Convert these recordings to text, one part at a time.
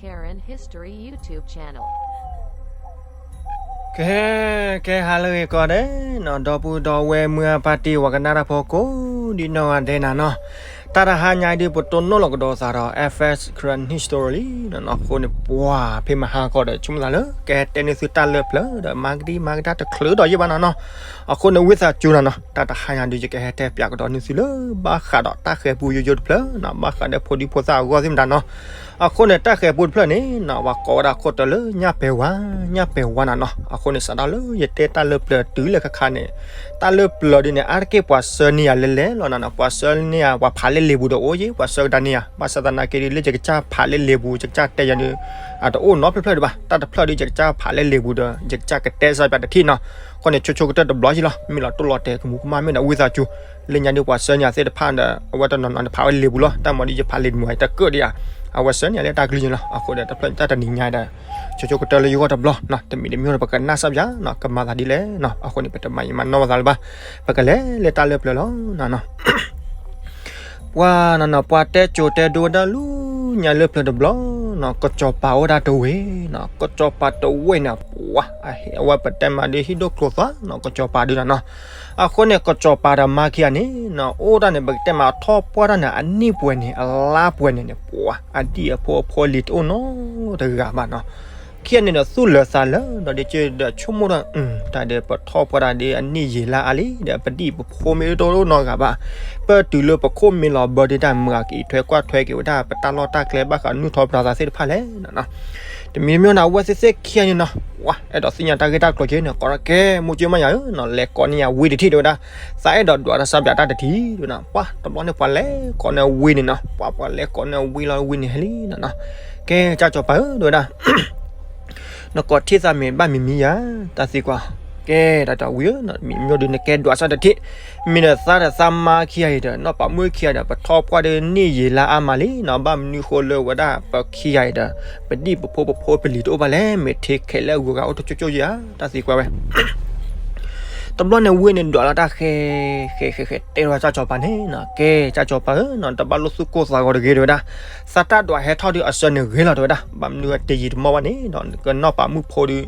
Karen History YouTube channel. ကဲ ကဲ ဟါလၢအဂ့ၤကိးဂၤဒဲးနီၤ, ဒီပုၢ်ဒီဝဲၢ်မုၢ်အါဖါတံၢ် ပှၤကနၣ်တၢ်ဖိကိးဒံနီၢ်ဂၤဒဲးနၤနီၤ, တၢ်တဟါညါဒုး ပတိၢ်နီၣ်လီၤကဒီးသးဒီး F S Karen History လံနီၤနီၤ. အဃိန့ၣ် ပှၤဖဲမဟါခီဒီး ဆိကမိၣ်သးလၢ ကဟဲတဲန့ၢ်သုတၢ်လၢပျၢၤဒီး မၤကဒံမၤကဒါတချုးဒီးယဲၢ်ဘၣ်နၤနီၤ. အဃိန့ၣ် ဝံသးစူၤနၤနီၤ, တၢ်တဟါညါဒုး ယကဟဲတဲပၠးကဒီးန့ၢ်သုလၢ ဘၣ်ဃးဒီးတၢ်ဃဲၤပူယိယိတဖျၢၣ်နီၤ, ဘၣ်ဃးဒီးဖိဒံဖိသၣ်အဂီၢ်သ့ၣ်မတၤနီၤ. အဃိန့ၣ် တၢ်ဃဲၤပူတဖျၢၣ်န့ၣ်နီၤ ပှၤကိးဝဲဒၣ်ခိၣ်တၢၢ်လၢ ညၣ်ပဲၤဝါ, ညၣ်ပဲၤဝါနၤနီၤ. အဃိန့ၣ် စးထီၣ်လၢယတဲတၢ်လၢပျၢၤတုၤလၢခါခါန့ၣ်, တၢ်လၢပျၢၤဒုးန့ၣ် အါတက့ၢ်ပှၤဆှၢန့ၢ်ယၤလဲၤလဲၤလီၤနၤနီၤ, ပှၤဆှၢန့ၢ်ယၤ ပှၤဖးလၢလံာ်ပူၤဒီးအိၣ်ယဲ, ပှၤဆှၢကဒါန့ၢ်ယၤ, ဘၣ်ဆၣ်သနာ်က့ဒုး လၢယကစၢ်ဖးလၢလံာ်ပူၤ ယကစၢ်တဲယၤဒုး အတအိၣ်နီတဖျၢၣ်ဖျၢၣ်ဒံးဘၣ်. တၢ်တဖျၢၣ်ဒုး ယကစၢ်ဖးလၢလံာ်ပူၤဒီး ယကစၢ်ကတဲစၢ်ပၠးတထံၣ်နီၤ. အဃိန့ၣ် ဆိဆိကတၢၢ်တဘျီယံၤလီၤ, မ့ၢ်လီၤတိၢ်လီၤတဲာ်ကမူးကမၣ်မ့ၢ်ဒီး ဝံသးစူၤ လၢညါဒုးပှၤဆှၢန့ၢ်ယၤသ့ၣ်တဖၣ်ဒီး အဝဲတနီၤနီၤန့ၣ် ဖးဝဲလံာ်ပူၤလီၤ, တၢ်မၤဒုးယဖးလံာ်တမူၤတကၢၢ်ဒံးဧါ, အဝဲဆှၢန့ၢ်ယၤလၢတၢ်ကလုၢ်န့ၣ်လီၤ. အဃိဒီးတဖျၢၣ်န့ၣ် တၢ်တနံၤညါဒီး ဆိဆိကတၢၢ်လၢယဂီၢ်တဘျီနီၤ, တမံၤတမံၤဒီး ပကနၣ်စၢ်ပၠးနီၤ, ကမၤသးဒ်လဲၣ်နီၤ. အဃိန့ၣ် ပတမၤယံာ်မၤနီၢ်ဝဲသးလၢၤဘၣ်, ပကလဲၤလၢတၢ်လၢပျၢၤလီၤနီၤနီၤ. ပှၤနီၤနီၤ ပှၤတဲစိၤတဲဒိဝဲဒၣ်လၢညါလၢပျၢၤတဘျီနီၤ, ကစီၤပၤအိၣ်ဒၣ်တဝ့ၢ်နီၤ, ကစီၤပၤတဝ့ၢ်န့ၣ် ပှၤ အဝဲပတဲမးဒုးဟံၣ်ဒိၣ်ကျိၤသွါနီၤ, ကစီၤပၤဒုးနီၤနီၤ. အဃိန့ၣ် ကစီၤပၤဒီးမါခံဂၤန့ၣ်နီၤ အိၣ်ဒၣ်န့ၣ် ပကတဲမးထီၣ်ပှၢ်တၢ်န့ၣ် အနံၣ်ပှဲၤန့ၣ် အလါပှဲၤန့ၣ်န့ၣ် ပှၤ အဒံၣ်အဖိအဖိလံၤတအိၣ်နီတဂၤဘၣ်နီၤ. ခံဂၤန့ၣ်ဒီးသူၣ်လၢာ်သးလၢာ်ဒီး ဒ်ဒီးဆိကမိၣ်ဒီး တၢ်ဒီးပထီၣ်ပှၢ်တၢ်ဒ်အနံၣ်ယံာ်လါအါလံဒီး ပဒံၣ်ပဖိမ့ၢ်တအိၣ်နီတဂၤဘၣ်, ပတုၤလၢပခိၣ်မ့ၢ်လီၤဘၢဒၣ်တၢ် မၤက့ၤထွဲကွၢ်ထွဲက့ၤဝဲဒၣ် ပတၢ်လီၢ်တၢ်ကျဲဘၣ်ဃးနုၢ်ထီၣ်ပတြၢၤသးသ့ၣ်တဖၣ်လဲၣ်နီၤနီၤ. တမံၤတမံၤန့ၣ် အဝဲသ့ၣ်သ့ၣ်ခံဂၤန့ၣ်နီၤ ပှၤအဲၣ်ဒိးသ့ၣ်ညါတၢ်ဂ့ၢ်တၢ်ကျိၤက့ၤန့ၣ် ကိးဒီးကဲ မိၢ်ကၠ့မါယၤဧၢနီၤ, လဲၤကိးန့ၢ်ယၤဝံတထံၣ်တဲဝဲဒၣ်, သးအဲၣ်ဒိးဒွးတၢ်စၢ်ပၠးတၢ်တထံၣ်တဲဝဲဒၣ်. ပှၤတဘျီန့ၣ် ပှၤလဲၤကိးန့ၢ်ဝံန့ၣ်နီၤ, ပှၤ ပှၤလဲၤကိးန့ၢ်ဝံလီၤ ဝံန့ၣ်ဟဲလံနီၤနီၤ. ကဲ ကၢ်စီၤပၤဧၢ တဲဝဲဒၣ် နကိးထံၣ်သးမ့ၢ်ဘၣ်မံၤမံၤယၤ တၢ်သံကွၢ်, ကဲ တၢ်တၢ်ဝံဧၢနီၤ, မံၤမ့ၢ်ဒုးနကဲဒွးစၢ်တထံၣ်, မ့ၢ်ဒီးသးဒီးသးမါခံဂၤအံၤဒီး နီၢ်ပၤမုၣ်ခံဂၤဒီး ပထီၣ်ပှၢ်ဒီးနံၣ်ယံာ်လါအါမးလံနီၤ, ဘၣ်မနုၤဃိလၢဝဲဒၣ်ပခံဂၤအံၤဒီး ပဒံၣ်ပဖိပဖိပလံၤတအိၣ်ဘၣ်လဲၣ်, မ့ၢ်ထဲခဲလၢာ်အဂုၤအဂၤအိၣ်တကၠိကၠိဧါ တၢ်သံကွၢ်ဝဲ တဘျီန့ၣ်ဝံန့ၣ်ဒွးလီၤတၢ်ဃဲ ဃဲ ဃဲ ဃဲ တဲဝဲကၢ်စီၤပၤန့ၣ်နီၤ, ကဲ ကၢ်စီၤပၤဧၢနီၤ, တဘၣ်လိၣ်သူၣ်ကိၢ်သးဂီၤတဂ့ၤ တဲဝဲဒၣ်, သးတၢ်ဒွးဟဲထီၣ်ဒုးအဆၢန့ၣ်ဂ့ၤလီၤ တဲဝဲဒၣ်, ဘၣ်မနုၤတယံာ်တမီၢ်ဘၣ်န့ၣ်ဒီး ကနီၢ်ပၤမုၣ်ဖိဒုး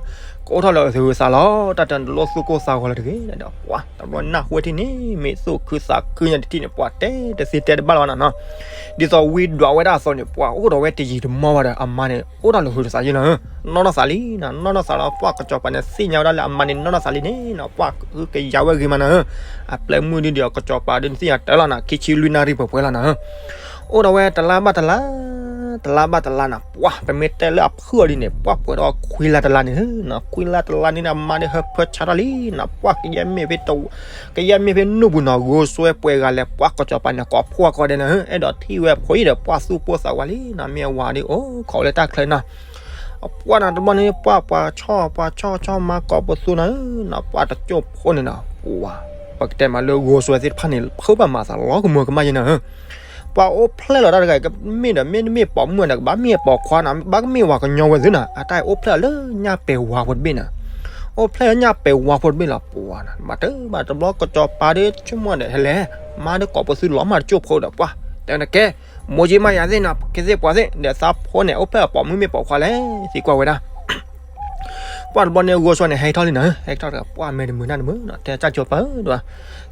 ကအိၣ်ထီၣ်လၢအသူၣ်အသးလီၤ, တၢ်တလိၣ်သူၣ်ကိၢ်သးဂီၤလၢၤတဂ့ၤဒီး ပှၤတဘျီနၢ်ဟူဝဲထံၣ်န့ၣ် မ့ၢ်သူၣ်ခုသးခုညါတထံၣ်န့ၣ် ပှၤတဲတသ့တဲတဘၣ်လၢၤဘၣ်နီၤနီၤ. ဒ်သိးဝံဒွးဝဲဒၣ်အသိးန့ၣ် ပှၤအိၣ်ဒီးဝဲတယံာ်တမီၢ်ဘၣ်ဒီး အမါန့ၣ် အိၣ်တၢ်လၢဟုးတသးယ့ၢ်လီၤဧၢ, နီၢ်နီၢ်သးလံနီၤ, နီၢ်နီၢ်သးလီၤ, ပှၤကစီၤပၤန့ၣ်သ့ၣ်ညါဝဲဒၣ်လၢအမါန့ၣ် နီၢ်နီၢ်သးလံန့ၣ်နီၤ, ပှၤကဟုကယာ်ဝဲဂ့ၤမးနီၤဧၢ, အပျဲၢ်မုၣ်ဒုးဒီးကစီၤပၤဒုးန့ၣ်သ့ၣ်ညါတၢ်လီၤနီၤ, ခံဆံလွံၢ်နၣ်ရံၣ်ပှဲၤပှဲၤလီၤနီၤဧၢ. အိၣ်ဒီးဝဲတလါဘၣ်တလါ, တလါဘၣ်တလါနီၤ, ပှၤပမ့ၢ်တဲလၢအဖုၣ်အီၤဒ်န့ၣ် ပှၤပှဲၤဒီးခွံလါတလါန့ၣ်ဧၢနီၤ, ခွံလါတလါန့ၣ် အမါဒုးဟၢဖၢဆါထီၣ်လံနီၤ, ပှၤကယဲၢ်မ့ၢ်ဖဲ ကယဲၢ်မ့ၢ်ဖဲနူၢ်ပူၤနီၤ, ဂိၤစွဲပှဲၤဂၤလဲၣ် ပှၤကစီၤပၤန့ၣ် ကိးဖှိၣ်ကိးဒဲးနီၤဧၢ, အဲၣ်ဒိးထံၣ်ဝဲအဖိအံၤဒီး ပှၤသူၣ်ပိၢ်သးဝးလံနီၤ, မ့ၢ်အဝၤဒုးအိၣ်ခိးလၢတၢ်ချၢနီၤ. ပှၤနီၤတဘျီန့ၣ် ပှၤပှၤဆီၣ် ပှၤဆီၣ်ဆီၣ်မၤ ကိးပသူနီၤဧၢနီၤ, ပှၤတကၠိၢ်ဖိန့ၣ်နီၤ, ပှၤ ပကတဲမးလၢဂိၤစွဲသ့ၣ်တဖၣ်န့ၣ် ဖုးဘၣ်မၤသးလီၤကမၢကမၣ်ယဲနီၤဧၢ. ပှၤအိၣ်ဖျဲၣ်လီၤတၢ်တဂၤ ကမ့ၢ်ဒီးမ့ၢ်တမ့ၢ်ပိာ်မုၣ်ဒီး ကဘၣ်မ့ၢ်ပိာ်ခွါနီၤ, ဘၣ်ကမ့ၢ်ဝၤကညီဝဲသ့ၣ်နီၤ, အတၢ်အိၣ်ဖျဲၣ်လီၤလၢညၣ်ပဲၤဝါဖိတဘ့ၣ်နီၤ, အိၣ်ဖျဲၣ်လၢညၣ်ပဲၤဝါဖိတဘ့ၣ်လီၤ. ပှၤနီၤ ဘၣ်တဘၣ်တဘျီကစီၤပၤဒီးဆိကမိၣ်ဒီး ဟဲလဲၣ် မါဒုးကိးပသူလီၤမၢ်တကၠိၢ်ဖိဒီး ပှၤတဲန့ၣ်ကဲ မိၢ်ကၠ့မါယၤသ့ၣ်နီၤ, ကသ့ၣ်ပှၤသ့ၣ်ဒီး သးဖိန့ၣ် အိၣ်ဖျဲၣ်လီၤပိာ်မုၣ်မ့ၢ်ပိာ်ခွါလဲၣ် သံကွၢ်ဝဲဒၣ်. ပှၤတဘျီန့ၣ် ဂိၤစွဲန့ၣ် ဟဲထီၣ်လံနီၤ, ဟဲထီၣ်တဂၤ ပှၤမဲာ်တမုာ်နၢ်တမုာ်နီၤ, တဲကၢ်စီၤပၤဧၢ တဲဝဲ,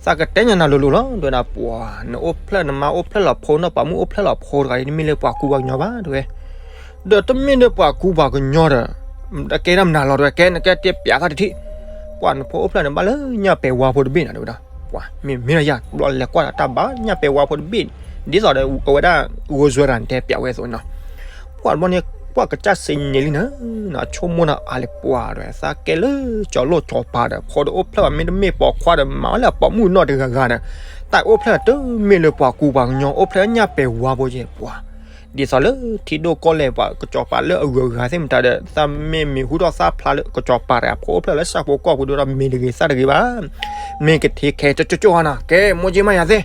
သးကတဲညါနၤလိၤလိၤလီၤ တဲဝဲဒၣ်, ပှၤ နအိၣ်ဖျဲၣ်နမါအိၣ်ဖျဲၣ်လီၤဖိနီၢ်ပၤမုၣ်အိၣ်ဖျဲၣ်လီၤဖိတဂၤအံၤ တမ့ၢ်လၢပှၤကူပှၤကညီဘၣ် တဲဝဲ, ဒီးတမ့ၢ်လၢပှၤကူပှၤကညီဒီး တကဲထီၣ်မနုၤလီၤ တဲဝဲ, ကဲနကဲတဲပျးသးတထံၣ်, ပှၤနဖိအိၣ်ဖျဲၣ်န့ၣ် ဘၣ်လၢညၣ်ပဲၤဝါဖိတဘ့ၣ်နီၤ တဲဝဲဒၣ်. ပှၤမ့ၢ်မ့ၢ်လီၤယၤ တဘျီလဲၤကွၢ်ဒီးတၢ်ဘၣ် ညၣ်ပဲၤဝါဖိတဘ့ၣ်, ဒ်သိးဒီးအဝဲဒၣ် ဂိၤစွဲတဂၤန့ၣ် တဲပျးဝဲအသိးနီၤ. ပှၤတဘျီန့ၣ် ပှၤကစၢ်စံးန့ၢ်လံနီၤ, ဆိကမိၣ်နီၤ အါလၢပှၤဒီး သးကဲလၢစီၤလိၣ်စီၤပၤဒီး ဖိတအိၣ်ဖျဲၣ်ဘၣ် မ့တမ့ၢ်ပိာ်ခွါဒီး မၤဝဲလၢအပိာ်မုၣ်နီၢ်တဂၤဂၤဒီး တၢ်အိၣ်ဖျဲၣ်တမ့ၢ်လၢပှၤကူပှၤကညီ အိၣ်ဖျဲၣ်လၢညၣ်ပဲၤဝါဖိယဲၢ် ပှၤ ဒ်သိးလၢထံဒိၣ်ကီၢ်လဲၢ် ပှၤကစီၤပၤလၢအဂုၤအဂၤသ့ၣ်မတၤဒီး သးမ့ၢ်မ့ၢ်ဟူထီၣ်သးဖျါလၢကစီၤပၤဒီး အဖိအိၣ်ဖျဲၣ်လၢဆၣ်ဖိကီၢ်ဖိဒီး မ့ၢ်တဂ့ၤသၣ်တဂ့ၤဘၣ်, မ့ၢ်ကထံၣ်ခဲကၠိကၠိဧါနီၤ, ကဲ မိၢ်ကၠ့မါယၤသ့ၣ်,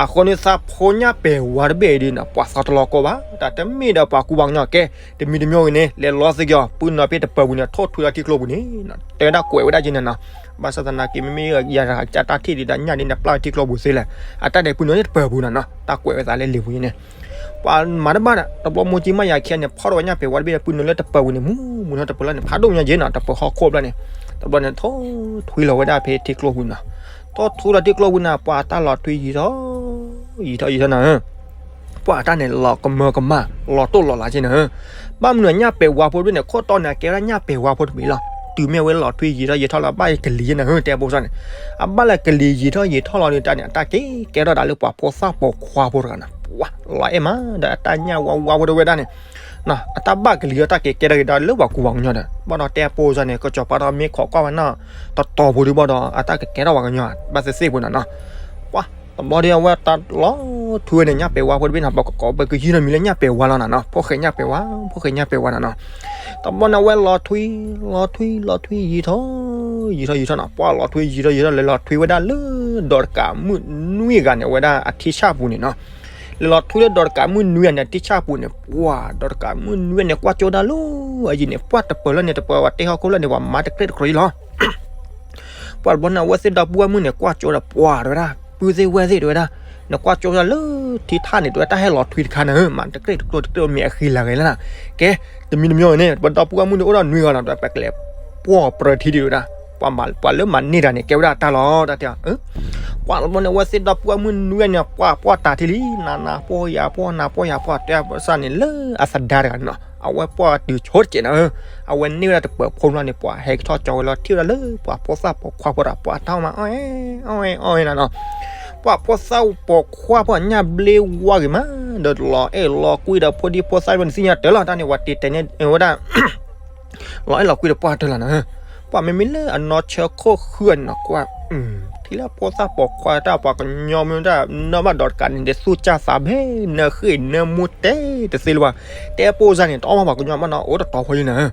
အဃိန့ၣ်သးဖိညၣ်ပဲၤဝါတဘ့ၣ်အံၤဒ်နီၤ ပှၤသးတလီၤကီဘၣ်, တၢ်တမ့ၢ်ဒီးပှၤကူပှၤကညီ ကဲ တမံၤတမံၤဂ့ၤန့ၣ် လဲၤလီၤသ့ကီး ပုၢ်နီၤဖဲတပၢၤပူၤန့ၣ် ထိၣ်ထွံလီၤထံကျိပူၤန့ၣ်နီၤ, တဲဝဲဒၣ်ကွဲးဝဲဒၣ်က့ၤန့ၣ်နီၤ, ဘၣ်ဆၣ်သနာ်က့ မ့မ့ၢ်ယၤတဂၤကစၢ်တၢ်ထံၣ်ဒ်တၢ်ညၣ်ဒ်န့ၣ် ပျၢ်ထံကျိပူၤသ့လဲၣ်, အတၢ်ဒဲးပုၢ်နီၤန့ၣ်တပၢၤပူၤနီၤနီၤ, တၢ်ကွဲးဝဲသးလၢလံာ်ပူၤန့ၣ်, ပှၤမၤတဘၣ်ဒီး တဘျီမိၢ်ကၠံမးယၤခံဂၤန့ၣ် ဖီၣ်ထီၣ်ဝဲညၣ်ပဲာ်ဝါတဘ့ၣ်ဒီး ပုၢ်နုာ်လၢတပၢၤပူၤန့ၣ် မူမူထီၣ်တပၢၤလီၢ်န့ၣ် ဖးဒိၣ်ညါက့နီၤ တပၢၤဟီၣ်ခိၣ်ဘျီန့ၣ်, တဘျီန့ၣ် ထိၣ်ထွံလီၤဝဲဒၣ်ဖဲထံကျိပူၤနီၤ, ထိၣ်ထွံလီၤထံကျိပူၤန့ၣ် ပှၤအတၢ်လီၤထွံယံၤထီၣ် ယံၤထီၣ်ယံၤထီၣ်နီၤ ပှၤအတၢ်န့ၣ် လီၤကမၢကမၣ် လီၤတိၢ်လီၤလးက့နီၤ, ဘၣ်မနုၤညၣ်ပဲာ်ဝါဖိတဘ့ၣ်န့ၣ် ခိၣ်တီန့ၣ် အကဲဝဲဒၣ်ညၣ်ပဲာ်ဝါဖိတဘ့ၣ်လီၤ, တုၤမ့ၢ်ဝဲလီၤထွံယံၤထီၣ်ယံၤထီၣ်လီၤ ဘၣ်ကလံၤယဲနီၤ တဲပိစၢ်န့ၣ်, အဘၣ်လၢကလံၤယံၤထီၣ်ယံၤထီၣ်လီၤဒီးတၢ်န့ၣ် အတၢ်က့ၤကဲထီၣ်ဒၣ်လၢပှၤဖိသၣ်ပိာ်ခွါဖိတဂၤနီၤ, ပှၤလီၤအဲၣ်မးဒီးအတၢ်ညၣ်ဝါဝါဖိတဝဲဒၣ်န့ၣ် အတၢ်ဘၣ်ကလံၤဒီးတၢ်က့ၤကဲထီၣ်က့ၤဒီးလၢပှၤကူပှၤကညီဒီး ဘၣ်ဒီးတဲပိစၢ်န့ၣ် ကစီၤပၤဒီးမ့ၢ်ခိးကွၢ်ဝဲနီၤ တတီၤဖိဒုးဘၣ်ဒီး အတၢ်ကကဲထီၣ်ပှၤကညီ ဘၣ်သ့ၣ်သ့ၣ်ဖိနီၤနီၤ, ပှၤတဘျီဒီးအဝဲတၢ်လီၤထွံဝဲန့ၣ် ညၣ်ပဲာ်ဝါဖိတဘ့ၣ်နီၤ ပကကိးပကယုၢ်နီၤမံၤလၢညၣ်ပဲာ်ဝါလီၤနီၤနီၤ ဖိၣ်ဃဲညၣ်ပဲာ်ဝါ ဖိၣ်ဃဲညၣ်ပဲာ်ဝါနီၤနီၤ, တဘျီန့ၣ်အဝဲလီၤထွံ လီၤထွံ လီၤထွံယံၤထီၣ် ယံၤထီၣ်ယံၤထီၣ်နီၤ ပှၤလီၤထွံယံၤထီၣ်ယံၤထီၣ် လဲၤလီၤထွံဝဲဒၣ်လၢ ဒီးတကးမုၣ်နွံဂၤန့ၣ် အဝဲဒၣ်အထံဆၣ်ပူၤန့ၣ်နီၤ, လဲၤလီၤထွံလၢဒီးတကးမုၣ်နွံဂၤန့ၣ် အထံဆၣ်ပူၤန့ၣ် ပှၤဒီးတကးမုၣ်နွံဂၤန့ၣ် ကွၢ်ကၠိဒၣ်လၢအယံၤန့ၣ် ပှၤတပၢၤလီၢ်န့ၣ် တပၢၤဝဲတ့ၢ်ဟီၣ်ခိၣ်လၢန့ၣ် ပှၤမၤတကြ့ၢ်တကြ့ၢ်လီၤ ပှၤတဘျီန့ၣ် အဝဲသ့ၣ်ဒီပုၢ်ဝဲၢ်မုၣ်န့ၣ် ကွၢ်ကၠိဒီးပှၤတဝဲဒၣ် ပုၢ်သ့ၣ်ဝဲၢ်သ့ၣ်တဝဲဒၣ်, နကွၢ်ကၠိဒၣ်လၢထံထၣ်န့ၣ် တဝဲတၢ်ဟဲလီၤထွံတခါန့ၣ် မၤတကြ့ၢ်တကြ့ၢ်တကြ့ၢ်မ့ၢ်အဃံလၤဂဲၤလၢနၤ, ကဲ တမံၤတမံၤန့ၣ် ပဒီပုၢ်ဝဲၢ်မုၣ်န့ၣ်အိၣ်ဒီးနွံဂၤလီၤ ဒီးပကလဲၤပှီၢ်ပြၢထံဒံးဝဲဒၣ်, ပှၤလၢမၤန့ၢ်တၢ်န့ၣ် ကဲဝဲဒၣ်အတၢ်လီၤ တၢ်တဲ, ပှၤတဘျီန့ၣ် အဝဲသ့ၣ်ဒီပုၢ်ဝဲၢ်မုၣ်နွံဂၤန့ၣ် ပှၤပှီၢ်တၢ်ထံလံ, နၤနၤပှီၢ်ယၤပှီၢ် နၤပှီၢ်ယၤပှီၢ် တဲစၢ်န့ၣ်လၢအသဒါတဂၤန့ၣ်နီၤ, အဝဲပှီၢ်တုၤဆိတစဲးနီၤ, အဝဲန့ၢ်ဝဲဒၣ်တပၢၤဖိလီၤန့ၣ် ပှၤဟဲကထီၣ်ကၠီဝဲလီၤ ထံၣ်ဝဲဒၣ်လၢပှၤဖိသၣ်ပိာ်ခွါဖိဒီး ပှၤတၢ်မၤအီၣ် အီၣ်အီၣ်အီၣ်နီၤနီၤ, ပှၤဖိသၣ်ပိာ်ခွါဖိညၣ်ဘျ့ဝါဂ့ၤမး, ဒီးလီၤအဲၣ်လီၤကွံဒီးဖိဒံဖိသၣ်န့ၣ် သ့ၣ်ညါတၢ်လီၤ တၢ်န့ၣ် ပှၤတ့တဲန့ၢ်ဝဲဒၣ် လီၤအဲၣ်လီၤကွံဒီးပှၤတၢ်လီၤနီၤ, ပှၤမ့မ့ၢ်လၢအနီၢ်ဆၢခိၣ်ဃုအံၤနီၤ ကွၢ် ထံၣ်လၢဖိသၣ်ပိာ်ခွါတၢ်ပှၤကညီမ့ၢ်တၢ်နီၢ်ဘၣ်ဒီးတကးန့ၣ် ဒ်သူၣ်စၢ်သးဘဲ နၢဃ့ၢ်နၢမူတဲတသ့လၢၤဘၣ်, တဲပိစၢ်န့ၣ် တအီၣ်ဘၣ်ပှၤကညီဘၣ်နီၤ အိၣ်တတီၤဖိလံနီၤ,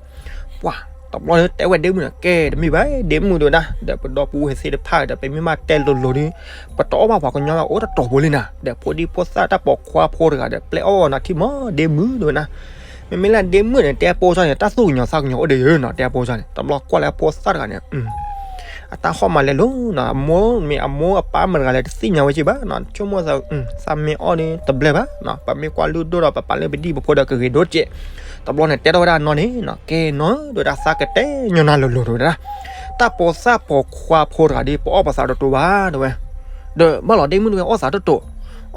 ပှၤတဘျီလၢတဲဝဲဒ့မုၣ်န့ၣ် ကဲတမ့ၢ်ဘၣ် ဒ့မုၣ်တဝဲဒၣ် ဒီးပဒီပုၢ်ဝဲၢ်သ့ၣ်တဖၣ်ဒီး ပမ့ၢ်ဘၣ်တဲလိၤလိၤဒီး ပတအီၣ်ဘၣ်ပှၤကညီဘၣ် အိၣ်တတီၤဖိလံနီၤ, ဒီးဖိဒံဖိသၣ်တၢ်ပိာ်ခွါဖိတဂၤဒီး ပျဲအီၣ်နီၤထံမီၤ ဒ့မုၣ်တဝဲဒၣ်, မ့မ့ၢ်လၢဒ့မုၣ်န့ၣ် တဲပိစၢ်န့ၣ် တၢ်သူၣ်ကညီၤသးကညီၤအိၣ်ဒံးဧါနီၤ တဲပိစၢ်န့ၣ် တဘျီကွၢ်လၢဖိသၣ်တဂၤန့ၣ် အတၢ်ဟီၣ်မးလဲၤလိၤနီၤ အမိၢ်မ့ၢ်အမိၢ်အပၢ်မတၤတဂၤလဲၣ် တသ့ၣ်ညါဝဲက့ဘၣ်နီၤ ဆိကမိၣ်သး သးမ့ၢ်အီၣ်ဒီးတဘျဲဘၣ်နီၤ ပမ့ၢ်ကွၢ်လုၢ်ဒိၣ်ဒီး ပပာ်လၢပဒံၣ်ပဖိဒီးကဂ့ၤဒိၣ်တက့ၢ်, တဘျီန့ၣ် တဲထီၣ်ဝဲဒၣ်နီၢ်န့ၣ်နီၤ ကဲနီၤ ဒ်ဝဲဒၣ်သးကတဲညီနၤလိၤလိၤတဝဲဒၣ်, တၢ်ပိာ်သၣ်ပိာ်ခွါဖိတဂၤဒီး ပအီၣ်ပသးတတိၤဘၣ်တဝဲ ဒီးဘၣ်လီၤဒ့မုၣ်တဝဲ အီၣ်သးတတိၤ,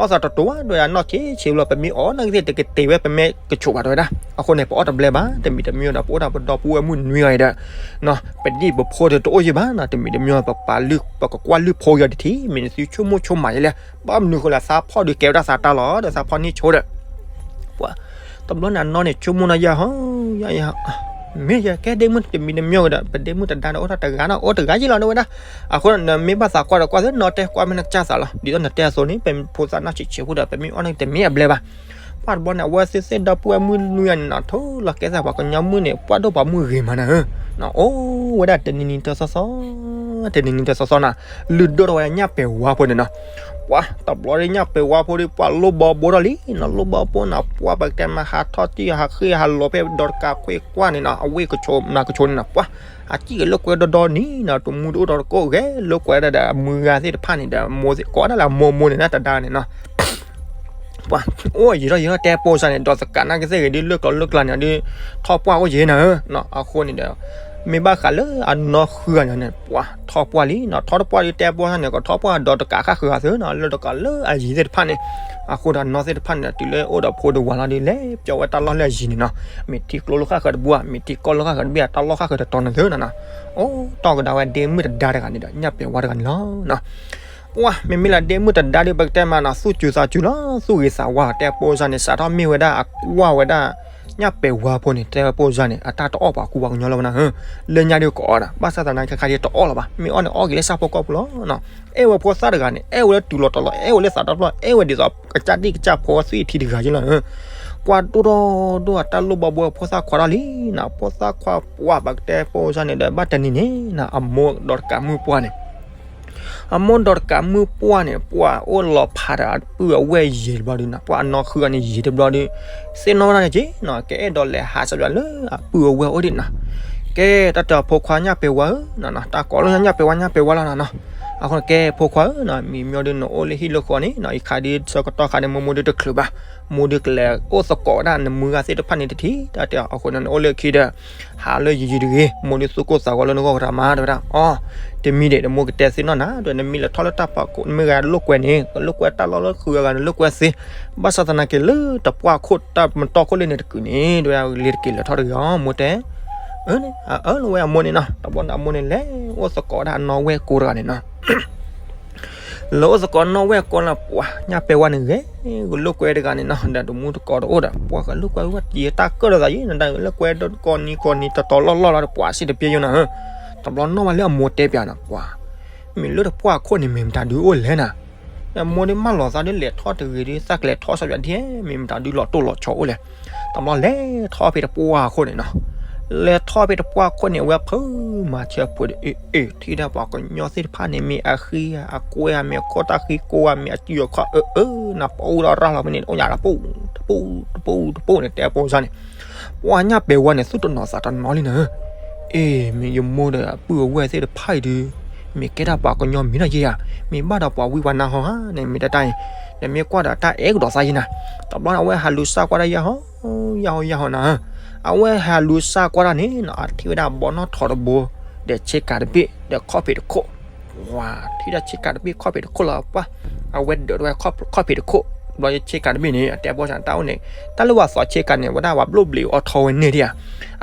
အီၣ်သးတတိၤဘၣ် ဒီးအနီၢ်ဆံးဆံးလီၤ ပမ့ၢ်အီၣ်နာ်က့သ့ၣ် တကတ့ၢ်ဝဲ ပမ့ၢ်ကဆိးဘၣ်တဝဲဒၣ်, အဃိန့ၣ် ပအီၣ်တဘျဲဘၣ် တမံၤတမံၤဒီး ပအိၣ်ဒီးပဒီပုၢ်ဝဲၢ်မုၣ်နွံဂၤအံၤဒီး ပဒံၣ်ပဖိဒီးတအိၣ်ယံၤဘၣ်နီၤ တမံၤတမံၤ ပပာ်လုၢ် ပကကွၢ်လုၢ်ဖိက့ၤအီၤတထံၣ် မ့ၢ်နသုဆိကမိၣ်ဆိကမးယဲလဲၣ်, ဘၣ်မနုၤဃိလဲၣ် သးဖီၣ်ဒုးကဲဝဲဒၣ်သးတၢ်လီၤ ဒီးသးဖီၣ်န့ၢ်ဆိဒီး ပှၤ တဘျီန့ၣ်အနီၢ်န့ၣ် ဆိကမိၣ်နီၤယၤဟီ ယၤယၤ မ့ၢ်ယကဲဒ့မုၣ်တမံၤတမံၤဒီး ပဒ့မုၣ်တဒါဒီးအိၣ်ထီၣ်တဂၤနီၤ အိၣ်တဂၤယံၤလီၤ ဒ်ဝဲဒၣ်, အဃိန့ၣ် နမ့ၢ်ဘၣ်သးကွၢ်ဒီးကွၢ်သ့ နီၢ်တဲကွၢ်မ့ၢ်နကစၢ်သးလီၤ ဒ်သိးနတဲအသိးန့ၣ် ပမ့ၢ်ဖိသၣ်နီၢ်ဆံးဆံးဖိဒီး ပမ့ၢ်အီၣ်န့ၣ်တမ့ၢ်အဘျဲဘၣ်, ပှၤတဘျီန့ၣ် အဝဲသ့ၣ်သ့ၣ်ဒီပုၢ်ဝဲၢ်မုၣ်နွံဂၤန့ၣ်နီၤ ထိၣ်လီၤကဲသးပှၤကညီမုၣ်န့ၣ် ပှၤဒိၣ်ပှၤမုၣ်ဂ့ၤမးနၤဧၢ, အိၣ်ဝဲဒၣ်တနံၤနံၤတသီသီ တနံၤနံၤတသီသီနီၤ, လုၢ်ဒိၣ်ထီၣ်ဝဲဒၣ်ညၣ်ပဲာ်ဝါဖိန့ၣ်နီၤ ပှၤတဘျီဒီးညၣ်ပဲာ်ဝါဖိဒီး ပှၤလိၣ်ဘီဘိထီၣ်လံနီၤ လိၣ်ဘီဘိနီၤ ပှၤပကတဲမး ဟးထီၣ်တံၢ်ဟးဃ့ၢ်ဟးလီၤဖဲဒီးတကးခွ့ကွၢ်န့ၣ်နီၤ အဝ့ၢ်ကဆိးနၤကဆိးန့ၣ်နီၤ ပှၤ အစံၣ်ကလိာ်ကွဲဒီဒီနံၤနီၤ တမူတအိၣ်ဒီးတကိးဂဲၤလိာ်ကွဲဒၣ်ဒီး အမုၢ်ဂၤသ့ၣ်တဖၣ်န့ၣ်ဒီး မိၢ်သ့ၣ်ကိးဒၣ်လၢအမိၢ်မိၢ်န့ၣ် တဒါန့ၣ်နီၤ ပှၤ အိၣ်ယံာ်ထီၣ်ယံာ်ထီၣ်တဲပိစၢ်န့ၣ် ဒီးသကးနာ်က့သ့ၣ်ဂ့ၤဒ်လၢကျိၤလၢကျါန့ၣ်ဒီး ထီၣ်ပှၢ်အိၣ်ယံာ်နၤဧၢ, အဃိန့ၣ်ဒီး မ့ၢ်ဘၣ်ဃးလၢအနီၢ်ဃုဂၤန့ၣ် ပှၤထီၣ်ပှၢ်လံနီၤ ထီၣ်တပှၢ်ဒီးတဲပိစၢ်န့ၣ် ကထီၣ်ပှၢ်ဒီးတကးဃၣ်ဃုာ်အသိးနီၤ လၢတကးလၢအယံၤသ့ၣ်တဖၣ်န့ၣ်, အဃိဒီးနီၢ်သ့ၣ်တဖၣ်န့ၣ် တုၤလၢအိၣ်ဒီးဖိဒီးဝၤလီၤဒီး လဲၤပျီဝဲတၢ်လီၢ်လၢအယံၤန့ၣ်နီၤ, မ့ၢ်ထံကျိလၢဃၣ်ဃၢၤတဘိဧါ မ့ၢ်ထံကီၢ်လၢဃၣ်ဃၢၤတဘ့ၣ်ဧါ တၢ်လီၢ်ဃၣ်ဃၢၤတတီၤန့ၣ်သ့နီၤနီၤ, အိၣ်တီၢ်ကဒါဝဲဒ့မုၣ်တဒါတဂၤန့ၣ်ဒီး ညၣ်ပဲာ်ဝါတဂၤန့ၣ်လီၤ. ပှၤ မ့မ့ၢ်လၢဒ့မုၣ်တဒါဒီး ပကတဲမးနီၤ သူၣ်စူၤသးစူၤလီၤ သူၣ်ဂ့ၤသးဝါ တဲပိစၢ်န့ၣ် စးထီၣ်မ့ၢ်ဝဲဒၣ်အကွၢ်ဝဲဒၣ် ညၣ်ပဲာ်ဝါဖိန့ၣ် တဲပိစၢ်န့ၣ် အတၢ်တအီၣ်ပှၤကူပှၤကညီလၢၤဘၣ်နၤဧၢ, လၢညါဒီးကအီၣ်ဒၣ် ဘၣ်ဆၣ်သနာ်က့ခါဒီးတအီၣ်လၢၤဘၣ် မ့ၢ်အီၣ်န့ၣ်အီၣ်က့ၤလၢဆၣ်ဖိကီၢ်ဖိလီၤနီၤ, အဲၣ်ဝဲဖိသၣ်တဂၤန့ၣ် အဲၣ်ဝဲလၢတုၤလီၤတီၤလီၤ အဲၣ်ဝဲလၢသးတဖျၢၣ် အဲၣ်ဝဲဒ်သိးကစၢ်ဒံၣ်ကစၢ်ဖိသ့ၣ်ထံတဂၤက့လီၤဧၢ, ကွၢ်ဒိၣ်ထီၣ်ဒိၣ်အတၢ်လိၣ်ဘီဘိဖိသၣ်ခွါထီၣ်လံနီၤ ဖိသၣ်ခွါပှၢ် ပကတဲပိစၢ်န့ၣ်ဒီး ဘၣ်တနံၤန့ၣ်နီၤ အမိၢ်ဒီးတကးမုၣ်ပှၢ်န့ၣ် အမိၢ်ဒီးတကးမုၣ်ပှၢ်န့ၣ် ပှၤအိၣ်လီၤဖးဒီးအပုၢ်အဝဲၢ်ယံာ်တဘျီဒုနီၤ ပှၤအနီၢ်ဃုဂၤန့ၣ်ယံာ်တဘျီဒု သ့ၣ်နီၣ်ဝဲဒၣ်န့ၣ်က့နီၤ ကအဲၣ်ဒိးလဲၤဟးစၢၤလၢအပုၢ်အဝဲၢ်အိၣ်ဒံးနီၤ, ကဲ တၢ်တဲအဖိခွါညၣ်ပဲာ်ဝါဧၢနီၤနီၤ တၢ်ကိးလၢညၣ်ပဲာ်ဝါ ညၣ်ပဲာ်ဝါလီၤနီၤနီၤ, အဃိန့ၣ်ကဲဖိခွါဧၢ, မံၤမညီဒုးနအိၣ်လၢဟံၣ်လၢဃီန့ၣ် ယခါဒုးဆၢကတီၢ်ခါန့ၣ် မိၢ်မိၢ်ဒုးတချုးဘၣ်, မိၢ်ဒုးကလဲၤအိၣ်သကိးဝဲဒၣ်နမုၢ်ဂၤသ့ၣ်တဖၣ်န့ၣ်တထံၣ်တၢ်တဲအီၤ. အဃိန့ၣ် နအိၣ်လၢခံဒီး ဟးလၢယံၤယံၤတဂ့ၤ, မိၢ်ဒုးသူၣ်ကိၢ်သးဂီၤလၢနဂီၢ်ကတၢၢ်မး တဲဝဲဒၣ်. အီ, တမံၤဒဲး ဒီးမိၢ်ကတဲသ့ၣ်နီၣ်နၤ, ဒီးနမ့ၢ်လဲၤထီၣ်လၢတၢ်ဖီခိၣ် နမ့ၢ်ဂၤလိာ်ကွဲန့ၣ် ကလိာ်ကွဲတၢ်လီၢ်လၢဃုဂၤဂၤန့ၣ် လိာ်ကွဲသ့, ဘၣ်ဆၣ်သနာ်က့လၢတပှၢ်ခိၣ်တၢ်မတီၢ်ခိၣ်လၢန့ၣ်တကုာ်န့ၣ် တဲဝဲဒၣ် လ့ၤတက့ၤလဲၤထီၣ်တဂ့ၤအီၤ မိၢ်တဲ အၢလၢဝဲအမိၢ်န့ၣ်နီၤ. တဘျီန့ၣ်အမိၢ်န့ၣ် လဲၤအိၣ်သကိးဒၣ်နီၣ်ဝဲၢ်ကိတဂၤန့ၣ်နီၤ. လဲၤအိၣ်သကိးနီၣ်ဝဲၢ်ကိလီၤ ပှၤညၣ်ပဲာ်ဝါန့ၣ်ဂ့ၤ, ကလိာ်ကွဲတဂၤန့ၣ်နီၤ ဒီးတမူတကိးတအိၣ်ဒီး ပှၤကလိာ်ကွဲဝဲတယံၤတၢ်ကၢၣ်ဒီးသးယံၤ နတၢ်လၢကွဲကိးနံၤကိးနံၤ တတီၤလီၢ်လီၢ်လီၤဒီး ပှၤစံးတပျဲယိာ်နၤဧၢ. တဘျီနီၣ်ဝဲလၢအမိၢ်တဲပၠးနီၤ ပှၤ မ့ၢ်လၢတပှၢ်ခိၣ်န့ၣ် မ့ၢ်မတၤဒုးအိၣ်လဲၣ်နၤ. ဒီးမိၢ်ဒုးမၢလီၤသးဒုးလဲၤထီၣ်တဂ့ၤဒုး သးကလဲၤထီၣ်စီပၠးဒ် မ့ၢ်မတၤဒုးလီၤတိၢ်လီၤဆီအိၣ်လဲၣ်. တဘျီလဲၤထီၣ်ဖဲတပှၢ်ခိၣ်န့ၣ်နီၤ. လဲၤထီၣ်ဖဲတပှၢ်ခိၣ်န့ၣ် အဝဲဖုးမၤဆၢဖိဒီး အ့ၣ် အ့ၣ် ထံၣ်ဒၣ်ပှၤကညီသ့ၣ်တဖၣ်န့ၣ် မ့ၢ်အဃံအကွဲ မ့ၢ်အခိၣ်တၢ်ဃံကိး မ့ၢ်အစုအခီၣ်အၢ အၢ နပအိၣ်ဒီးရၣ်လီၤဖဲန့ၣ် အိၣ်ညါလီၤ ပူၤတပူၤ တပူၤတပူၤန့ၣ် တဲဖိစၢ်န့ၣ် ပှၤညၣ်ပဲာ်ဝါန့ၣ် သူၣ်တနီၤသးတနီၤလံနၤဧၢ. အ့ၣ် မ့ၢ်ယမိၢ်ဒီးအပုၢ်အဝဲၢ်သ့ၣ်တဖၣ်အံၤဒုး မ့ၢ်ကဲဒၣ်ပှၤကညီမံၤနီၤယဲဧါ, မ့ၢ်ဘၣ်ဒီးပှၤဝံပှၤနါဟီဧါန့ၣ် မ့ၢ်တၢ်တၢ်အံၤ, ဒီးမ့ၢ်ကွၢ်ဒီးတၢ်အဲၣ်ကဒီးသးယံၤနၤ. တဘျီန့ၣ် အဝဲဟးလူၤစၢ်ကွၢ်ဒၣ်ယဲဟီ ယဲဟီ ယဲဟီနၤဧၢ. အဝဲဟးလူၤစၢ်ကွၢ်ဒၣ်န့ၣ်နီၤ အထံၣ်ဝဲဒၣ်ဘီနီၣ်ထိးတဘိ ဒီးဆ့ကၤတဘ့ၣ် ဒီးခီၣ်ဖံးတခိၣ် ပှၤထံၣ်ဒၣ်ဆ့ကၤတဘ့ၣ်ခီၣ်ဖံးတခိၣ်လီၤ ပှၤ အဝဲဒၢးထီၣ်ဝဲခီၣ်ဖံးတခိၣ်, ဘျီဆ့ကၤတဘ့ၣ်န့ၣ် အတဲဖိစၢ်န့ၣ် တၢ်အိၣ်န့ၣ် တၢ်လၢပှၤသိးဆ့ကၤန့ၣ် ဝဲဒၣ်ပှၤဘျိၣ်ဘျံးအီထီဝဲန့ၣ်ဒံးဧါ,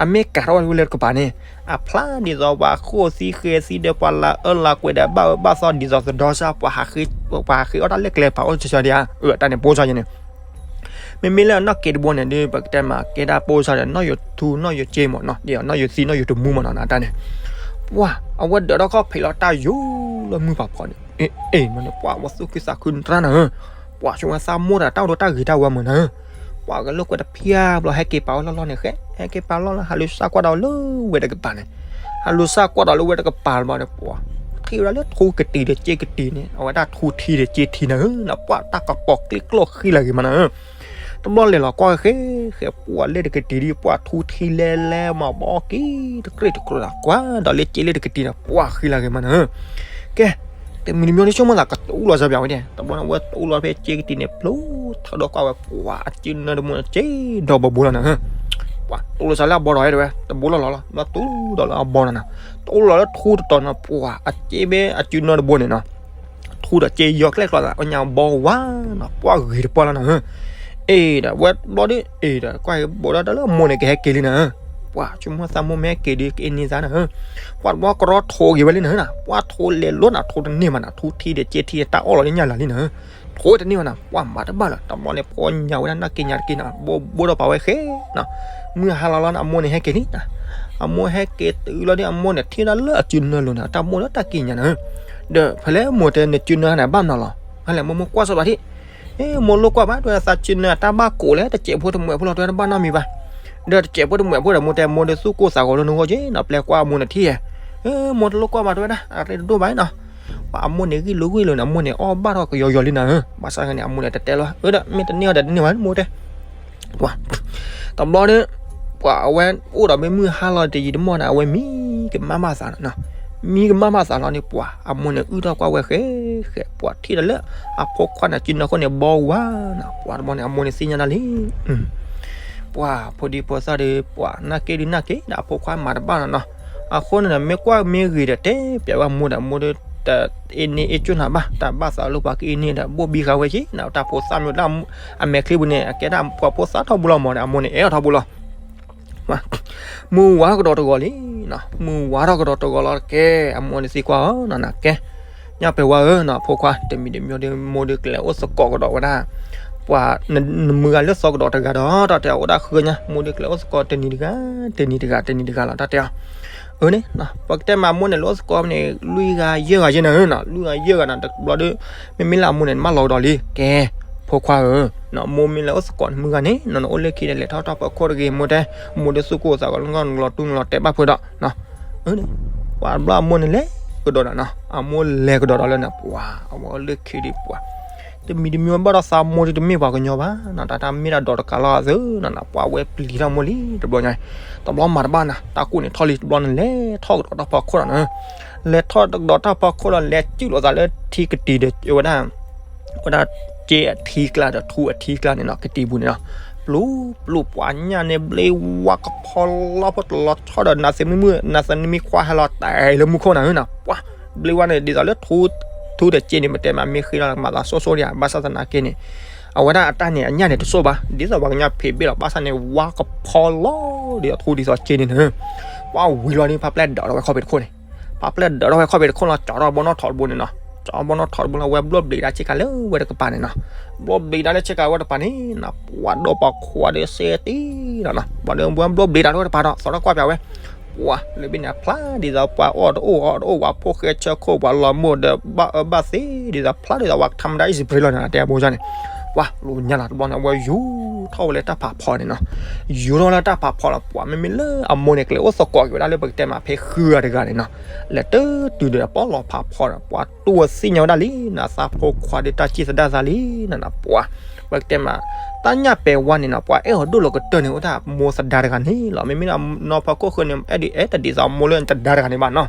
အမ့ၢ်ကၤထီၣ်ဝဲလၢတကပၤန့ၣ် အဖျါဒ်သိးပှၤဃိၣ်သံဃဲသံဒီးပှၤလၤအၢလၤကွဲဒီးဘၣ်အၢဘၣ်သီဒ်သိးသဒီစၢ် ပှၤဟးဃ့အီၣ်တၢ်လၢကျဲဖးအိၣ်တဆၢဒံးဧါ, အၢ တၢ်န့ၣ်ဖိစၢ်ယဲန့ၣ် မ့မ့ၢ်လၢအနီၢ်က့တဘိန့ၣ်ဒုး ပကတဲမးကဲဒၣ်ပိၢ်စၢ်ဒီး နီၢ်ယိၤထူနီၢ်ယိၤစ့မးနီၤ ဒ်နီၢ်ယိၤသံနီၢ်ယိၤတမူမးနီၤ တၢ်န့ၣ်, ပှၤ အဝဲဒၢးထီၣ်ခီၣ်ဖံးလီၤတၢ်ယိၤလၢမုၢ်ပာ်ဖီန့ၣ်, အ့ၣ် အ့ၣ် မ့ၢ်န့ၣ် ပှၤ အဝဲသူၣ်ခုသးခုတရၣ်နၤဧၢ, ပှၤဆိကမိၣ်သးမိၢ်ဒီးတၢ်အိၣ်ဒီးတၢ်ဂ့ၤတၢ်ဝါမးနၤဧၢ, ပှၤကလိာ်ကွဲတဖၣ်ဘျီဟဲက့ၤပာ်ဝဲလီၢ်လီၢ်န့ၣ်ဃဲ ဟဲက့ၤပာ်လီၢ်လၢ ဟးလူၤစၢ်ကွၢ်ဒီးလၢဝဲတကပၤန့ၣ်, ဟးလူၤစၢ်ကွၢ်ဒီးလၢဝဲတကပၤဘျီန့ၣ် ပှၤ ထံၣ်ဝဲဒၣ်လၢထူကတံၤဒီးစ့ကတံၤန့ၣ် အဝဲဒၣ်ထူထံဒီးစ့ထံနၤဧၢ, ပှၤတၢ်ကပိာ်ကျ့ကျိၣ်ဃံလၤဂ့ၤမးနၤဧၢ, တဘျီလဲၤလီၤကွၢ်ဃဲ ဃဲပှၤလၢတကတံၤဒ် ပှၤထူထံလဲၤလဲၤမးဘီက့ၤတကြ့ၢ်တကြ့ၢ်လီၤ ကွၢ်ဒီးလၢစ့လၢတကတံၤန့ၣ် ပှၤဃံလၤဂ့ၤမးနၤဧၢ, ကဲ တမံၤတမံၤဒ်ဆိကမိၣ်သးကတူၢ်လီၤစၢ်ပၠးဝဲဒၣ် တဘျီန့ၣ် အဝဲတူၢ်လီၤဖဲစ့ကတံၤန့ၣ် ဖျိထီၣ်ဒီးကွၢ်ဝဲ ပှၤအစုနၢတမူန့ၣ် စ့ဒီးဘီဘိလီၤနၤဧၢ, ပှၤတူၢ်လီၤစၢ်လၢအဘီဒီးဝဲ တဘိလီၤလီၤလီၤ ဘျီတူၢ်ဒီးလၢအဘီနီၤနၤ, တူၢ်လီၤလၢထူတတီၤန့ၣ် ပှၤအစ့ဘၣ်အစုနၢတဘိန့ၣ်နီၤ ထူဒီးစ့ယီၤကျဲၣ်ကျီသး အညါဘီဝါနီၤ ပှၤဂ့ၤတပှၢ်လီၤနၤဧၢ, အ့ၣ်ဒီးဝဲဘျီဒ် အ့ၣ်ဒီးကွၢ်ဘိးဒီးတၢ်လၢအမိၢ်န့ၣ် ကဟဲက့ၤလံနၤဧၢ, ပှၤဆိကမိၣ်သးမိၢ်မ့ၢ်ဟဲက့ၤဒ် ကအ့န့သးနၤဧၢ, ပှၤတဘျီကရီထိက့ၤဝဲလံနၤဧၢ, ပှၤထိလဲၤလိၤနၤ ထိတန့ၢ်ဘၣ်နၤ ထူထံဒီးစ့ထံတၢ်အီၣ်လီၤလၢညၣ်လၤလံနၤဧၢ, ထိတန့ၢ်ဘၣ်နၤ ပှၤမၤတဘၣ်လၢၤ တဘျီန့ၣ် ဖီညါဝဲဒၣ်နၢ်က့ညါတက့ၢ်နၤ ဘိဘိဒီးပာ်ဝဲဃဲနီၤ, မုၢ်ဟါလီၤလီၤနၤ အမိၢ်န့ၣ်ဟဲက့ၤလံနၤ အမိၢ်ဟဲက့ၤတုၤလီၤဒ်အမိၢ်န့ၣ် ထံၣ်ဒၣ်လၢအစုနၢလိၤန့ၣ် အတၢ်မိၢ်လၢတၢ်က့ၤညါနၤဧၢ, ဒီးဖဲလဲၣ်မိၢ်တဲနစုနၢန့ၣ် ဘၣ်မနီၤလီၤ, ဟဲလဲၣ်မိၢ်မိၢ်ကွၢ်စၢ်ဘၣ်ထံၣ်, အ့ မိၢ်လိၣ်ကွၢ်ဘၣ် တဲဝဲဒၣ်သးစုနၢတၢ်ဘၣ်ကိးလဲၣ် တစဲးဖိတမှဲးဖိလီၤ တဲဝဲဒၣ်ဘၣ်နီတမံၤဘၣ်, ဒီးတစဲးဖိတမှဲးဖိဒီး မိၢ်တဲမိၢ်ဒီးသူၣ်ကိၢ်သးဂီၤလၢနဂီၢ်က့ၤနီၤ ပျဲကွၢ်အမိၢ်န့ၣ်ထံၣ်ယဲ, အ့ မိၢ်တလိၣ်ကွၢ်ဘၣ် တဲဝဲဒၣ် အရ့တဒိၣ်ဘၣ်နီၤ ပှၤအမိၢ်န့ၣ်ဂံၢ်လိၤဂံၢ်လိၤန့ၣ် အမိၢ်န့ၣ်အီၣ်ဘၣ်ထီၣ်ကယီယီလံနၤဧၢ, ဘၣ်ဆၣ်န့ၣ် အမိၢ်န့ၣ်တတဲလီၤ အၢ ဒီးမ့ၢ်တန့ၢ်အီၤဒီးတန့ၢ်ဘၣ် မိၢ်တဲ, ပှၤ, တဘျီဒီး, ပှၤအဝဲအိၣ်ဒီးမ့ၢ်မုၢ်ဟါလီၤတယံာ်တမီၢ်န့ၣ် အဝဲမံကမၣ်ဘၣ်သးနီၤ, မံကမၣ်ဘၣ်သးလီၤန့ၣ် ပှၤအမိၢ်န့ၣ်အုၣ်ထီၣ်ကွၢ်ဝဲဃဲ, ဃဲ ပှၤထံၣ်ဒီးလၢ, အဖိခွါန့ၣ်စုနၢခိၣ်န့ၣ်ဘီဝါနီၤ, ပှၤတဘျီန့ၣ် အမိၢ်န့ၣ်သ့ၣ်ညါဒၣ်လံ ပှၤဖိဒံဖိသၣ်ဒီး ပှၤနာ်က့ဒုးနာ်က့ ဒီးအဖိခွါမၤတဘၣ်နီၤနီၤ, အဃိန့ၣ်ဒီး မ့ၢ်ကွၢ်မ့ၢ်ဂ့ၤဒီး တဲပျးဝဲအမိၢ်ဒီး အမိၢ်ဒီး တအ့န့ၢ်အ့ၣ်ကၠိၣ်နၤဘၣ်, တၢ်ဘၣ်သးလၢပှၤကအ့န့ၢ်ဒီး ဘိၣ်ဘံဃာ်ဝဲက့ၤနီၤ, တၢ်ဖိသၣ်မ့ၢ်လၢအမဲာ်ချံပူၤန့ၣ် အကဲဒၣ်ပှၤဖိသၣ်ထီဘိလီၤမးဒီး အမိၢ်န့ၣ်အဲၣ်အီၤထီဘိလီၤ မုၢ်ဝါကဒီးတဂီၤလံ, မုၢ်ဝါထီၣ်ကဒီးတဂီၤလီၤတကဲ, အမိၢ်န့ၣ်သံကွၢ်အီၤနီၤ နကဲ, ညၣ်ပဲာ်ဝါဧၢနီၤ အဖိခွါ တမံၤတမံၤဒီး မိၢ်ဒီးကလဲၤအိၣ်သကိးကဒီးဝဲဒၣ်, ပှၤ, နမုၢ်ဂၤလၢသီကဒီးတဂၤဒီး တၢ်တဲအီၤအိၣ်ဒၣ်ဃုညါ မိၢ်ဒီးကလဲၤအိၣ်သကိးတနံၤတဂၤ, တနံၤတဂၤ တနံၤတဂၤလီၤ တၢ်တဲအီၤ, အၢန့ၣ်, ပကတဲမးမိၢ်န့ၣ် လဲၤအိၣ်သကိးန့ၣ် လွံၢ်ဂၤယဲၢ်ဂၤယဲၢ်နၤဧၢနီၤ, လွံၢ်ဂၤယဲၢ်ဂၤနၤ တဘျီဒီး, မ့မ့ၢ်လၢအမိၢ်န့ၣ် နမၢလီၤကဒီးလံ ကဲ, ဖိခွါဧၢ, မိၢ်မ့ၢ်လဲၤအိၣ်သကိးနမုၢ်ဂၤန့ၣ် နအိၣ်လၢခံဒီး လဲၤထီၣ်တၢ်ဖီခိၣ်တဂ့ၤ မိၢ်တဲ, မိၢ်ဒီးသူၣ်ကိၢ်သးဂီၤလၢနဂီၢ် နကလီၤတူၢ်နလီၤတဲာ်ဘၣ်ဖုးဒီး, အၢန့ၣ်, ပှၤတဘျီအမိၢ်န့ၣ်လဲၤကဒီးဒီးနီၤ, အမိၢ်လဲၤကဒီးဒီးလၢန့ၣ် ပှၤ, အဝဲအိၣ်လၢခံဒီးပှၤ, တမံၤတမံၤဝဲဘၣ်ဒီးသးမိၢ်ဒ်တမ့ၢ်ပှၤကညီဘၣ်နီၤ, တၢ်တၢ်မ့ၢ်တၢ်ဒီးတကးလီၤအသးနီၤ, ပှၤဝဲပျံၤထီၣ်မိၢ်လံတဘျီညါ, တဘျီမၤတဘၣ်နီၤ, တၢ်ကိၢ်န့ၣ်ထီၣ်လံတဘျီန့ၣ် လဲၤထီၣ်ကဒီးတၢ်ဖီခိၣ်ဒီးနီၤ, လဲၤထီၣ်ကဒီးတၢ်ဖီခိၣ်ဒီး လဲၤစုၣ်လိာ်သးလၢထံကတံၤဒီး ဝဲဒၣ် ဝဲဒၣ်က့အထံကျါဒီးထူအထံကျါန့ၣ်နီၤ, ကတံၤပူၤန့ၣ်နီၤ, ပျူၤ ပျူၤပှၤညၣ်န့ၣ် ဘျ့ဝါကဖီလီဖိတလီၤဆီဒီး နးသ့မုၢ်မုၢ် နးသနမံခွါဟဲလီၤတဲာ်လၢမူခိၣ်နၤနီၤ, ပှၤ ဘျ့ဝါန့ၣ် ဒ်သိးလၢထူ ထူဒီးက့န့ၣ် ပတဲမးမ့ၢ်ဃ့လီၤ မၤသးစိၣ်စိၣ်ဒံးဧါ, ဘၣ်ဆၣ်သနာ်က့န့ၣ် အဝဲဒၣ်အတၢ်န့ၣ် အညၣ်န့ၣ်တစိၢ်ဘၣ်, ဒ်သိးပှၤကညီဖံးဘ့ၣ်လီၤ, ဘၣ်ဆၣ်န့ၣ် ဝါကဖီလီ ဒ်သိးထူဒ်သိးက့န့ၣ်နီၤ, ပှၤဝံၤလီၤန့ၣ် ဖးပျဲၢ်ဒၢးထီၣ်ဝဲခီၣ်ဖံးတခိၣ်န့ၣ်, ဖးပျဲၢ်ဒၢးထီၣ်ဝဲခီၣ်ဖံးတခိၣ်လီၤ, ကၠီထီၣ်ဘီနီၣ်ထိးတဘိန့ၣ်နီၤ, ကၠီဘီနီၣ်ထိးတဘိလီၤ, ဝဲဘျီၣ်ဘျံးဒၣ်ဆ့ကၤလၢဝဲတကပၤန့ၣ်နီၤ, ဘျီၣ်ဘျံးဒၣ်လၢဆ့ကၤဝဲတကပၤန့ၣ်နီၤ, ပှၤဒီးပှၤခွါဒီးစဲတ့ၢ်နီၤနီၤ, ပှၤဒီးဝဲဘျီၣ်ဘျံးဒၣ်လၢဝဲတကပၤဒီး သီထီၣ်ကွၢ်ပၠးဝဲ ပှၤလၢဘ့ၣ်န့ၣ် အဖျါဒ်သိးပှၤအီၣ်တအိၣ်အီတအိၣ် ပှၤဖိဃဲဆၢခိၣ် ပှၤလီၤမိၢ်ဒီးဘၣ်အၢဘၣ်သီ ဒ်သိးဖျါဒ်သိးပှၤ ထမ်မတၢ်အံၣ်စံးပရ့လီၤန့ၣ် တဲအဘိန့ၣ်, ပှၤလိၣ်ညါလီၤတဘျီန့ၣ် အဝဲယူၤထီၣ်ဝဲလၢတၢ်ဖးဖီန့ၣ်နီၤ, ယူၤထီၣ်လၢတၢ်ဖးဖီလီၤ, ပှၤမ့မ့ၢ်လၢအမိၢ်န့ၣ် ကျဲအိၣ်သကိးက့ၤဝဲဒၣ်လၢပကတဲမးဖဲဃုဂၤတဂၤန့ၣ်နီၤ, လဲၤတတုၤဒီးပီၣ်လီၤဖးဖီဒီး ပှၤတူၢ်သ့ၣ်ညါဝဲဒၣ်လံနီၤ, သးဖိခွါဒီးတၢ်စံၣ်သဒါသးလံနီၤနီၤ, ပှၤ ပကတဲမး တၢ်ညၣ်ပဲာ်ဝါန့ၣ်နီၤ, ပှၤအဲၣ်အီၤဒိၣ်လီၤကတၢၢ်န့ၣ် အိၣ်ဒၣ်မိၢ်သဒါတဂၤန့ၣ်လီၤ, မ့မ့ၢ်နီၢ်ဖီခိၣ်ဃၢၤန့ၣ် အဲၣ်ဒိးအဲၣ်တဒ်သိးမိၢ်လၢသဒါတဂၤန့ၣ်ဘၣ်နီၤ,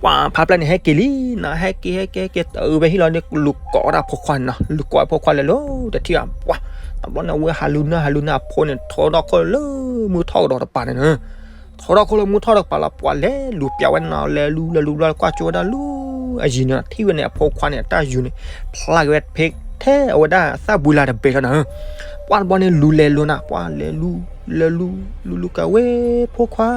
ပှၤဖးပျဲၢ်န့ၣ် ဟဲက့ၤလံနီၤ, ဟဲက့ၤ ဟဲက့ၤ ဟဲက့ၤ တအုးဝဲဟံၣ်လီၤန့ၣ် လူၤကိးဝဲဒၣ်ဖိခွါန့ၣ်နီၤ, လူၤကိးဝဲဖိခွါလဲၤလီၤတထံၣ်ဘၣ်, ပှၤ တဘျီန့ၣ် အဝဲဟးလူၤနၢ်ဟးလူၤနၢ် အဖိန့ၣ် ထီထီၣ်ခိၣ်လၢမုၢ်ထီၣ်ကဒီးတပၤန့ၣ်နီၤ, ထီထီၣ်ခိၣ်လၢမုၢ်ထီၣ်တပၤလီၤ, ပှၤလဲၤလူၤပၠးဝဲနီၤ, လဲၤလူၤ လဲၤလူၤဘျီ ကွၢ်ကၠိဝဲဒၣ်လူၤအယံၤန့ၣ်, ထံၣ်ဝဲန့ၣ် အဖိခွါန့ၣ် အတၢ်ယူၤန့ၣ် ဖျါက့ၤဝဲဖဲထဲအဝဲဒၣ်သၣ်ဘှံးလါတဘ့ၣ်လီၤနီၤ, ပှၤတဘျီန့ၣ် လူၤလဲၤလူၤနၤ, ပှၤလဲၤလူၤ လဲၤလူၤ လူၤလူၤကးဝဲ ဖိခွါ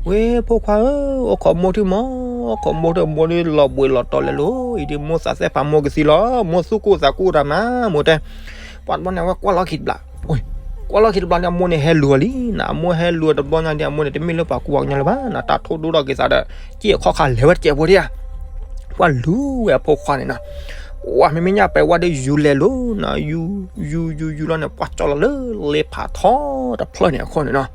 ဝဲဖိခွါဧၢ, အိၣ်ခိးမိၢ်ထံၣ်မး, အိၣ်ခိးမိၢ်ထံၣ် မိၢ်ဒ်လီၤဘှံးလီၤတီၤလဲၤလိၤ, အံၤဒ်မိၢ်သးစဲဖးမိၢ်ကသံလီၤ, မိၢ်သူၣ်ကိၢ်သးကိၢ်တၢ်နၤ, မိၢ်တဲ, ပှၤတဘျီန့ၣ် အဝဲကွၢ်လီၤခံတဘျီ, ကွၢ်လီၤခံတဘျီန့ၣ် အမိၢ်န့ၣ်ဟဲလူၤအီၤလံနီၤ, အမိၢ်ဟဲလူၤအီၤတဘျီညါဒီး အမိၢ်န့ၣ် တမ့ၢ်လၢပှၤကူပှၤကညီလၢၤဘၣ်နီၤ, တၢ်ထိၣ်ဒိၣ်ထီၣ်က့ၤသးဒီး စ့ၢ်အခီၣ်ခါလဲၤဝဲတစဲးဖိဒံဧါ, ပှၤလူၤဝဲအဖိခွါန့ၣ်နီၤ, ပှၤမ့မ့ၢ်ညၣ်ပဲာ်ဝါဒီးယူၤလဲၤလိၤနီၤ, ယူၤ ယူၤ ယူၤ ယူၤလီၤန့ၣ် ပှၤကၠီလီၤလၢလ့ဖးထီတဖျၢၣ်န့ၣ်အခိၣ်န့ၣ်နီၤ,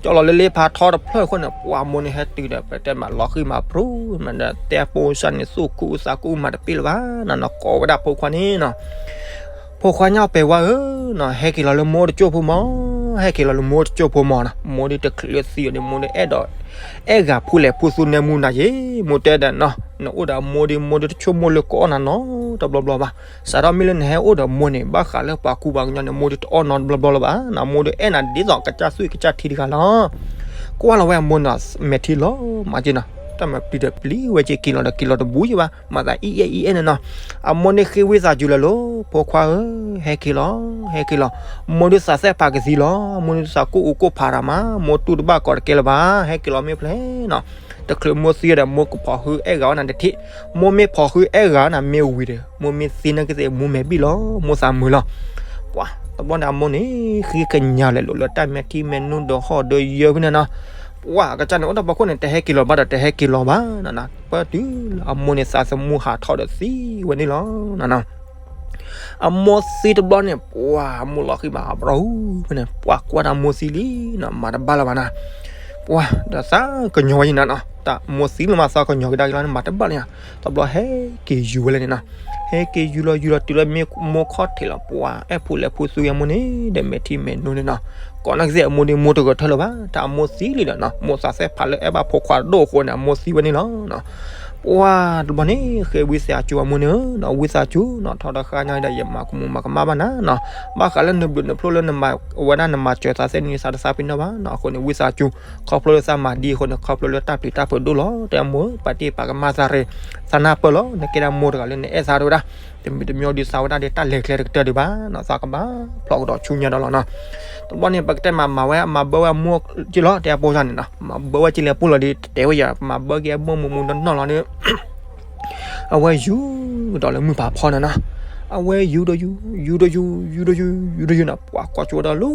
ကၠီလီၤလၢလ့ဖးထီတဖျၢၣ်အခိၣ်န့ၣ် ပှၤမိၢ်န့ၣ်ဟဲတုၤဒီး ပတဲမးလီၤဃံမးပြူၤ မးဒီးတဲပိစၢ်န့ၣ် သူၣ်ခုသးခုမးတပ့ၢ်လၢၤဘၣ်နီၤ, ကိးဝဲဒၣ်ဖိခွါန့ၣ်နီၤ, ဖိခွါညၣ်ပဲာ်ဝါဧၢနီၤ, ဟဲက့ၤလီၤလၢမိၢ်တစိၢ်ဖိမး, ဟဲက့ၤလီၤလၢမိၢ်တစိၢ်ဖိမးနီၤ, မိၢ်ဒ်တချုးသံအီၤန့ၣ် မိၢ်ဒ်အဲၣ်ဒိး အဲၣ်ဂၤဖူလဲၣ်ဖူသူနဲမူနၤယ့, မိၢ်တဲဒီးနီၤ, နအိၣ်ဒီးမိၢ်ဒ် မိၢ်ဒ်တဆိကမိၣ်လၢကအီၣ်နၤနီတဘျီဘျီဘၣ်, စးထီၣ်မ့ၢ်လၢနဟဲအိၣ်ဒီးမိၢ်န့ၣ် ဘၣ်ဃးလၢပှၤကူပှၤကညီန့ၣ် မိၢ်ဒ်တအီၣ်နီတဘျီဘျီလၢၤဘၣ်နီၤ, မိၢ်ဒ်အဲၣ်နၤဒ်သိးကစၢ်သွံၣ်ကစၢ်ထံတဂၤလီၤ, ကွၢ်လီၤဝဲအမိၢ်နီၤ, မဲာ်ထံလီၤမးက့နီၤ, တၢ်မၤပျံၤဒီးပျံၤဝဲက့ၤ က့ၤလီၤဒီးက့ၤလီၤတဘူးယံၤဘၣ်, မၤသးအံၣ်အဲၣ်အံၣ်အဲၣ်န့ၣ်နီၤ, အမိၢ်န့ၣ်ဃ့ဝံသးစူၤလၢၤလီၤ, ဖိခွါဧၢ, ဟဲက့ၤလီၤ, ဟဲက့ၤလီၤ, မိၢ်ဒ်သးစဲဖးကသံလီၤ, မိၢ်ဒ်သးကိၢ်အူကိၢ်ဖးတၢ်မး, မိၢ်တူၢ်တဘၣ်ကီးတကဲလၢၤဘၣ်, ဟဲက့ၤလီၤမ့ၢ်ဖျဲၣ်နီၤ, တချုးမိၢ်သံဒီး မိၢ်ကဖီၣ်ဟုအဲၣ်ဂၤဝဲနၤတထံၣ်, မိၢ်မ့ၢ်ဖီၣ်ဟုအဲၣ်ဂၤနၤမ့ၢ်ဝံၤဒီး မိၢ်မ့ၢ်သံနာ်က့သ့ၣ် မိၢ်မဲာ်ဘံၣ်လီၤ, မိၢ်သးမုာ်လီၤ, ပှၤ တဘျီန့ၣ် အမိၢ်န့ၣ် ဃ့ကညးလဲၤလိာ်လၢတၢ်မဲာ်ထံမဲာ်နိဒီးဟီၣ်ဒီးယၢဖဲန့ၣ်နီၤ, ပှၤ ကစၢ်န့ၣ် အိၣ်တၢ်ဖီခိၣ်န့ၣ် တဟဲက့ၤလီၤဘၣ်ဒီး တဟဲက့ၤလီၤဘၣ်နီၤနီၤ, ပၢတုၤလၢအမိၢ်န့ၣ် သးသမူဟးထီၣ်ဒီးသံဝဲန့ၣ်လီၤနီၤနီၤ. အမိၢ်သံတဘျီန့ၣ် ပှၤ အမိၢ်လီၤဃံၤမး အဘျီဟူဖဲန့ၣ် ပှၤကွၢ်တၢ်မိၢ်သံလံနီၤ မၤတဘၣ်လၢၤဘၣ်နီၤ, ပှၤ ဒီးသးကညီၤဝဲယံၤနီၤနီၤ, တၢ်မိၢ်သံလၢမၤသးကညီၤကဒါက့ၤလီၤန့ၣ် မၤတဘၣ်လၢၤယၤ, တဘျီဟဲက့ၤယူၤဝဲလဲၣ်န့ၣ်နီၤ, ဟဲက့ၤယူၤလီၤယူၤလီၤတုၤလၢမ့ၢ်မိၢ်ခီၣ်ထံးလီၤ ပှၤ အဲၣ်ဖိလဲၤဖိသူယၤမိၢ်န့ၣ် ဒီးမဲာ်ထံမဲာ်နိန့ၣ်နီၤ, ကိးနာ်က့သ့ၣ်အမိၢ်န့ၣ် မိၢ်တဂဲၤထၢၣ်လၢၤဘၣ်, တၢ်အမိၢ်သံလံဒီးနီၤ, မိၢ်သးစဲဖးလၢအဲၣ်ဘၣ်ဖိခွါဒိၣ်အဃိန့ၣ် အမိၢ်သံဝဲန့ၣ်လီၤနီၤ. ပှၤတဘျီန့ၣ် ဃ့ဝံသးစူၤအမိၢ်န့ၣ်နီၤ, ဝံသးစူၤနီၤ, ထီၣ်ဒီးဃါညါဒီး ယမၤကမူၤမၤကမၣ်ဘၣ်နၤနီၤ, ဘၣ်ဃးလၢနဘျုးနဖျိလၢနမၤဝဲဒၣ် နမၤစၢၤသးသ့ၣ်န့ၣ် သးတသးပ့ၤနီၣ်ဘၣ်နီၤ, အဃိန့ၣ် ဝံသးစူၤ ခီဖျိလၢသးမၤဒ်အဃိန့ၣ် ခီဖျိလၢတၢ်ပျံၤတၢ်ဖုးဒိၣ်လီၤ, တဲအမိၢ်ဧၢ ပာ်တ့ၢ်ပာ်ကမၣ်သးရ့, သးနၢ်ပၢၢ်လီၤ, နကဲဒၣ်မိၢ်တဂၤလၢနအဲၣ်သးဒိၣ်ဝဲဒၣ်, တမံၤတမံၤဒ်သးဝဲဒၣ်ဒီးတၢ်လဲၤကျဲတကတၢၢ်ဒံးဘၣ်နီၤ, သးကဘၣ်ဖျိးကဒီးဆူညါဒီးလီၤနီၤ. တဘျီန့ၣ် ပကတဲမၤမၤဝဲ မၤဘၢဝဲအမိၢ်က့လီၤ, တဲအပိစၢ်န့ၣ်နီၤ, မၤဘၢဝဲက့လဲၤပူၤလီၤဒီး တတဲဝဲယၤ, မၤဘၢက့အမိၢ်မူးမူးနီၢ်နီၢ်လီၤဒီး အဝဲယူၤကဒီးလၢမုၢ်ဖးဖီန့ၣ်နီၤ, အဝဲယူၤဒီးယူၤ ယူၤဒီးယူၤ ယူၤဒီးယူၤ ယူၤဒီးယူၤနီၤ, ပှၤကွၢ်ကၠိဝဲဒၣ်လၢ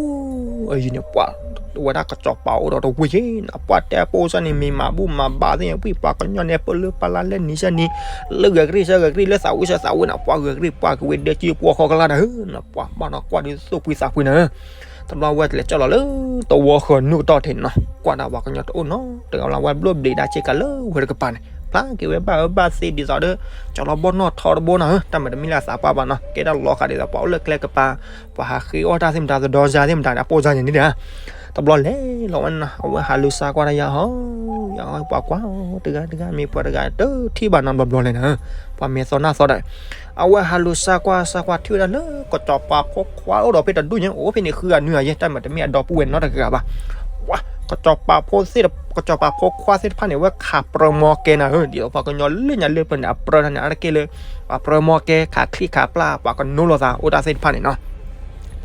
အယံၤန့ၣ် ပှၤ ဝဲဒၣ်ကစီၤပၤအိၣ်ဒီးတဝ့ၢ်က့နီၤ, ပှၤတဲအပိစၢ်န့ၣ် မ့ၢ်မၤဘူၣ်မၤဘါသ့ၣ် ဝံၣ်ပှၤကညီန့ၣ် ပလၢပလါလၢနံၤဆၢနံၤ လၢဂဲၤကရံၣ်ဆၢဂဲၤကရံၣ် လၢသးဝံၣ်ဆၢသးဝံၣ်နီၤ, ပှၤဂဲၤကရံၣ်ပှၤကဝ့ၤဒဲကၠံပှီၢ်ဃီကလါနၤဧၢနီၤ, ပှၤဘၣ်နီၤကွၢ်ဒ်သိးပှံသးပှံန့ၣ်ဧၢ တဘျီဝဲလဲၤကၠီၣ်လီၤလၢသဝီဃၢၤနုာ်ကတီၢ်ထံးန့ၣ်နီၤ, ကွၢ်ဒၣ်ပှၤကညီတအိၣ်နီတဂၤလၢၤ, ဝဲဘျီၣ်ဘျံးဒၣ်ဆ့ကၤလၢဝဲတကပၤန့ၣ်, ဖျါက့ၤဝဲဘၣ်အၢဘၣ်သီဒ်သိးဒီး ကၠီလီၤဘီၣ်နီၣ်ထီတဘိနီၤဧၢ, တၢ်မၤတမံၤလၢအသးပှၢ်ဘၣ်နီၤ, ကဲဒၣ်လီၤဃာ်ဒ်သိးပှၤအိၣ်လၢကျဲကပၤ, ပှၤဟးဃ့အီၣ်တၢ်သ့ၣ်မတၤ သဒီယါသ့ၣ်မတၤန့ၣ် အပိၢ်စါန့ၣ်ဒ်န့ၣ်ဧါ. တဘျီလဲၤလီၤဝဲနီၤ, အဝဲဟးလူၤစါကွၢ်တၢ်ယါဟီ, ယါပှၤကွၢ်တဂၤတဂၤ မ့ၢ်ပှၤတဂၤတထံၣ်ဘၣ်နီတဘျီဘျီလဲၣ်နီၤဧၢ, ပှၤမဲာ်သီနၢ်သီဒီး အဝဲဟးလူၤစါကွၢ်စါကွၢ်ထံၣ်ဝဲဒၣ်လၢ ကစီၤပၤဖိခွါအိၣ်ဒီးဖဲတဒူၣ်ညါ အိၣ်ဖဲန့ၣ်ဃုဂၤနွံဂၤယဲၢ်, တၢ်မၤတမ့ၢ်အဒီပုၢ်ဝဲၢ်နီတဂၤဘၣ်. ပှၤ ကစီၤပၤဖိသ့ၣ်တ ကစီၤပၤဖိခွါသ့ၣ်တဖၣ်န့ၣ် အဝဲခးပြၢမီကဲနၤဧၢ, ဒ်သိးပှၤကညီလၢညါလၢပျၢၤန့ၣ် အပြၢထီၣ်န့ၣ် အါတက့ၢ်လၢ ပှၤပြၢမီကဲ ခးချံခးပျၢ် ပှၤကနိလီၤသးအိၣ်တၢ်သ့ၣ်တဖၣ်န့ၣ်နီၤ.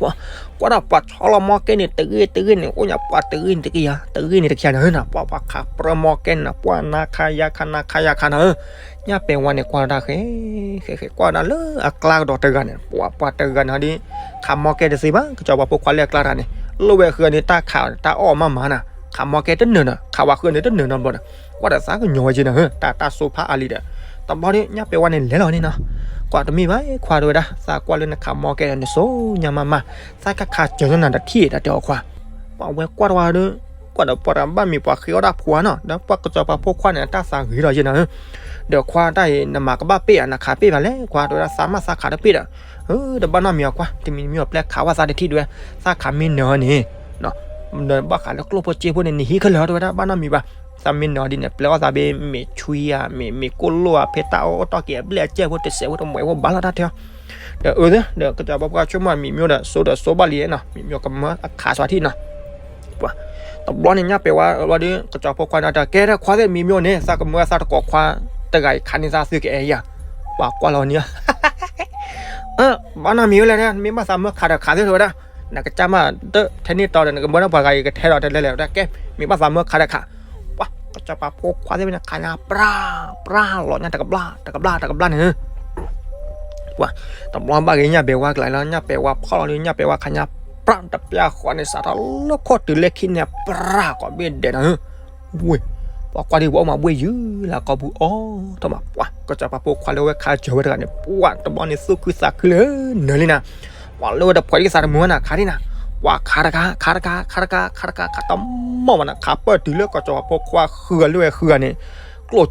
ပှၤ ကွၢ်ဒီးပှၤဆီလီၤမီကဲန့ၣ် တဂ့ၢ်တဂ့ၢ်န့ၣ် အိၣ်ညါပှၤတဂ့ၢ်န့ၣ်တကယၤ တဂ့ၢ်န့ၣ်တကယၤနၤဧၢနီၤ, ပှၤ ပှၤခးပြၢမီကဲန့ၣ်နီၤ ပှၤနါခါယါခါ နါခါယါခါနၤဧၢ. ညၣ်ပဲာ်ဝါန့ၣ် ကွၢ်တၢ်ဃဲ ဃဲ ဃဲ ကွၢ်ဒၣ်လၢအကျါကဒီးတဂၤန့ၣ် ပှၤ ပှၤတဂၤန့ၣ်ဒီး ခးမီကဲတသ့ဘၣ် ကစီၤပၤဖိခွါလၢအကျါတဂၤန့ၣ် လိၣ်ဝဲဃုာ်န့ၣ် တၢ်ခးတၢ်အီၣ်မးမးနၤ, ခးမီကဲတနၢၤနီၤ ခးဝဲဃုာ်န့ၣ်တနၢၤနီတဘျီဒီး ကွၢ်ဒီးသးကညီၤဝဲက့နၤဧၢ တၢ် တၢ်စိဖးအါလံဒီး တဘျီဒီး ညၣ်ပဲာ်ဝါန့ၣ်လဲၤလီၤန့ၣ်နီၤ. ကွၢ်တမ့ၢ်ဘၣ်ခွါတဲဝဲဒၣ် သးကွၢ်လၢနခးမီကဲဒီးနစိညါမးမး သးကခးစၢၤနၤတထံၣ် တၢ်တဲအီၤခွါ. ပှၤဝဲကွၢ်တဝါဒီး ကွၢ်ဒီးပှၤတဘၣ်မံၤပှၤဃ့အီၣ်တၢ်ဖိဧါနီၤ ဒီးပှၤကစီၤပၤဖိခွါန့ၣ် တၢ်သးဂ့ၤဒီးယဲနၤဧၢ. ဒီးခွါတၢ်အံၤ နမၤကဘၣ်ပ့ၢ်ဧါ နခးပ့ၢ်ဘၣ်လဲၣ်ခွါ တဲဝဲဒၣ် သးမးသးခးတပ့ၢ်ဒီး တဘၣ်နီတမံၤအီၤကွၢ် တမံၤတမံၤအီၤ ပျဲခးဝဲသးတထံၣ်တဲဝဲ သးခးမ့ၢ်နၢၤအီၤန့ၣ် နဘၣ်ဃးလၢကျိၣ်ဖိစ့ဖိန့ၣ် နဟံးခဲလၢာ်တဲဝဲဒၣ် ဘၣ်နီတမံၤဘၣ်. သးမ့ၢ်နၢၤအီၤဒ်န့ၣ် ပျဲအီၣ်သးဘ့ၣ် မ့ၢ်ဆွံဧါ မ့ၢ် မ့ၢ်ကိၣ်လိၣ်ဧါ ဖဲတၢ်အီၣ်အီၣ်တီၢ်က့ၤအဘျဲၣ်အစဲၢ်ဖိ တစဲးဖိတမှဲးဖိဘၣ်လီၤတၢ်ထဲအီၤ. ဒီးအၢ ဒီးကစီၤပၤဖိခွါဆိကမိၣ်မံၤမ့ၢ်ဒီး စိဒီးစိဘၣ်လံနီၤ မံၤမ့ၢ်ကမၢအခးသွါထံၣ်နီၤ. ပှၤ တဘျီန့ၣ်ညၣ်ပဲာ်ဝါဘျီဒီး ကစီၤဖိခွါန့ၣ်တဲ ကဲဒၣ်ခွါသ့ၣ်မံၤမ့ၢ်န့ၣ် သးကမၢသးတကိးခွါတဂၤအံၤခးန့ၢ်သးသုကအဲၣ်ယၤ. ပှၤကွၢ်လီၤန့ၣ် ဘၣ်နီတမံၤဝဲလဲၣ် မ့ၢ်ဘၣ်သးမၢခးဒီးခးသ့တဲဝဲဒၣ်. နကစၢ်မးတထဲန့ၣ်တီဒီး နကမၢဒၣ်ပှၤဂၤအံၤကထဲဒီးတဲလဲၣ်လဲၣ် တဲကဲ မ့ၢ်ဘၣ်သးမၢခးဒီးခး. ပှၤ ကစီၤပၤဖိခွါသ့ၣ်ဝဲန့ၣ် ခးညါ ပြၢ် ပြၢ်လီၤညါ တကဘျၣ် တကဘျၣ် တကဘျၣ်န့ၣ် ပှၤ တဘျီဘၣ်ဂ့ၤညၣ်ပဲာ်ဝါကလၢ်လီၤ ညၣ်ပဲာ်ဝါဖီၣ်လီၤဒီး ညၣ်ပဲာ်ဝါခးညါ ပြၢ်တပျၢ်ဃီန့ၣ် စးထီၣ်လၢခိၣ်တုၤလၢခံန့ၣ် ပြၢ်ကိးဘ့ၣ်ဒဲးနၤဧၢ. ဝ့ၢ် ပှၤကွၢ်ဒံးပှၤအိၣ်မးဘှ့ၣ်ယုၢ်လၢကိာ်ပူၤအီၤထီၣ်မး ပှၤ ကစီၤပၤဖိခွါလၢဝဲခးစၢၤဝဲတဂၤန့ၣ် ပှၤတဘျီန့ၣ်သူၣ်ခုသးခုလၢနၢၤလံနၤ. ပှၤလၢဝဲတဖှဲးဒ်သးတမုာ်ဝဲနၤ ခးဒံးနၤ. ပှၤခးတခါ ခးတခါ ခးတခါ ခးတခါ ခးတမီၢ်ဘၣ်နၤ ခးပၢၢ်တုၤလၢကစီၤပၤဖိခွါဃုဂၤလၢဝဲဃုဂၤန့ၣ်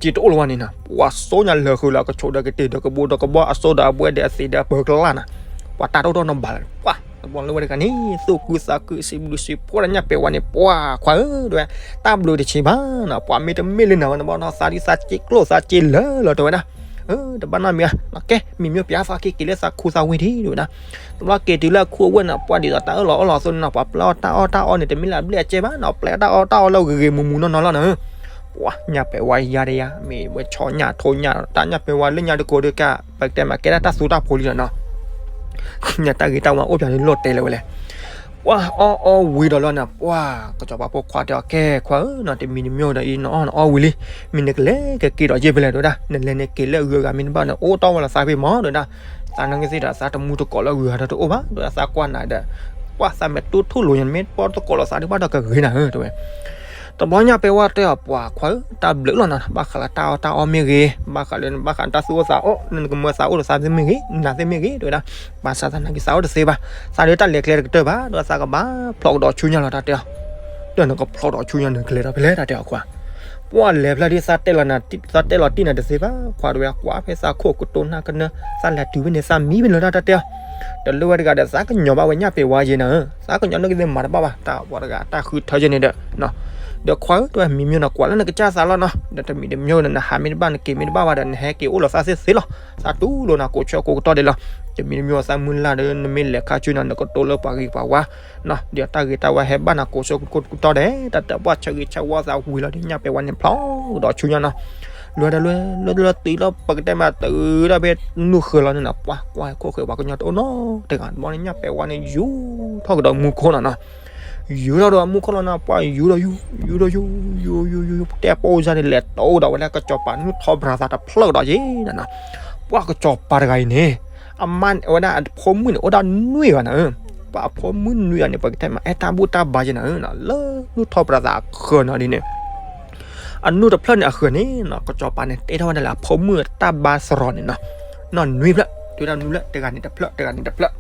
ကျိၣ်စ့တအိၣ်လၢၤဝဲန့ၣ်နၤ ပှၤစိညါလၢာ်ဃုာ်လၢအကဆိးဒီးကတ့ၢ်ဒီးကဘိဒီးကဘီ အစိဒီးအဘှဲဒီးအသံးဒီးအပၢၤကလၢ်နၤ ပှၤတၢ်တအိၣ်ထီၣ်နီတဘျီလၢၤ ပှၤ တဘျီလၢဝဲတဂၤန့ၣ် သူၣ်ခုသးခု စံးဘျုးစံးဖှိၣ်လၢညၣ်ပဲာ်ဝါန့ၣ် ပှၤခွါဧၢ တဲဝဲ တၢ်ဘျုးတဆံးဘၣ်နၤ ပှၤမ့ၢ်တမ့ၢ်လၢနၤဝဲန့ၣ်ဘၣ်နီၤ သးဒ်သးစ့ကျိၣ်သးစ့လၢာ်လီၤ တဲဝဲဒၣ်. တဘၣ်နီတမံၤဧါ ကဲ မံၤမ့ၢ်ပျဲသးက့ၤက့ၤလၢသးခူသးဝ့ၢ် တဲဝဲဒၣ်. တဘျီက့ၤတုၤလၢအခူအဝ့ၢ်န့ၣ် ပှၤဒ်သိးတၢ်အၢၣ်လီၤအီလီၤအသိးန့ၣ်နီၤ ပှၤပျဲအီၣ်တၢ်အီၣ်တၢ်အီန့ၣ် တမ့ၢ်လၢအဘျဲၣ်အကဲဘၣ်နီၤ ပျဲတၢ်အီၣ်တၢ်အီလၢဂ့ၤဂ့ၤမူမူနီၢ်နီၢ်လီၤနၤဧၢ. ပှၤ ညၣ်ပဲာ်ဝါယါတယါ မ့ၢ်ဝဲဆီညၣ်ထိညၣ် တၢ်ညၣ်ပဲာ်ဝါလၢညါတကိးဒုးက ပကတဲမးကဲဒၣ်တၢ်သူတၢ်ဖိလံလီၤနီၤ ညၣ်တၢ်ဂ့ၤတၢ်ဝါအိၣ်ပှၤန့ၣ်လိၣ်တဲလၢၤဝဲလဲၣ်. ပှၤအီၣ်အီဝံၤဒီးလီၤန့ၣ် ပှၤ ကစီၤပၤဖိခွါတဲအီၤ ကဲခွါဧၢ နတမံၤတမံၤဒီးအံၤ နအီၣ်နအီဝံၤလံ မ့ၢ်နကလဲၤကက့ၤဒီးယ့ၢ်ဖဲလဲၣ်တဲဝဲဒၣ် နလဲၤနက့ၤလၢအဂုၤအဂၤမ့ၢ်တဘၣ်န့ၣ် အိၣ်တီၢ်ဝဲလီၤသးဖဲမးတဲဝဲဒၣ်. သးနာ်က့သ့ၣ်ဒီးသးတမူတကိးလၢအဂုၤအဂၤဒီးတအိၣ်ဘၣ် တဲဝဲဒၣ် သးကွၢ်နၤဒီး ပှၤသးမဲာ်တူၢ်ထူၣ်လိာ်ညါ မ့ၢ်ပီတကိးလီၤသးဒုးဘၣ်ဒီးကဂ့ၤနၤဧၢ တဲဝဲ. တဘျီညၣ်ပဲာ်ဝါတဲအီၤ ပှၤခွါဧၢ တၢ်ဘျုးလီၤနၤ ဘၣ်ဃးလၢတၢ်အီၣ်တၢ်အီမ့ၢ်ဂ့ၤ ဘၣ်ဃးလၢနဘၣ်ဃးတၢ်သူၣ်အိၣ်သးအိၣ် နကမၢသးအိၣ်ဒီးသးသ့ၣ်မ့ၢ်ဂ့ၤ နၤသ့ၣ်မ့ၢ်ဂ့ၤ တဲဝဲဒၣ်. ဘၣ်ဆၣ်သးနာ်က့သးအိၣ်တသ့ဘၣ် သးဒုးတၢ်လဲၤကျဲတကတၢၢ်ဘၣ် တဲဝဲ သးကဘၣ်ဖျိးကဒီးဆူညါလီၤ တၢ်တဲအီၤ. ဒီးနကဖျိးဒီးဆူညါ နကလဲၤဒီးဖဲလဲၣ် တၢ်တဲအီၤခွါ. ပှၤလဲၤဖျါဒ်သးတဲလီၤနၤ သးတဲလီၤတံၢ်နၤတသ့ဘၣ် ခွါတဲဝဲ ကွၢ်ဖဲသးခိၣ်ကတိၤနၢ်ကနၢ သးလဲၤတုၤဖဲန့ၣ် သးမံဖဲလဲၣ် တၢ်တဲအီၤ. ဒီးလၢဝဲတဂၤဒီး သးကညီၤဘၣ်ဝဲညၣ်ပဲာ်ဝါယဲနၤဧၢ သးကညီၤနကသ့မၤတဘၣ်ဘၣ် တၢ်ပှၤတဂၤတၢ်ဃုထၢယဲန့ၣ်ဒီး ဒီးခွါဧၢ တဲဝဲ မံၤမ့ၢ်နကွၢ်လၢနကစၢ်သးလီၤနီၤ ဒီးတမံၤတမံၤဒီး နဟးမ့ၢ်တဘၣ် နက့ၤမ့ၢ်တဘၣ်ဘၣ်ဒီး နဟဲက့ၤအိၣ်လီၤသးသ့သ့လီၤ. သးတူၢ်လိာ်နၤကိးဆၢကိးကတီၢ်ဒဲးလီၤ. တမံၤတမံၤ သးမုၢ်လၢ်ဒီး နမ့ၢ်လဲၤခါဆူညါ နကတိၤလၢပှၤဂ့ၤပှၤဝါ ဒီးတၢ်ဂ့ၤတၢ်ဝါဟဲဘၣ်နၤကိးဆၢကိးကတီၢ်ဒဲး တၢ်တဲပှၤဆၢဂ့ၤဆၢဝါသးဝံၤလီၤဒီး ညၣ်ပဲာ်ဝါန့ၣ်ဖျိးဒီးဆူညါနီၤ. လၢတၢ်လၢ လၢတၢ်လၢတုၤလီၤ ပကတဲမး တုၤဒၣ်ဖဲနူၢ်ဃၢၤလီၤန့ၣ်နီၤ ပှၤကွၢ်ဟဲခိၣ်ဃဲၤပှၤကညီတအိၣ်နီတဂၤ တဘျီန့ၣ် ညၣ်ပဲာ်ဝါန့ၣ် ယူၤထီၣ်ကဒီးမူခိၣ်လီၤနီၤ. ယူၤထီၣ်ဒီးမူခိၣ်လီၤနီၤ ပှၤယူၤဒီးယူၤ ယူၤဒီးယူၤ ယူၤယူၤယူၤယူၤ တဲပိၢ်စၢ်န့ၣ် လဲၤတိၢ်ဒီးဝဲလၢကစီၤပၤနူၢ်ထီပြၤသးတဖျၢၣ်ကဒီးယဲနၤနီၤ. ပှၤကစီၤပၤတဂၤအံၤန့ၣ် အမါန့ၣ် အဝဲဒၣ်အဖိမုၣ်န့ၣ် အိၣ်ဒၣ်နွံဂၤနၤဧၢ. ပှၤအဖိမုၣ်နွံဂၤန့ၣ် ပကတဲမး အဲၣ်တၢ်ဘူၣ်တၢ်ဘါယဲနၤဧၢ လၢနူၢ်ထီပြၤသးအဃၢၤနီၤဒ်န့ၣ် အနူၢ်တဖျၢၣ်န့ၣ်အဃၢၤန့ၣ်နီၤ ကစီၤပၤန့ၣ် တဲထီၣ်ဝဲဒၣ်လၢအဖိမုၣ်တၢ်ဘါစရီန့ၣ်နီၤ နီၢ်နွံဖျၢၣ် တုၤဒၣ်နွံဖျၢၣ် တဂၤန့ၣ်တဖျၢၣ် တဂၤန့ၣ်တဖျၢၣ်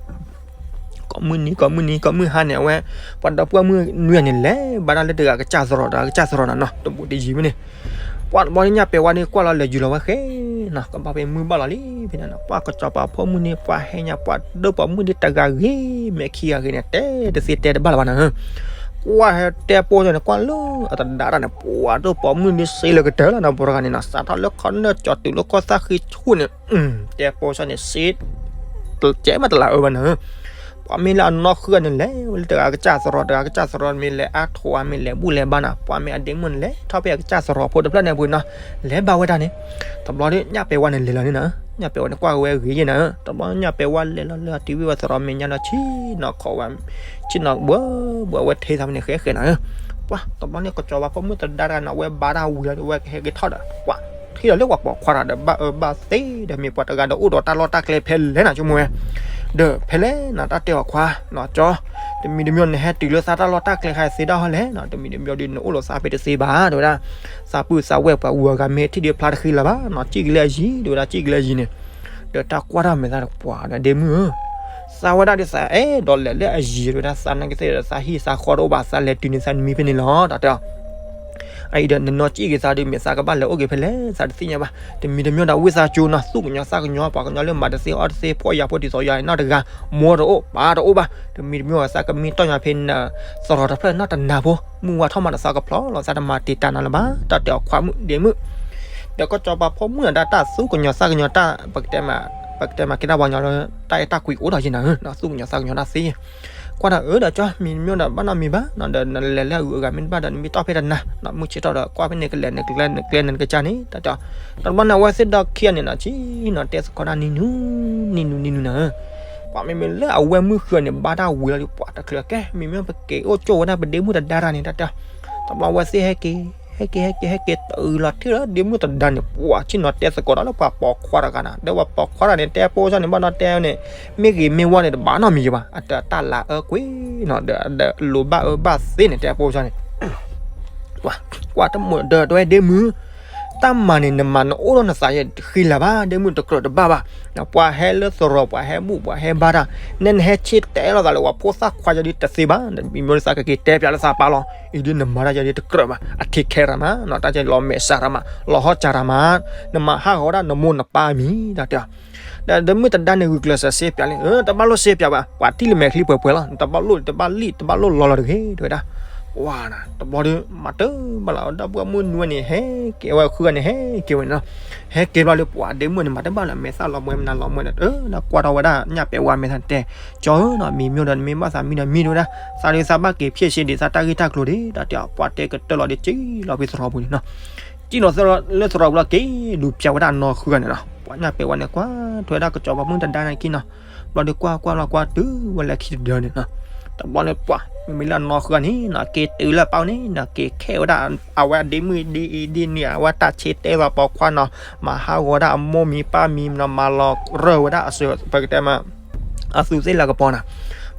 ကိးမုၢ်နံၤ ကိးမုၢ်နံၤ ကိးမုၢ်ဟါန့ၣ် အဝဲ ပှၤဒီပုၢ်ဝဲၢ်မုၣ်နွံဂၤန့ၣ် လဲၤဘၣ်တၢ်လၢတဂၤကစၢ်စရီ တဂၤကစၢ်စရီနီၤနီၤ တဘူးတယံၤမ့ၢ်န့ၣ် ပှၤတဘျီန့ၣ်ညၣ်ပဲာ်ဝါန့ၣ် ကွၢ်လီၤလဲၤယူၤလီၤဝဲဃဲနီၤ, ကဘၣ်ဖဲမုၢ်ဘၣ်လီၤလံဖဲန့ၣ်နီၤ, ပှၤကစီၤပၤဖိမုၣ်န့ၣ် ပှၤဟဲညါ ပှၤဒိၣ်ပိာ်မုၣ်ဒ်တဂၤဂ့ၤ မဲာ်ခံဂၤဂ့ၤန့ၣ် တဲတသ့တဲတဘၣ်လၢၤဘၣ်နီၤ, ကွၢ်ဟဲတဲပိာ်စီန့ၣ် ကွၢ်လၢအတဒါတၢ်န့ၣ် ပှၤဒိၣ်ပိာ်မုၣ်ဒ်စ့လၢကတၢၢ်လီၤနီၤ, ပှၤတဂၤန့ၣ်နီၤ စးထီၣ်လၢခီနၢၣ်ကၠီၤတုၤလၢကီၢ်သၣ်ဃံဆူၣ်န့ၣ် တဲပိာ်စီန့ၣ် စ့ ကဲမးတလးအၢဘၣ်နီၤ ပှၤမ့ၢ်လၢအနီၢ်ဃုဂၤန့ၣ် လဲၤဝဲလၢတဂၤကစၢ်သရီ တဂၤကစၢ်သရီမ့ၢ်လဲၤအါထိးဧါ မ့ၢ်လဲၤဘူၣ်လဲၤဘါနီၤ, ပှၤမ့ၢ်အဒ့မုၣ်န့ၣ် လဲၤထီၣ်ဖဲအကစၢ်သရီဖိတဖျၢၣ်န့ၣ်အပူၤနီၤ, လဲၤဘါဝဲဒၣ်န့ၣ်, တဘျီဒီးညၣ်ပဲာ်ဝါန့ၣ်လဲၤလီၤန့ၣ်နီၤ, ညၣ်ပဲာ်ဝါန့ၣ်ကွၢ်က့ၤဝဲဂ့ၤယဲၢ်နၤ, တဘျီညၣ်ပဲာ်ဝါလဲၤလီၤလၢအတုၤဝံၤဝဲသရီမဲာ်ညါဒီး ဆ့ၣ်နီၤခိးဝဲ, ဆ့ၣ်နီၤဘှၢဘှၢဝဲထဲသးဖဲန့ၣ်ဃဲဃဲနၤဧၢ, ပှၤတဘျီန့ၣ် ကစီၤပၤဖိမုၣ်တဒါတဂၤန့ၣ် အဝဲဘါတၢ်ဝံၤလီၤဒီး အဝဲကဟဲက့ၤထီၣ်ဒီး ပှၤ ထံၣ်လီၤလၢပှၤပိာ်ခွါတဂၤဒီး ဘၣ်အၢဘၣ်သီဒီး မ့ၢ်ပှၤတဂၤဒီးအိၣ်ဒီးတၢ်လီၢ်တၢ်ကျဲဖဲလဲၣ်နီၤ ဆိကမိၣ်ဝဲ, ဒီးဖဲလဲၣ်နီၤ တၢ်တဲအီၤခွါနီၤ ကၠီ, တမံၤတမံၤနဟဲတုၤလၢသးတၢ်လီၢ်တၢ်ကျဲခါသ့ဒၣ်ဟီလဲၣ်နီၤ, တမံၤတမံၤဒီးနအိၣ်လီၤသးဖဲတသ့ဘၣ် တဲဝဲဒၣ်, သးပုၢ်သးဝဲၢ်ပှၤဝၤဂၤမ့ၢ်ထံၣ်ဒုးဖျါတဃံလၢၤဘၣ်နီၤ, ကံၣ်က့ၤလၢအယံၤ တဲဝဲဒၣ် ကံၣ်က့ၤလၢအယံၤန့ၣ်, ဒီးတၢ်ကွၢ်တၢ်မဲာ်သးဒီးပှၤဒီးဒ့မုၣ်ဧၢ သးဝဲဒၣ်ဒီးသးအဲၣ်ဒိးလဲၤလၢအယံၤ တဲဝဲဒၣ် သးနာ်က့ၤသ့ၣ်ဒီးသးဟံၣ်သးဃီတအိၣ်ဘၣ် သးလဲၤတုၤန့ၣ်သးနမံဖဲန့ၣ်လီၤ တၢ်တဲအီၤ, အအံၤဒီးနနီၢ်ကံၣ်က့ၤသးဒီး မ့ၢ်သးကဘၣ်လဲၤအိၣ်က့ၤဖဲလဲၣ် သးတသ့ၣ်ညါဘၣ်, တမံၤတမံၤဒီးဝံသးစူၤနီၤ သူၣ်ကညီၤသးကညီၤ ပှၤကညီလၢမၤတသ့အီၣ်တသ့ ဖှီၣ်ယာ်ဖိဒ်သိးယၤနီတဂၤ မိၢ်တအိၣ်ပၢ်တအိၣ်ဘၣ်, တမံၤတမံၤအီၤသးကမံတီၢ်ညါဖဲန သရီတဖျၢၣ်နီတနၤဖိ မုၢ်ဝါထီၣ်မးဒီးသးကဖျီလီၤ သးတမၤတံာ်တာ်နၤလၢၤဘၣ် တၢ်တဲအီၤခွါမုၣ်ဒ့မုၣ် ဒီးကစီၤပၤဖိမုၣ်န့ၣ် တၢ်သူၣ်ကညီၤသးကညီၤတၢ် ပကတဲမးက့ၤတၢ်ပှၤကညီ တၢ်အဲၣ်တၢ်ကွံအိၣ်ဒီးယဲၢ်နၤဧၢ, သူၣ်ကညီၤသးကညီၤတၢ်သ့, ကွၢ်တၢ်အၢဒီးကၠီ မံၤတမံၤဒီးဘၣ်နီတမံၤဘၣ်, ဒီးနလဲၤလၢအဂုၤအဂၤမ့ၢ်တဘၣ်ဒီး နမ့ၢ်တီၢ်ဖဲတနၤ, မုၢ်ဆ့ၣ်ထီၣ်ဒီးကွၢ်ဖဲန့ၣ်ကလဲၤနကျဲနကျဲနကစၢ်န့ၣ် တၢ်တဲ, တဘျီန့ၣ် အဝဲသ့ၣ်ဒီခံဂၤန့ၣ်နီၤ ဆ့ၣ်နီၤတဲသကိးတၢ်နံၤနူၤ နံၤနူၤနံၤနူၤနၤဧၢ, ပှၤမ့မ့ၢ်လၢအဝဲမုၢ်ဃုန့ၣ် ဘါတၢ်ဝံၤလီၤဒီး ပှၤတချုးကဲ မ့မ့ၢ်ပက့ၤအိၣ်ကၠိဝဲဒၣ်ပဒ့မုၣ်တဒါတၢ်န့ၣ် တၢ်တဲ, တဘျီဝဲသ့ၣ်ဟဲက့ၤ ဟဲက့ၤ ဟဲက့ၤ ဟဲက့ၤ တုၤလီၤထံၣ်လၢဒ့မုၣ်တဒါန့ၣ် ပှၤဆ့ၣ်နီၤတဲသကိးတၢ်လၢပှၤပိာ်ခွါတဂၤနၤ, ဒီးပှၤပိာ်ခွါတဂၤန့ၣ် တဲပိာ်စၢ်န့ၣ် ဘၣ်နီၢ်တဲန့ၣ် မ့ၢ်ဂ့ၤမ့ၢ်ဝါန့ၣ် တဘၣ်နီတမံၤဘၣ်, အတၢ်လၤအၢကွံာ်နီၤ ဒီးလိၤဘၣ်အၢဘၣ်သ့န့ၣ် တဲပိာ်စၢ်န့ၣ် ကွၢ်တမုာ်ဒီးတဲဝဲဒ့မုၣ်, တၢ်မၤန့ၣ် နမၤနအိၣ်ဒီးနသးယဲၢ်ဃံလၤဘၣ်, ဒ့မုၣ်တကြၢးတဘၣ်ဘၣ်, ပှၤဟဲလၢသရိာ် ပှၤဟဲဘူၣ် ပှၤဟဲဘါတၢ်, နဲနဟဲဆ့တဲလိာ်သးလၢပှၤဖိသၣ်ခွါယဲၢ်ဒ်တသ့ဘၣ်, မ့မ့ၢ်သးကက့ၤတဲပျးလၢသးပၢ်လီၤ, အံၤဒ်နမၤတၢ်ယဲၢ်ဒ်တကြၢးဘၣ်, အထံခဲရၤမး, တၢ်ယဲၢ်လီၤမဲာ်ဆှးရၤမး, လီၤဟီၣ်စှၤရၤမး, နမၤဟးဂီၤဝဲဒၣ်နမိၢ်နပၢ်မံၤ, တၢ်တဲ ဒီးဒ့မုၣ်တဒါန့ၣ် ဂုာ်ကျဲးစၢးစ့ပျးလံ, တဘၣ်လိၣ်စ့ပျးဘၣ်, ပှၤတံၢ်လၢမဲာ်ချံပှဲၤပှဲၤလီၤ, တဘၣ်လိၣ်တဘၣ်လံၣ် တဘၣ်လိၣ်လီၤလီၤတဂ့ၤ တဲဝဲဒၣ်, ပှၤတဘျီဒီး မၤတဘၣ်လၢၤ ဒီပုၢ်ဝဲၢ်မုၣ်နွံန့ၣ် ဟဲက့ၤဝဲဃုဂၤန့ၣ် ဟဲက့ၤဝဲန့ၣ်နီၤ, ဟဲက့ၤဘျီဒီး ပှၤဒ့မုၣ်န့ၣ် မၤတဘၣ်လၢၤ မဲာ်သၣ်လီၤမှဲမနုၤလီၤမှဲဒီး ဒီးကွၢ်ထီၣ်ဝဲဒၣ်ညၣ်ပဲာ်ဝါမဲာ်သၣ်တဲ, ကၠီဧၢနီၤ မံမ့ၢ်ဒီးနမ့ၢ်ဘၣ်သးမံဒီးမံတဲဝဲဒၣ်, သးဒုးသးဘၣ်က့ၤဖျဲၣ်စ့ဒံးသးတၢ်ဂ့ၢ်တၢ်ကျိၤဒံး တၢ်တဲအီၤ, ပှၤတဲကတၢၢ်လီၤဒီး ကံၣ်လီၤဖဲသရိာ်ပူၤန့ၣ်နီၤ ကံၣ်လီၤလၢသရိာ်ပူၤလီၤ က့ၤဒုးပျးဝဲဒၣ်အနီၢ်ဃုဂၤန့ၣ်နီၤ, ပှၤညၣ်ပဲာ်ဝါန့ၣ် ကွၢ်ထွဲဒၣ်ကစီၤပၤမုၣ်တဒါန့ၣ်ခံနီၤ, ဘျီဒီးကွၢ်ကွၢ်လီၤကွၢ်တုၤဝဲလၢခံတဒၢန့ၣ်နီၤ, တဘျီန့ၣ်ပှၤ မ့မ့ၢ်လၢအနီၢ်ဃုဂၤန့ၣ်နီၤ က့ၤတုၤလၢအပၢ်န့ၣ်နီၤ က့ၤခဲဝဲဒၣ် အဝဲဒ့မုၣ်ဒ်အံၤဒ်နုၤ အဝဲတၢ်ဆ့တဲသးပိာ်ခွါနီၤ, မၤဟးဂီၤဒၣ်အမိၢ်မံၤပၢ်မံၤနီၤ မၤလီၤရၢၢ်ဝဲဒၣ်အစၢၤ ပကတဲမး အသူးသ့ၣ်လၢကပီၤနၤ,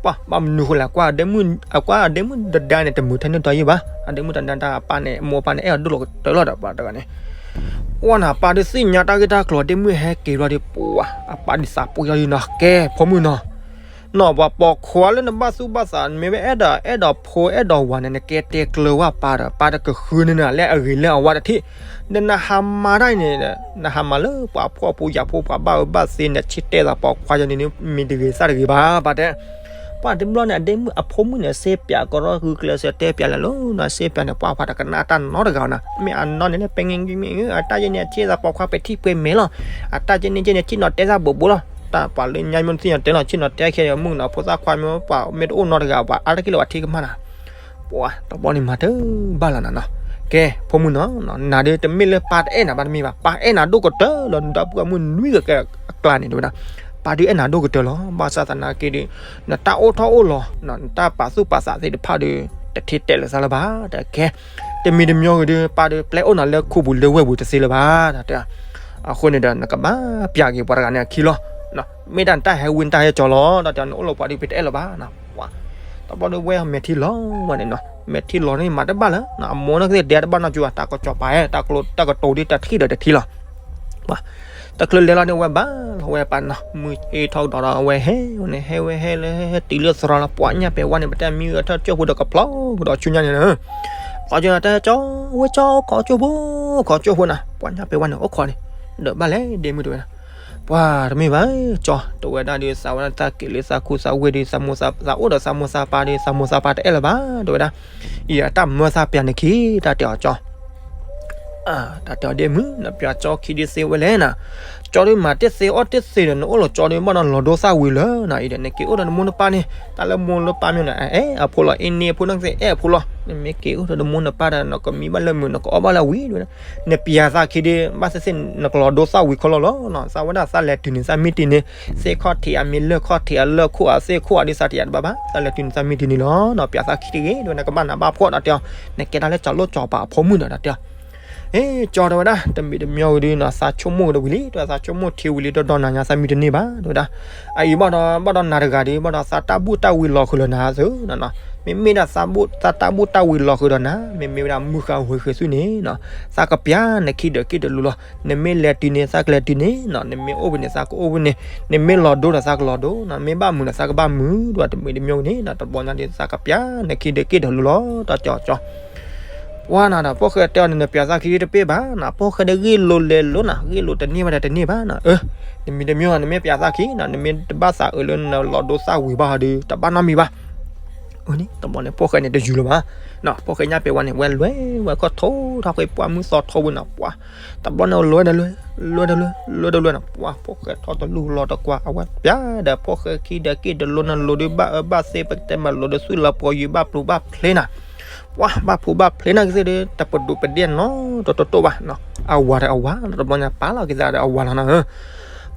ပှၤဘၣ်မနုၤဃိလဲၣ် ကွၢ်အဒ့မုၣ်တဒါန့ၣ် တမုာ်ထဲန့ၣ်တီယံၢ်ဘၣ်, အဒ့မုၣ်တဒါတၢ်အပၢ်န့ၣ် အမိၢ်အပၢ်န့ၣ် အဲၣ်ဒိၣ်လီၤကတၢၢ်လီၤဒီးပှၤတဂၤန့ၣ်, ပှၤန့ၣ် အပၢ်ဒုးသ့ၣ်ညါတၢ်ဂ့ၢ်တၢ်ကျိၤ ဒ့မုၣ်ဟဲက့ၤဘျီဒီး ပှၤ အပၢ်ဒုးသးပှၢ်ယီၤလံနီၤ ကဲ ဖိမုၣ်နီၤ နီၤ ပှၤပိာ်ခွါလၢနဘၣ်သူၣ်ဘၣ်သး နမ့ၢ်ဝဲအဲၣ်ဒိး အဲၣ်ဒိးဖိအဲၣ်ဒိးဝၤန့ၣ် နကဲတဲကျၢၤဝဲပၢ်ဒီး ပၢ်တကဃုန့ၢ်နၤလၢအဂ့ၤလၢအဝါတထံၣ်, ဒီးနဟးမၤတၢ်အံၤန့ၣ် နဟးမၤလၢပှၤဖှီၣ်ဖိယာ်ဖိ ပှၤဘၣ်အၢဘၣ်သီန့ၣ် ဆ့တဲသးပိာ်ခွါယီၤန့ၣ် မ့ၢ်တဂ့ၤသၣ်တဂ့ၤဘၣ် ပၢ်တဲ ပှၤတဘျီန့ၣ် အဒ့မုၣ်အဖိမုၣ်န့ၣ် စ့ပၠးကရီဂုာ်ကျဲးစၢးတဲပၠးလဲၣ်လီၤနီၤ စ့ပၠးန့ၣ် ပှၤဖးတကနၣ်တၢ်နီတဂၤနီၤ မ့ၢ်အနီၢ်န့ၣ်လၢ ပဲငဲမ့ၢ်အတၢ်ယဲၢ်န့ၣ် အဆ့သးပိာ်ခွါပဲာ်ထံပဲာ်မဲာ်လီၤ အတၢ်ယဲၢ်န့ၣ်ယဲၢ်န့ၣ် ဆ့နီၤတဲသးဘိးဘိလီၤ တၢ်ပှၤလၢညါမ့ၢ်သ့ၣ်ညါတဲလီၤ ဆ့နီၤတဲခဲအံၤ မုၣ်ကနီၤဖိသၣ်ခွါမ့ၢ်ပှၤမ့ၢ်တအိၣ်နီတဂၤ ပှၤအါတက့ၢ်လၢပှၤထံကမၣ်နၤ ပှၤတဘျီန့ၣ်မၤတဘၣ်လၢၤနၤနီၤ ကဲ ဖိမုၣ်နီၤ နၤဒုးတမ့ၢ်လၢပၢ်တအဲၣ်နၤဘၣ်တမ့ၢ်ဘၣ် ပၢ်အဲၣ်နၤဒိၣ်ကတၢၢ်လီၤ နဒီပုၢ်ဝဲၢ်မုၣ်နွံဂၤကဲအကျါန့ၣ် တဲဝဲဒၣ် ပၢ်ဒုးအဲၣ်နၤဒိၣ်ကတၢၢ်လီၤ ဘၣ်ဆၣ်သနာ်က့ဒုး နတၢ်အိၣ်ထီၣ်အိၣ်လီၤ နတၢ်ပာ်သူၣ်ပာ်သးသ့ၣ်တဖၣ်ဒုး တထံၣ်တဲာ်လၢၤသးလၢၤဘၣ် တကဲ တမံၤတမံၤဂ့ၤဒုး ပၢ်ဒုးပျဲအိၣ်နၤလၢခိပူၤလၢဝဲၢ်ပူၤတသ့လၢၤဘၣ် တၢ်တဲ အဃိန့ၣ်ဒီး နကဘၣ်ပျးက့ၤပှၤတဂၤန့ၣ်အခံလီၤ မ့ၢ်ဒၣ်နတၢ်ဟဲဝံနတၢ်ဟဲကၠီလီၤ တၢ်တဲ နအိၣ်လၢပှၤဒုးပတအဲၣ်လၢၤဘၣ် တဘျီဒုးဝဲမဲာ်ထံလီၤဝဲန့ၣ်နီၤ မဲာ်ထံလီၤန့ၣ်မၤတဘၣ်လၢၤ အမိၢ်နီၢ်ကသ့ၣ်ဒဲတဘၣ်နီၢ်ကၠူ တၢ်ကစီၤပၤ တၢ်ကတိၤဒုးတထံၣ်ဒီးတထံၣ်လီၤ တချုးလဲၤလီၤန့ၣ် ဝဲဘၣ်လီၤဝဲပၢ်နီၤ မုၢ်အ့ထီၣ်ကဒီးဒီး အဝဲဟဲဝဲန့ၣ် ဟဲဝဲဟဲလၢဟဲတုၤလၢသရီလီၤ ပှၤညၣ်ပဲာ်ဝါန့ၣ် ပတဲမံဂဲၤထၢၣ်ကၠိၢ်ဖိဒီးကဖျီကဒီးဆူညါန့ၣ်လီၤ ပှၤကၠိၢ်တၢ်ကၠီ ဝဲကၠီကီကၠိၢ်ဖိ အိၣ်ခိးကၠိဖိနၤ, ပှၤညၣ်ပဲာ်ဝါန့ၣ်အိၣ်ခိးန့ၣ်, ဒီးဘၣ်လဲၤဒ့မုၣ်တဲဝဲဒၣ်, ပှၤတမ့ၢ်ဘၣ်, ကၠီတဲဝဲဒၣ်ဒီး သးဝဲဒၣ်သးက့ၤလၢသးခူသးဝ့ၢ်ဒီး သးအိၣ်ဒီးသးမိၢ်သးပၢ်ဒီး သးမိၢ်သးပၢ်တအဲၣ်လၢၤဘၣ် တဲဝဲဒၣ်, အံၤအတၢ်မၢသးပျးနခံ တၢ်တဲအီၤကၠီ တၢ်တဲအီၤဒ့မုၣ် နပျးကၠီခံဒုသ့ဝဲလဲၣ်နၤ, ကၠီဒုမၤတ့ၢ်သ့အီၣ်တ့ၢ်သ့ဒီး နအိၣ်လီၤကၠီဒုဘၣ်နီၤလီၤဒိသၣ်ဝံၤလၢနၤအံၤဒီး နက့ၤအိၣ်ဒီးနမိၢ်နပၢ်န့ၣ် တၢ်လၢမိၢ်လၢပၢ်မ့ၢ်န့ၣ် အဲၣ်အဖိလီၤ အ့န့ၣ်အဖိနၢ်ကသ့အဲၣ်အဖိလီၤ နမ့ၢ်က့ၤအိၣ်ဒီးနမိၢ်နပၢ်ဒီး နကမံဘၣ်လၢမုာ် နကအီၣ်ဘၣ်လၢဝံၤဒု နပျးသးခံဒု ဘၣ်သ့ၣ်သ့ၣ် နကလီၤဒိသၣ်ဝံၤခီလီၤလီၤနီၤ, သးဝဲဒၣ်သးလဲၤတုၤန့ၣ် သးမံတံၤန့၁် သ့ၣ်ခီၣ်ထံးအမ့ၢ်လၢၢ်ခီၣ်ထံးအလၢၢ်ခိၣ်အသ့ၣ်ခိၣ်အဒု သးတယာ်တဘၣ်ဘၣ်, သးလဲၤတုၤန့ၣ်သးမံတံၤန့ၣ်လီၤနီၤ, ပျးသးခံတဂ့ၤဒု နကဘၣ်နးဘၣ်ဖှီၣ်တၢ်တဲအီၤ, နကဲတၢ်လၢကၠီၤလိၣ်ကၠီၤပၤအဖိမုၣ်ဒီးတၢ်တဲအီၤ ဟ့ ကၠီတဲဝဲဒၣ် တမံၤတမံၤဝံၤဒုနီၤ သးဆိကမိၣ်ကဒီးဝံၤလံ တဲဝဲသးဆိကမိၣ်ထံဝံၤလံ ဒီဒီနၤညါသးမံတန့ၢ်ဘၣ် တဲဝဲဒၣ်, အအံၤဘၣ်ဒီး ဘၣ်ဒီးနၤတဂၤဒီး ဘၣ်ဒီးသးတၢ်ဘူၣ်တၢ်ဝံၤလီၤဃုာ်ဒီးနၤသုနီၤ, မ့မ့ၢ်ဒၣ်သးဘူၣ် သးတၢ်ဘူၣ်တၢ်ဝံၤလီၤဃုာ်ဒီးနၤ မ့မ့ၢ်ဝဲဒၣ်မုၢ်ဃါဝဲဃုာ်ဆူန့ၣ်နီၤ, သးကပျးနခံဒီးက့ၣ်ဒီးလိၤလီၤ, နမ့ၢ်လဲၤတုၤန့ၣ် သးကလဲၤတုၤန့ၣ်နီၤ, နမ့ၢ်အိၣ်ဘှံးန့ၣ် သးကအိၣ်ဘှံးန့ၣ်, နမ့ၢ်လီၤဒိဒီးသးကလီၤဒိနီၤ, မ့ၢ်ဘၣ်မုာ်ဒီးသးကဘၣ်မုာ် တဲဝဲတမံၤတမံၤဝံၤန့ၣ်နီၤ, တဘျီညါဒီး သးကပျးနခံဒီးက့ၣ်ဒီးလိၤလီၤ တၢ်တဲအီၤကၠီ ပှၤနၤဒီး ဖိၣ်ဃဲတဲအီၤန့ၣ် နပျးသးခံတပ့ၢ်ဘၣ်နီၤ, ဖိၣ်ဃဲဒီးဂ့ၢ်လိၤလဲၤလိၤနီၤ, ဂ့ၢ်လိၤတန့ၢ်ဘၣ်ဒီးတန့ၢ်ဘၣ်နီၤ, အၢ တမံၤတမံၤ နမ့ၢ်ပျးသးခံနီၤ, နမ့ၢ်တဘၣ်သးအၢလၢနလီၤဒိသၣ်ဝံၤဘၣ်ဟီဒီး တဘၣ်နီတမံၤဘၣ်, အၢ တဘျီန့ၣ် ဖိၣ်ဃဲန့ၣ်တယူၤလၢၤဘၣ်, ဖိၣ်ဃဲညၣ်ပဲာ်ဝါန့ၣ် ဝဲလဲၤဝဲခီၣ်ထိထီၣ်ဃ့ ပှၢ်မုၢ်သီထီဝံၤနီၤ, ပှၤ တဘျီန့ၣ် လဲၤဝဲဒီးလဲၤ လဲၤဒီးလဲၤ လဲၤဒီးလဲၤနီၤ, ပှၤ ဖိၣ်ဃဲထီၣ်တလူၢ်လီၤတကွၢ် အဝဲပျးဒီး ဖိၣ်ဃဲခံဒီးက့ၣ်ဒီးလိၤနီၤ, လိၤဒုးဘၣ်အၢဘၣ်သီ ပကတဲမးလိၤဒီးသွံၣ်လီၤပှီၤယံၤ ဘၣ်ပျိးဘၣ်ဖျ့နၤ, ပှၤ ဘၣ်ပျိးဘၣ်ဖျ့နၤကသ့ၣ်ဒီး တပဒိးပဒ့ၣ်နီတတိၢ်ဘၣ်နီၤ, အဝၤဒီးအဝၤ တဘျီညါပာ်လီၤက့ၤသးဒီးအဝၤလီၤနီၤ,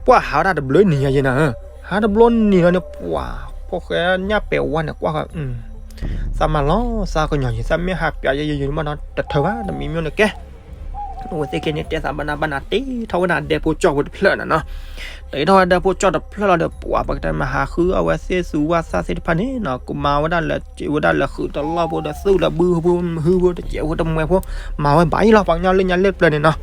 ပှၤဟးဝဲဒၣ်တဘျီနံၤယၤယဲနၤ, ဟးတဘျီနံၤလီၤန့ၣ် ပှၤ ဖိၣ်ဃဲညၣ်ပဲာ်ဝါန့ၣ်ကွၢ်ဃီ သးမၤလီၤသးကညီၤယံၤ သးမ့ၢ်ဟးပျးယဲယဲယဲမးနီၤ တထၢဘၣ် တမံၤမ့ၢ်န့ၣ်ကဲ အဝဲသ့ၣ်က့န့ၣ် တဲသးဘၣ်နၤဘၣ်နၤ တ့ထီၣ်ဝဲဒၣ်ဒဲဖိကၠီဖိတဖျၢၣ်နၤနီၤ, တ့ထီၣ်ဝဲဒၣ်ဒဲဖိကၠီတဖျၢၣ်လီၤဒီး ပှၤ ပကတဲမးဟးဃုအဝဲသ့ၣ်သူဝၣ်သၣ်သ့ၣ်တဖၣ်န့ၣ်နီၤ, ကမၤဝဲဒၣ်လၢ ဝဲဒၣ်လၢဃုာ်တလီၢ်ဖိဒီး သူၣ်လၢဘုဖိ ဟုဖိတစဲးဖိတမှဲဖိ မၤဝဲဘၣ်ယံၤလီၤ ပှၤကညီလၢညါလၢပျၢၤန့ၣ်နီၤ,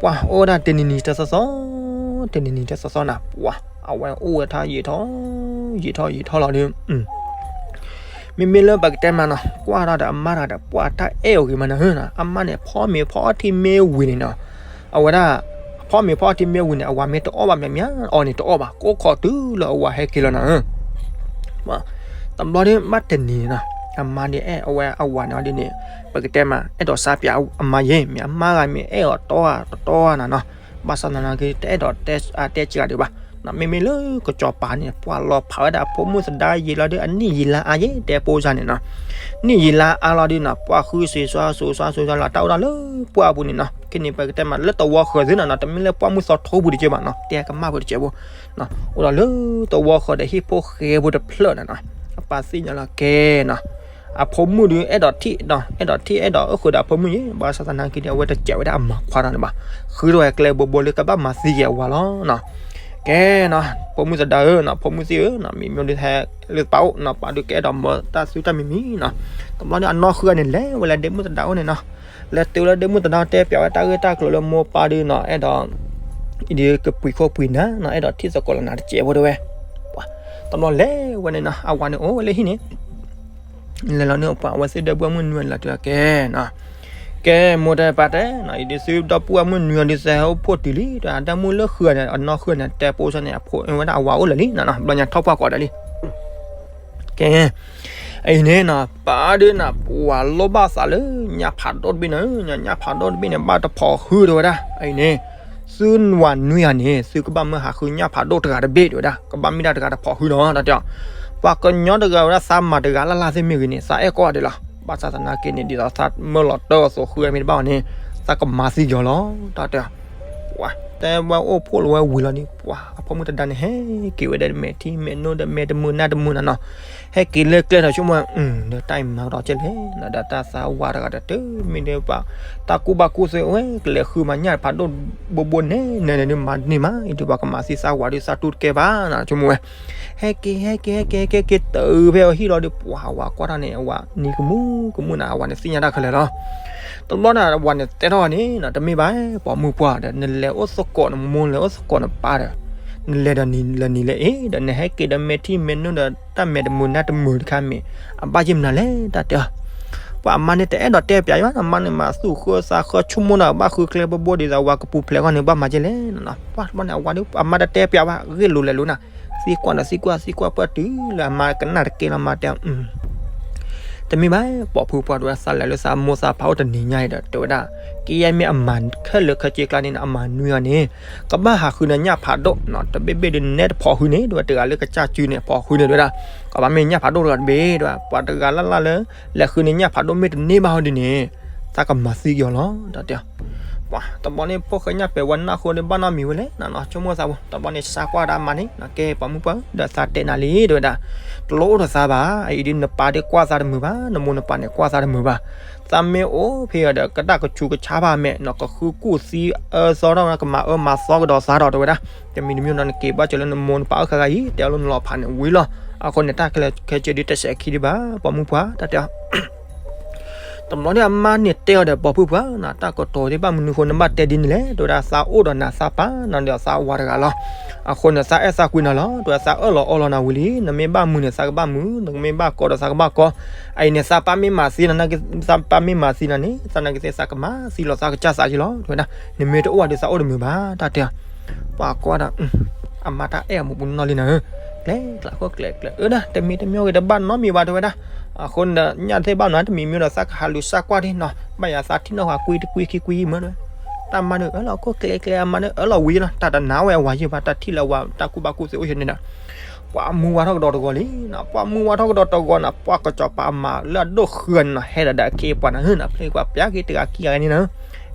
ပှၤအိၣ်ဝဲဒၣ်တနံၤနံၤတသီသီ တနံၤနံၤတသီသီနၤ ပှၤ အဝဲအိၣ်ဝဲထီၣ်ယံာ်ထီၣ် ယံာ်ထီၣ်ယံာ်ထီၣ်လီၤဒီး မ့မ့ၢ်လၢပကတဲမးနီၤ ကွၢ်ထီၣ်ဒီးအမါတဂၤဒီး ပှၤတၢ်အဲၣ်အီၤဂ့ၤမးနၤဧၢ, အမါန့ၣ်ဖီမ့ၤဖီထံမ့ၢ်ဝံၤန့ၣ်နီၤ, အဝဲဒၣ် ဖီမ့ၤဖီထံမ့ၢ်ဝံၤန့ၣ် အဝၤမ့ၢ်တအီၣ်ဘၣ်မးမး အီၤန့ၣ်တအီၣ်ဘၣ် ကိးခီတုၤလၢအဝၤဟဲက့ၤလီၤနၤဧၢ, တဘျီဒီးမ့ၢ်တနံၤနီၤ အမါဒ်အဲၣ်အဝဲအဝၤန့ၣ်အီၤဒ်န့ၣ် ပကတဲမး အဲၣ်ဒိးစါပၠးအမါယဲၢ် မ့ၢ်အမါဂၤမ့ၢ်အဲၣ်အီၤတီဧါတတီဧါနၤနီၤ, ဘၣ်ဆၣ်သနာ်က့ တအဲၣ်ဒိးတဲစှၤဒံးဘၣ်, မ့မ့ၢ်လၢကစီၤပၤန့ၣ် ပှၤလီၤဖးဝဲဒၣ်အဖိမုၣ်သဒါယံာ်လီၤဒီး အနံၣ်ယံာ်လါအါယဲၢ် တဲပိစါန့ၣ်နီၤ, နံၣ်ယံာ်လါအါလီၤဒီးနီၤ ပှၤဃုစံးစှၤစိၤစှၤစိၤစှၤလီၤ တၢ်အိၣ်ဒီးလၢပှၢ်ပူၤန့ၣ်နီၤ, ခဲန့ၣ် ပကတဲမးလၢသဝီဃၢၤသ့နီၤနီၤ, တမ့ၢ်လၢပှၢ်မုၢ်သီထိပူၤတကဲဘၣ်နီၤ, တဲကမၣ်ဖိတကဲဖိ အိၣ်ဒီးလၢသဝီဃၢၤဒီးဟံၣ်ဖိဃဲဖိတဖျၢၣ်န့ၣ်နီၤ, အပၢ်သ့ၣ်ညါလီၤကဲနီၤ, အဖိမုၣ်ဒီးအဲၣ်ဒိးထံၣ်နီၤ, အဲၣ်ဒိးထံၣ်အဲၣ်ဒိးအၢၣ်ဃုာ်ဒီးအဖိမုၣ်ယဲၢ်, ဘၣ်ဆၣ်သနာ်က့ဒီး အဝဲတစဲးဝဲဒၣ်အမၤခွါတၢ်န့ၣ်ဘၣ်, ဃုထီၣ်ဝဲကျဲဘိဘိလၢကဘၣ်မၤသံက့ၤအဝၤလီၤနီၤ, ကဲနီၤ, ဖိမုၣ်သဒါဧၢနီၤ, ဖိမုၣ်သံၣ်ဧၢနီၤ, မ့မ့ၢ်ဒုးဟဲလၢပၢ်အိၣ်နီၤ, ပၢ်ဒုးကအဲၣ်ဒိးမၤတၢ်သုတၢ်မံၤမံၤနီၤ, တဘျီန့ၣ် အနီၢ်ဃုာ်န့ၣ် လဲၤဝဲလၢဒ့မုၣ်သဒါအိၣ်န့ၣ်နီၤ, လဲၤတုၤလၢဒ့မုၣ်သဒါတဲပၠးဝဲတၢ်ဂ့ၢ်တၢ်ကျိၤလၢမိၢ်ပၢ်ဒုးနီၤ, အဲၣ်ဒိး ဒ်ကပှ့ၤခိၣ်ပှ့ၤနၢ်နီၤ, အဲၣ်ဒိးထံၣ်သကိးလီၤနၤတစဲးဖိတဲဝဲ, တဘျီလဲၤဝဲန့ၣ်နီၤ, အဝၤန့ၣ်အိၣ်ဝဲလၢဟံၣ်န့ၣ် လဲၤလီၤန့ၣ် ပှၤအဝဲသ့ၣ်ဒီပုၢ်ဝဲၢ်မုၣ်နွံဂၤလီၤတုၤကဲနီၤ, ကဲမိၢ်တဲပၢ်တဲနီၤ, အံၤဒုးသုဒီပုၢ်ဝဲၢ်မုၣ်နွံဂၤဒုးသဲအိၣ်ဖှိၣ်တုၤလံ, ဒီးအဒၣ်မုၣ်လၢဃုာ်န့ၣ် အနီၢ်ဃုာ်န့ၣ် တဲပိစါန့ၣ် အဖိဝဲဒၣ်အဝၤအိၣ်လၢာ်လံနီၤ, ဘျီညါထီၣ်ပှၢ်ကိးဒၣ်လံ ကဲ, အံၤန့ၣ်နီၤ, ပၢ်ဒုးနၤ ပှၤလိၣ်ဘၣ်သးလၢ ညၣ်ဖးဒိၣ်တဘ့ၣ်န့ၣ်, ညၣ်ဖးဒိၣ်တဘ့ၣ်န့ၣ် ဘၣ်တဖိးဟုတဲဝဲဒၣ်, အံၤန့ၣ်, သုဝၤနွံဂၤန့ၣ် သုကဘၣ်မၢဟးဃုညၣ်ဖးဒိၣ်တဂၤတဘ့ၣ်တဲဝဲဒၣ်, ကဘၣ်မ့ၢ်ဒၣ်တဂၤတဖိးဟုနီၤ, တၢ်တဲအီၤ, ပှၤကညီတဂၤဝဲဒၣ်သးမၤတဂၤလၢ်လၢ်သ့ၣ်မ့ၢ်ဂ့ၤန့ၣ် သးအဲၣ်ကိးဂၤဒဲးလီၤ, ဘၣ်ဆၣ်သနာ်က့န့ၣ် ဒ်သိးသးမၢလီၤတၢ်အသိးဃုမ့ၢ်တဘၣ်အီၤန့ၣ်, သးကမၤသံက့ၤအီၤလီၤ, တၢ်တဲအီၤ ပှၤတဲဝဲအိၣ်ဖှိၣ်လီၤဝဲဝံၤလီၤဒီး ပှၤအဖိမုၣ်သဒါန့ၣ် ဟဲက့ၤဝဲဒီးမဲာ်ထံမဲာ်နိဒီးမဲာ်တမုာ်နါတမုာ်နၤနီၤ, ဟဲက့ၤလၢကျဲထီၣ်ဆိကမိၣ်, ဒီးတၢ်အံၤမၤကဒီးကဲလဲၣ်နီၤ, ဒီးတၢ်သးဝးတဂၤဒီးတမ့ၢ်ဒီးပှၤ, တၢ်ကူၣ်ဘၣ်ကူၣ်သ့ဝဲ ကလဲၤဃုမၤညၣ်ဖးဒိၣ်ဘိဘိန့ၣ် နဲန့ၣ်ဒုးမၤတန့ၢ်မး, အံၤဒုးပှၤကမၤသံသးဝးဒုးသးတူၢ်တကဲဘၣ်နီၤ, ဆိကမိၣ်ဝဲ ဟဲက့ၤ ဟဲက့ၤ ဟဲက့ၤ ဟဲက့ၤတၢ်ဖဲအဟံၣ်လီၤဒီး ပှၤအဝၤကွၢ်တၢ်န့ၣ် အဝၤနံၤကမူၣ်ကမူၣ်နၤ, အဝၤန့ၣ်သ့ၣ်ညါတၢ်ခဲလၢာ်လီၤ. တဘျီန့ၣ် အဝၤန့ၣ်တဲထီၣ်န့ၣ်နီၤ, တမ့ၢ်ဘၣ်, ပိာ်မုၣ်ပှၢ်ဒီး နလဲၤအိၣ်သကိးနမိၢ် လဲၤအိၣ်သကိးနပၢ်ဒီး နလဲၤဒီးနံၤလၢနံၤလၢအ့ၣ်ဒီး နဟဲက့ၤဒီးမဲာ်ထံမဲာ်နိဒီး တၢ်မဲာ်တမုာ်နါတမုာ်တခါမ့ၢ် အဘၣ်ယ့ၢ်မနုၤလဲၣ် တၢ်တဲအီၤ ပှၤအမါန့ၣ်တအဲၣ်ဒိးတဲပၠးယဘၣ်, အမါန့ၣ်မၤသူၣ်ဃၢသးဃၢ ဆိကမိၣ်ဒီးဘၣ်ဃုကျဲဘိဘိဒ်သိးဝၤကပူၤဖျဲးဂီၢ်န့ၣ် ဘၣ်မၤကဲလဲၣ်နီၤ. ပှၤတဘျီန့ၣ် အဝၤဒီး အမါတတဲပၠးဘၣ်, ဂ့ၢ်လိၤလဲၤလိၤနၤ, သံကွၢ်ဒီးသံကွၢ် သံကွၢ်ပှၢ်တုၤလၢအမါကနၣ်တကဲလီၤ မါတဲ တမ့ၢ်ဘၣ်, ပိာ်ဖုပှၤတဲဝဲဒၣ် သးလဲၤလၢသးမိၢ်သးဖးအိၣ်တနံၤညါအံၤဒီး တဲဝဲဒၣ် ကယဲၢ်မ့ၢ်အမၤခဲလၢာ်ခဲဆ့ကျါန့ၣ် အမၤနွံအီၤန့ၣ် ကဘၣ်ဟးဃုန့ၢ်ညၣ်ဖးဒိၣ်နီၤ, တဘ့ၣ်ဘ့ၣ်ဒုးနဲတဖိးဃုန့ၣ် တဲဝဲ တဂၤလၢကစၢ်စုန့ၣ် ဖိးဃုန့ၣ် တဲဝဲဒၣ် ကဘၣ်မ့ၢ်ညၣ်ဖးဒိၣ်တဂၤတဘ့ၣ် တဲဝဲ ပှၤတဂၤလၢ်လၢ်လၢ လဲၤဃုန့ၢ်ညၣ်ဖးဒိၣ်မ့ၢ်တန့ၢ်ဘၣ်ဟီဒ်န့ၣ် သးကမၤသံက့ၤအီၤလီၤ တၢ်တဲ ပှၤတဘျီန့ၣ် ဖိၣ်ဃဲညၣ်ပဲာ်ဝဲနၢ်ဃိဒီး ဘၣ်နီတမံၤဝဲလဲၣ်နီၤနီၤ, ဆိကမိၣ်သးပူၤ တဘျီန့ၣ် စးကွၢ်ဒၣ်မါန့ၣ်နီၤ, ကဲ ပိာ်မုၣ်ပှၢ်ဧၢ ဒီးသးတဲနၤလံ တဲဝဲဒၣ် တလိၣ်အိၣ်ဒီးသးဘၣ်, အအံၤဒ်နပၢ်ဒ်ကွၢ်သးတမုာ်ဘၣ်, နမိၢ်နပၢ်န့ၣ်ကွၢ်သးတမုာ်ဘၣ်, သးမ့ၢ်အိၣ်ဖဲအံၤဒီး ကတၢ်ကဆူးကဆါဘၣ်မဲာ်နီၤ, ကဃုကူၣ်သံအၢသီထီၣ် ကမၤအၢမၤသီကဒီးသးဒီး တဲဝဲဒၣ်, တမံၤတမံၤနီၤ နက့ၤဘၣ်စၢၤလၢနမိၢ်နပၢ်အၢၣ်ဃာ်ဃာ်အံၤ တဲအီၤလၢနလီၤဖးန့ၣ်ဝံၤလီၤ, အဃိန့ၣ် တၢ်ခဲလၢာ်ခဲဆ့ဒ်တစဲးခံဒံးဘၣ် ပိာ်မုၣ်ပှၢ် တၢ်တဲ တဘျီန့ၣ် အမါန့ၣ်တဲအီၤဒီး ပိာ်ဖုၣ်ပှၢ်နီၤ, တၢ်ကတိၤဒ်ဘၣ်မနုၤအဃိ နဘၣ်တဲဒ်န့ၣ်လဲၣ်, တဲဝဲဒၣ် သးအိၣ်ဒီးနၤသးပၢ်နီၤဒီးသးဝၤတဂၤလီၤ, အဃိန့ၣ် သးအဲၣ်သးကွံနၤလီၤ, တဲဝဲ သးအၢၣ်လီၤအီလီၤနၤဝံၤလံ, နမ့ၢ်ဘၣ်မုာ်န့ၣ် သးကဘၣ်မုာ်, နမ့ၢ်ဘၣ်ကီဒီးသးကဘၣ်ကီ, အအံၤန့ၣ် သးပၢ်မ့ၢ်မၤသံနၤ, သးပၢ်မ့ၢ်မၤသံနၤန့ၣ် သးနာ်က့သ့ သးကမၤသံလီၤသးကစၢ်သးက့လီၤ, တဲဝဲဒၣ် နမ့ၢ်တအိၣ်ဘၣ်ဒီး သးအိၣ်တမုာ်ဘၣ် တၢ်တဲ ပှၤကွၢ်ဒီး အမါတၢ်အဲၣ်အမူးပူၤနီၢ်လံနၤဧၢ, ကျဲကျးခိၣ်ကျဲကျဲ အၢဒၣ် တမံၤတမံၤဂ့ၤ တဘၣ်နီတမံၤဘၣ် တဲဝဲဒၣ်, အဃိန့ၣ်ဒီး ညၣ်သ့ၣ်ဘၣ်နီၤ တမံၤမံၤဒီး သးကဟးလူၤစၢ်ကွၢ်ဒံးနီၤ, ဘၣ်ယၤသးထံၣ်နီၣ်ဃာ်ကွံတကွံခံကွံမ့ၢ်, တၢ်မါဒီး အၢၣ်လီၤခိၣ်ကျဲကျဲ အမါဒီး အၢၣ်လီၤဝံၤလီၤ, တၢ်တနာ်ဝဲအဝၤယံၤဘၣ်, တၢ်ထံၣ်လၢအဝၤတၢ်ကူၣ်ဘၣ်ကူၣ်သ့အိၣ်ယဲန့ၣ်ဒီး ပှၤမူဝါထီၣ်ကဒီးတဂီၤလံနီၤ, ပှၤမူဝါထီၣ်ကဒီးတဂီၤနီၤ, ပှၤကစီၤပၤအမါလၢအဒိၣ်ဃုာ်န့ၣ်နီၤ ဟဲဒီးဒီးအခ့အပှၤန့ၣ် ဟၢနၤ ဖျဲၣ်ကွၢ်ပျးက့ၤတဂၤခံဂၤန့ၣ်နီၤ,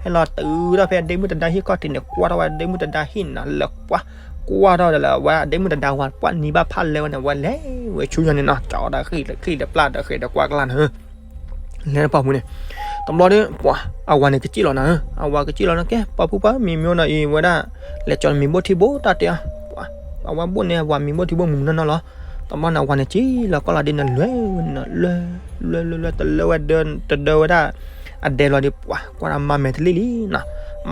ဟဲလီၤတုၤဒီးဖဲအဒ့မုၣ်တဒါဟံၣ်ခီၣ်ထံးန့ၣ် ကွၢ်ထီၣ်ဝဲအဒ့မုၣ်တဒါဟံၣ်န့ၣ်နီၤ, လဲၤကွၢ် ကွၢ်ထီၣ်ဒီးလၢအဝဲအဒ့မုၣ်တဒါဝၤ ပှၤနံၤဘၣ်ဖၣ်လဲဝဲန့ၣ် ဝဲလဲၤဝဲဆူညါန့ၣ်နီၤ, ကၠီဒီးဃံၣ်ဒီးချံၣ်ဒီးပျၢ်ဒီးဃဲးဒီးကွၢ်ကျါန့ၣ် လဲၤပိာ်မုၣ်န့ၣ်, တဘျီဒီး ပှၤအဝၤန့ၣ်ကစံၣ်လီၤနၤဧၢ, အဝၤကစံၣ်လီၤနၤ ကဲ ပိာ်ဖုၣ်ပှၢ် မံၤမံၤနီၤအံၤဝဲဒၣ်, လဲၤကၠီမံၤဘိၣ်ထံဘိၣ် တၢ်တဲအီၤ, အဝဲဘိၣ်န့ၣ်အဝၤမံၤဘိၣ်ထံဘိၣ်မုၢ်နီၢ်နီၢ်လီၤ, တဘျီန့ၣ် အဝၤန့ၣ်ကစံၣ်လီၤကီၢ်လီၤဒ်န့ၣ် လဲၤဝဲန့ၣ်နီၤ လဲၤ လဲၤလဲၤလဲၤ တလၢဝဲဒၢ တဒၢဝဲဒၣ် အဒဲလီၤဒီး ပှၤကွၢ်ဒီးမၤမဲာ်တလံၣ်လံနီၤ,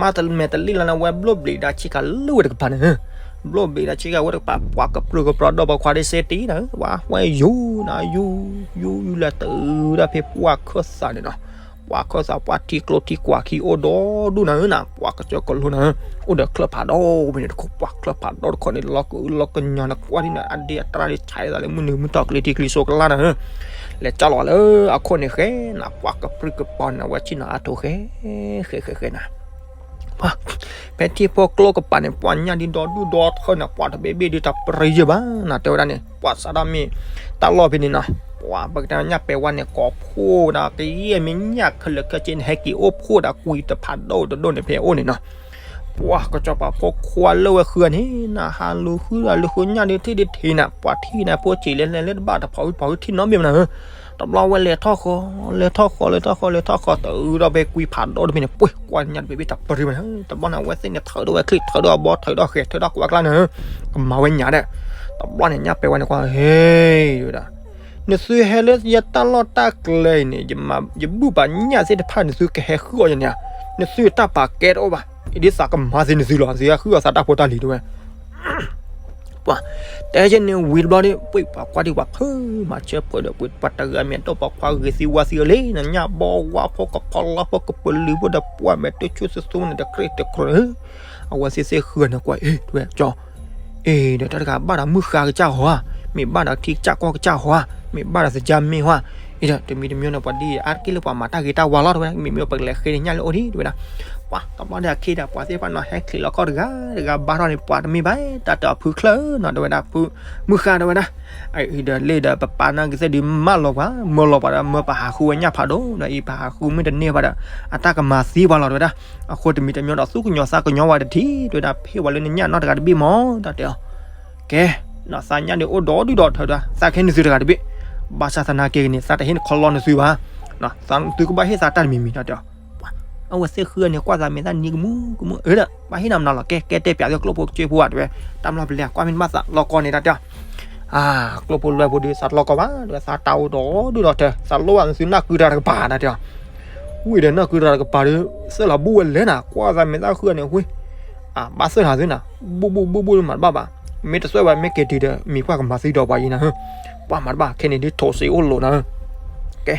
မၤမဲာ်တလံၣ်လီၤန့ၣ် ဝဲဘျိၣ်ဘျံးဒီးဆ့ကၤလၢဝဲတကပၤန့ၣ် ဘျိၣ်ဘျံးဒီးဆ့ကၤဝဲတကပၤ ပှၤကပြုၢ်ကပြီၤဒီးပိာ်ခွါဒ်စ့တံၢ်နၤဧၢ, ဝဲယူၤနၤ ယူၤ ယူၤယူၤလၢတုၤဒီးဖဲ ပှၢ်ခၢၣ်သးန့ၣ်နီၤ, ပှၢ်ခၢၣ်သး ပှၢ်ထံကျိထံကွၢ်ခံအိၣ်ဒီဒူၣ်နၤဧၢနၤ, ပှၢ်ကစၢၢ်ကလိနၤဧၢ, အိၣ်ဒီးချၢၣ်ဖးဒိၣ်ဖဲန့ၣ်တခီ, ပှၢ်ချၢၣ်ဖးဒိၣ်တခီန့ၣ် လီၤကအုလီၤကညီၤန့ၣ် ကွၢ်ဒ်န့ၣ် အဒ့အတြၢ်ဒ်ဆဲးသးလၢမုၢ်နုာ်မုၢ်ထီၣ် ကျ့ထံကျ့စိကလါနၤဧၢ, လဲၤကၠီလီၤလၢအခိၣ်န့ၣ်ဃဲနၤ, ပှၢ်ကပြုၢ်ကပြီၤန့ၣ် အဝဲဆ့ၣ်နီၤအါထိးဃဲ ဃဲဃဲဃဲနၤ ဖဲထံဖိကျိကပၤန့ၣ် ပှၤညၣ်ဒ်ဒီဒူၣ်ဒီထၢန့ၣ် ပှၤတဘ့ၣ်ဘ့ၣ်ဒ်တၢ်ပရံယဲၢ်ဘၣ်နၤ တဲဝဲဒၣ်န့ၣ် ပှၤစးဒၣ်မ့ၢ်တၢ်လီၢ်ဖဲန့ၣ်နီၤ, ပှၤပကတဲညၣ်ပဲာ်ဝါန့ၣ် ကိးဖှိၣ်ဒီး ကယဲၢ်မ့ၢ်ညၣ်ခဲလၢာ်ခဲဆ့န့ၣ် ဟဲက့ၤအိၣ်ဖှိၣ်ဒီးကွံတဖးဒိၣ်တဒိၣ်န့ၣ် ဖဲအအိၣ်န့ၣ်နီၤ, ပှၤကစီၤပၤဖိခွါလၢဝဲဃုအီၤန့ၣ်နၤ ဟးလူၤဃုဒီးလူၤဃုညၣ်ဒ်ထံၣ်ဒ်ထံၣ်နၤ ပှၤထံၣ်နၤဖိစံးလဲၤလဲၤလၢတဘၣ်တဖီၣ်ဝံၤတဖီၣ်ဝံၤထံၣ်နီတမံၤမနၤဧၢ တဘျီဝဲလဲၤထီၣ်ဃီ လဲၤထီၣ်ဃီ လဲၤထီၣ်ဃီ လဲၤထီၣ်ဃီ တုၤဒီးဖဲကွံဖးဒိၣ်တဖဲန့ၣ် ပှ့ၤကွၢ်ညၣ်တဘ့ၣ်ဘ့ၣ်တၢ်ပရံမနၤဧၢ, တဘျီန့ၣ် အဝဲသ့ၣ်န့ၣ် ထုးဒီးဝဲချံ ထုးဒီးအဘီ ထုးဒီးဃဲၤ ထုးဒီးကွၢ်ကျါနၤဧၢ, ကမၤဝဲညၣ်ဒီး, တဘျီန့ၣ် ညၣ်ပဲာ်ဝါန့ၣ်ကွၢ် ဟ့ တဲဝဲဒၣ် နသုဟဲလၢယတၢ်လီၢ်တၢ်ကျဲအံၤန့ၣ် ယဘူၣ်ပာ်ညၣ်သ့ၣ်တဖၣ် နသုကဟဲဃုအီၤယၤန့ၣ်ဧါ, နသုတၢ်ပာ်ကဲတအိၣ်ဘၣ်, အံၤဒ်သးကမၤသ့နသုလီၤ, သုဟဲဃုအီၤသးတၢ်ဖိတၢ်လံၤတဲဝဲ ပှၤ တဲဆဲန့ၣ်ဝံၤတဘျီဒီး ပှ့ၤပှၤကွၢ်ဒံးပှၤဖုးမၤဆၢဖုးဒီး ပှ့ၤပှၤတဂၤမဲာ်ဒိၣ်ပှၤခွါဂ့ၤသံဝါသံအီၤလံန့ၣ် ညၣ်ဘီဝါဖိကဖီလါဖိကပလံၤဖိဒီး ပှၢ်မဲာ်တဆူၣ်သူသူန့ၣ် တကြ့ၢ်တကြ့ၢ် အဝဲသ့ၣ်သ့ၣ်ဃုန့ၣ်ကွၢ် အ့ တဲဝဲ ကၠီ အ့ ဒီးတၢ်တဂၤဘၣ်ဒီးမုၢ်ဃါကစၢ်ဟီဧါ, မ့ၢ်ဘၣ်ဒီးထံကစၢ်ကီၢ်ကစၢ်ဟီဧါ, မ့ၢ်ဘၣ်ဒီးသကြားမ့ၢ်ဟီဧါ, အံၤဒီးတမံၤတမံၤန့ၣ် ပှၤဒ်အါတက့ၢ်လၢပှၤမၤတၢ်ဂ့ၤတၢ်ဝါလီၤ တဲဝဲဒၣ်, မ့မ့ၢ်ပကလဲၤဃ့န့ၣ်ညၣ်လၢအိၣ်ဒံး တဲဝဲဒၣ်, ပှၤတဘျီန့ၣ်အခ့ဒီး ပှၤသ့ၣ်တဖၣ်န့ၣ် ဟဲချံးလီၤကီၢ်တဂၤတဂၤဘါထီၣ်န့ၣ် ပှၤတမ့ၢ်ဘၣ် တၢ်တၢ်ဖုချၢနီၤ တဲဝဲဒၣ်, မုၢ်ဃါတဲဝဲဒၣ် အံၤဒီးလ့ၣ်ဒီးပပာ်နာ်က့ၤသ့ၣ်ဒုးမၢလီၤပှၤ မၢလီၤပှၤဒီး မၢပဟးဃုဝဲညၣ်ဖးဒိၣ်ဒီး အံၤပဟးဃုမ့ၢ်တန့ၢ်ဘၣ်ဒီး အတၢ်ကမၤသံပှၤလီၤ တဲဝဲဒၣ်, အဃိတမံၤတမံၤဒီး သူၣ်ကညီၤသးကညီၤဝဲတထံၣ် တဲဝဲဒၣ် ဖဲဝဲလၢနညၣ်နီတဂၤတဘ့ၣ်မး တၢ်တဲအီၤ, ကဲ သးညၣ်ဒုးအိၣ်ဒီဒူၣ်ဒီထၢဒီး သးကဟဲနသုတဂၤတဘ့ၣ်, ဘၣ်ဆၣ်သနာ်က့န့ၣ် သးတဟ့ၣ်နခီလီနသုဘၣ်, သုကဘၣ်ဟ့ၣ်သးတၢ်တမံၤမံၤ တၢ်တဲအီၤ, အဝဲသ့ၣ်ဃုန့ၣ် ကွၢ်သးမဲာ်သၣ်နံၤကမူကမူ အၢဒီး ဘၣ်ဟ့ၣ်နၤမနုၤလီၤ ကဲ ကဲတဲပၠးသုကျိၣ်ဖိကစၢၢ်ဖိဧါ တဲဝဲ, တၢ်မျၢ်ပလဲၤကွၢ်မ့ၢ်တဘၣ်သးလီၤကီၢ်န့ၣ် တၢ်တဲအီၤ အၢ ကျိၣ်ဖိလွဲဖိဒုး သးတလီၤကီၢ်ဘၣ် တဲဝဲ သးတၢ်အိၣ်ဒီဒူၣ်ဒီထၢ သးလိၣ်ဘၣ်သုနီၢ်ကုတဂၤတကပၤ တၢ်တဲအီၤ, ဝံၤဒီးနီၢ်ကုတဂၤတကပၤဒီး သၢလီၤဘူၣ်ဝဲလဲၣ်နၤ ကွၢ်သးမဲာ်သၣ်ဃုန့ၣ် ဝံၤ အဘၣ်သၢနၤသုနၤ ဘူၣ်ဘူၣ်ဘူၣ်ဘူၣ်မၤတဘၣ်ဘၣ်, မ့ၢ်တသၢဘၣ် မ့ၢ်က့ၤတုၤဒီး မံၤပှၢ်ကမၤသံဒီးပှၤအံၤနၤဧၢ, ပှၤမၤတဘၣ် ခဲန့ၣ်ဒ်ထိးစ့အိၣ်လိာ်နၤဧၢ, ကဲ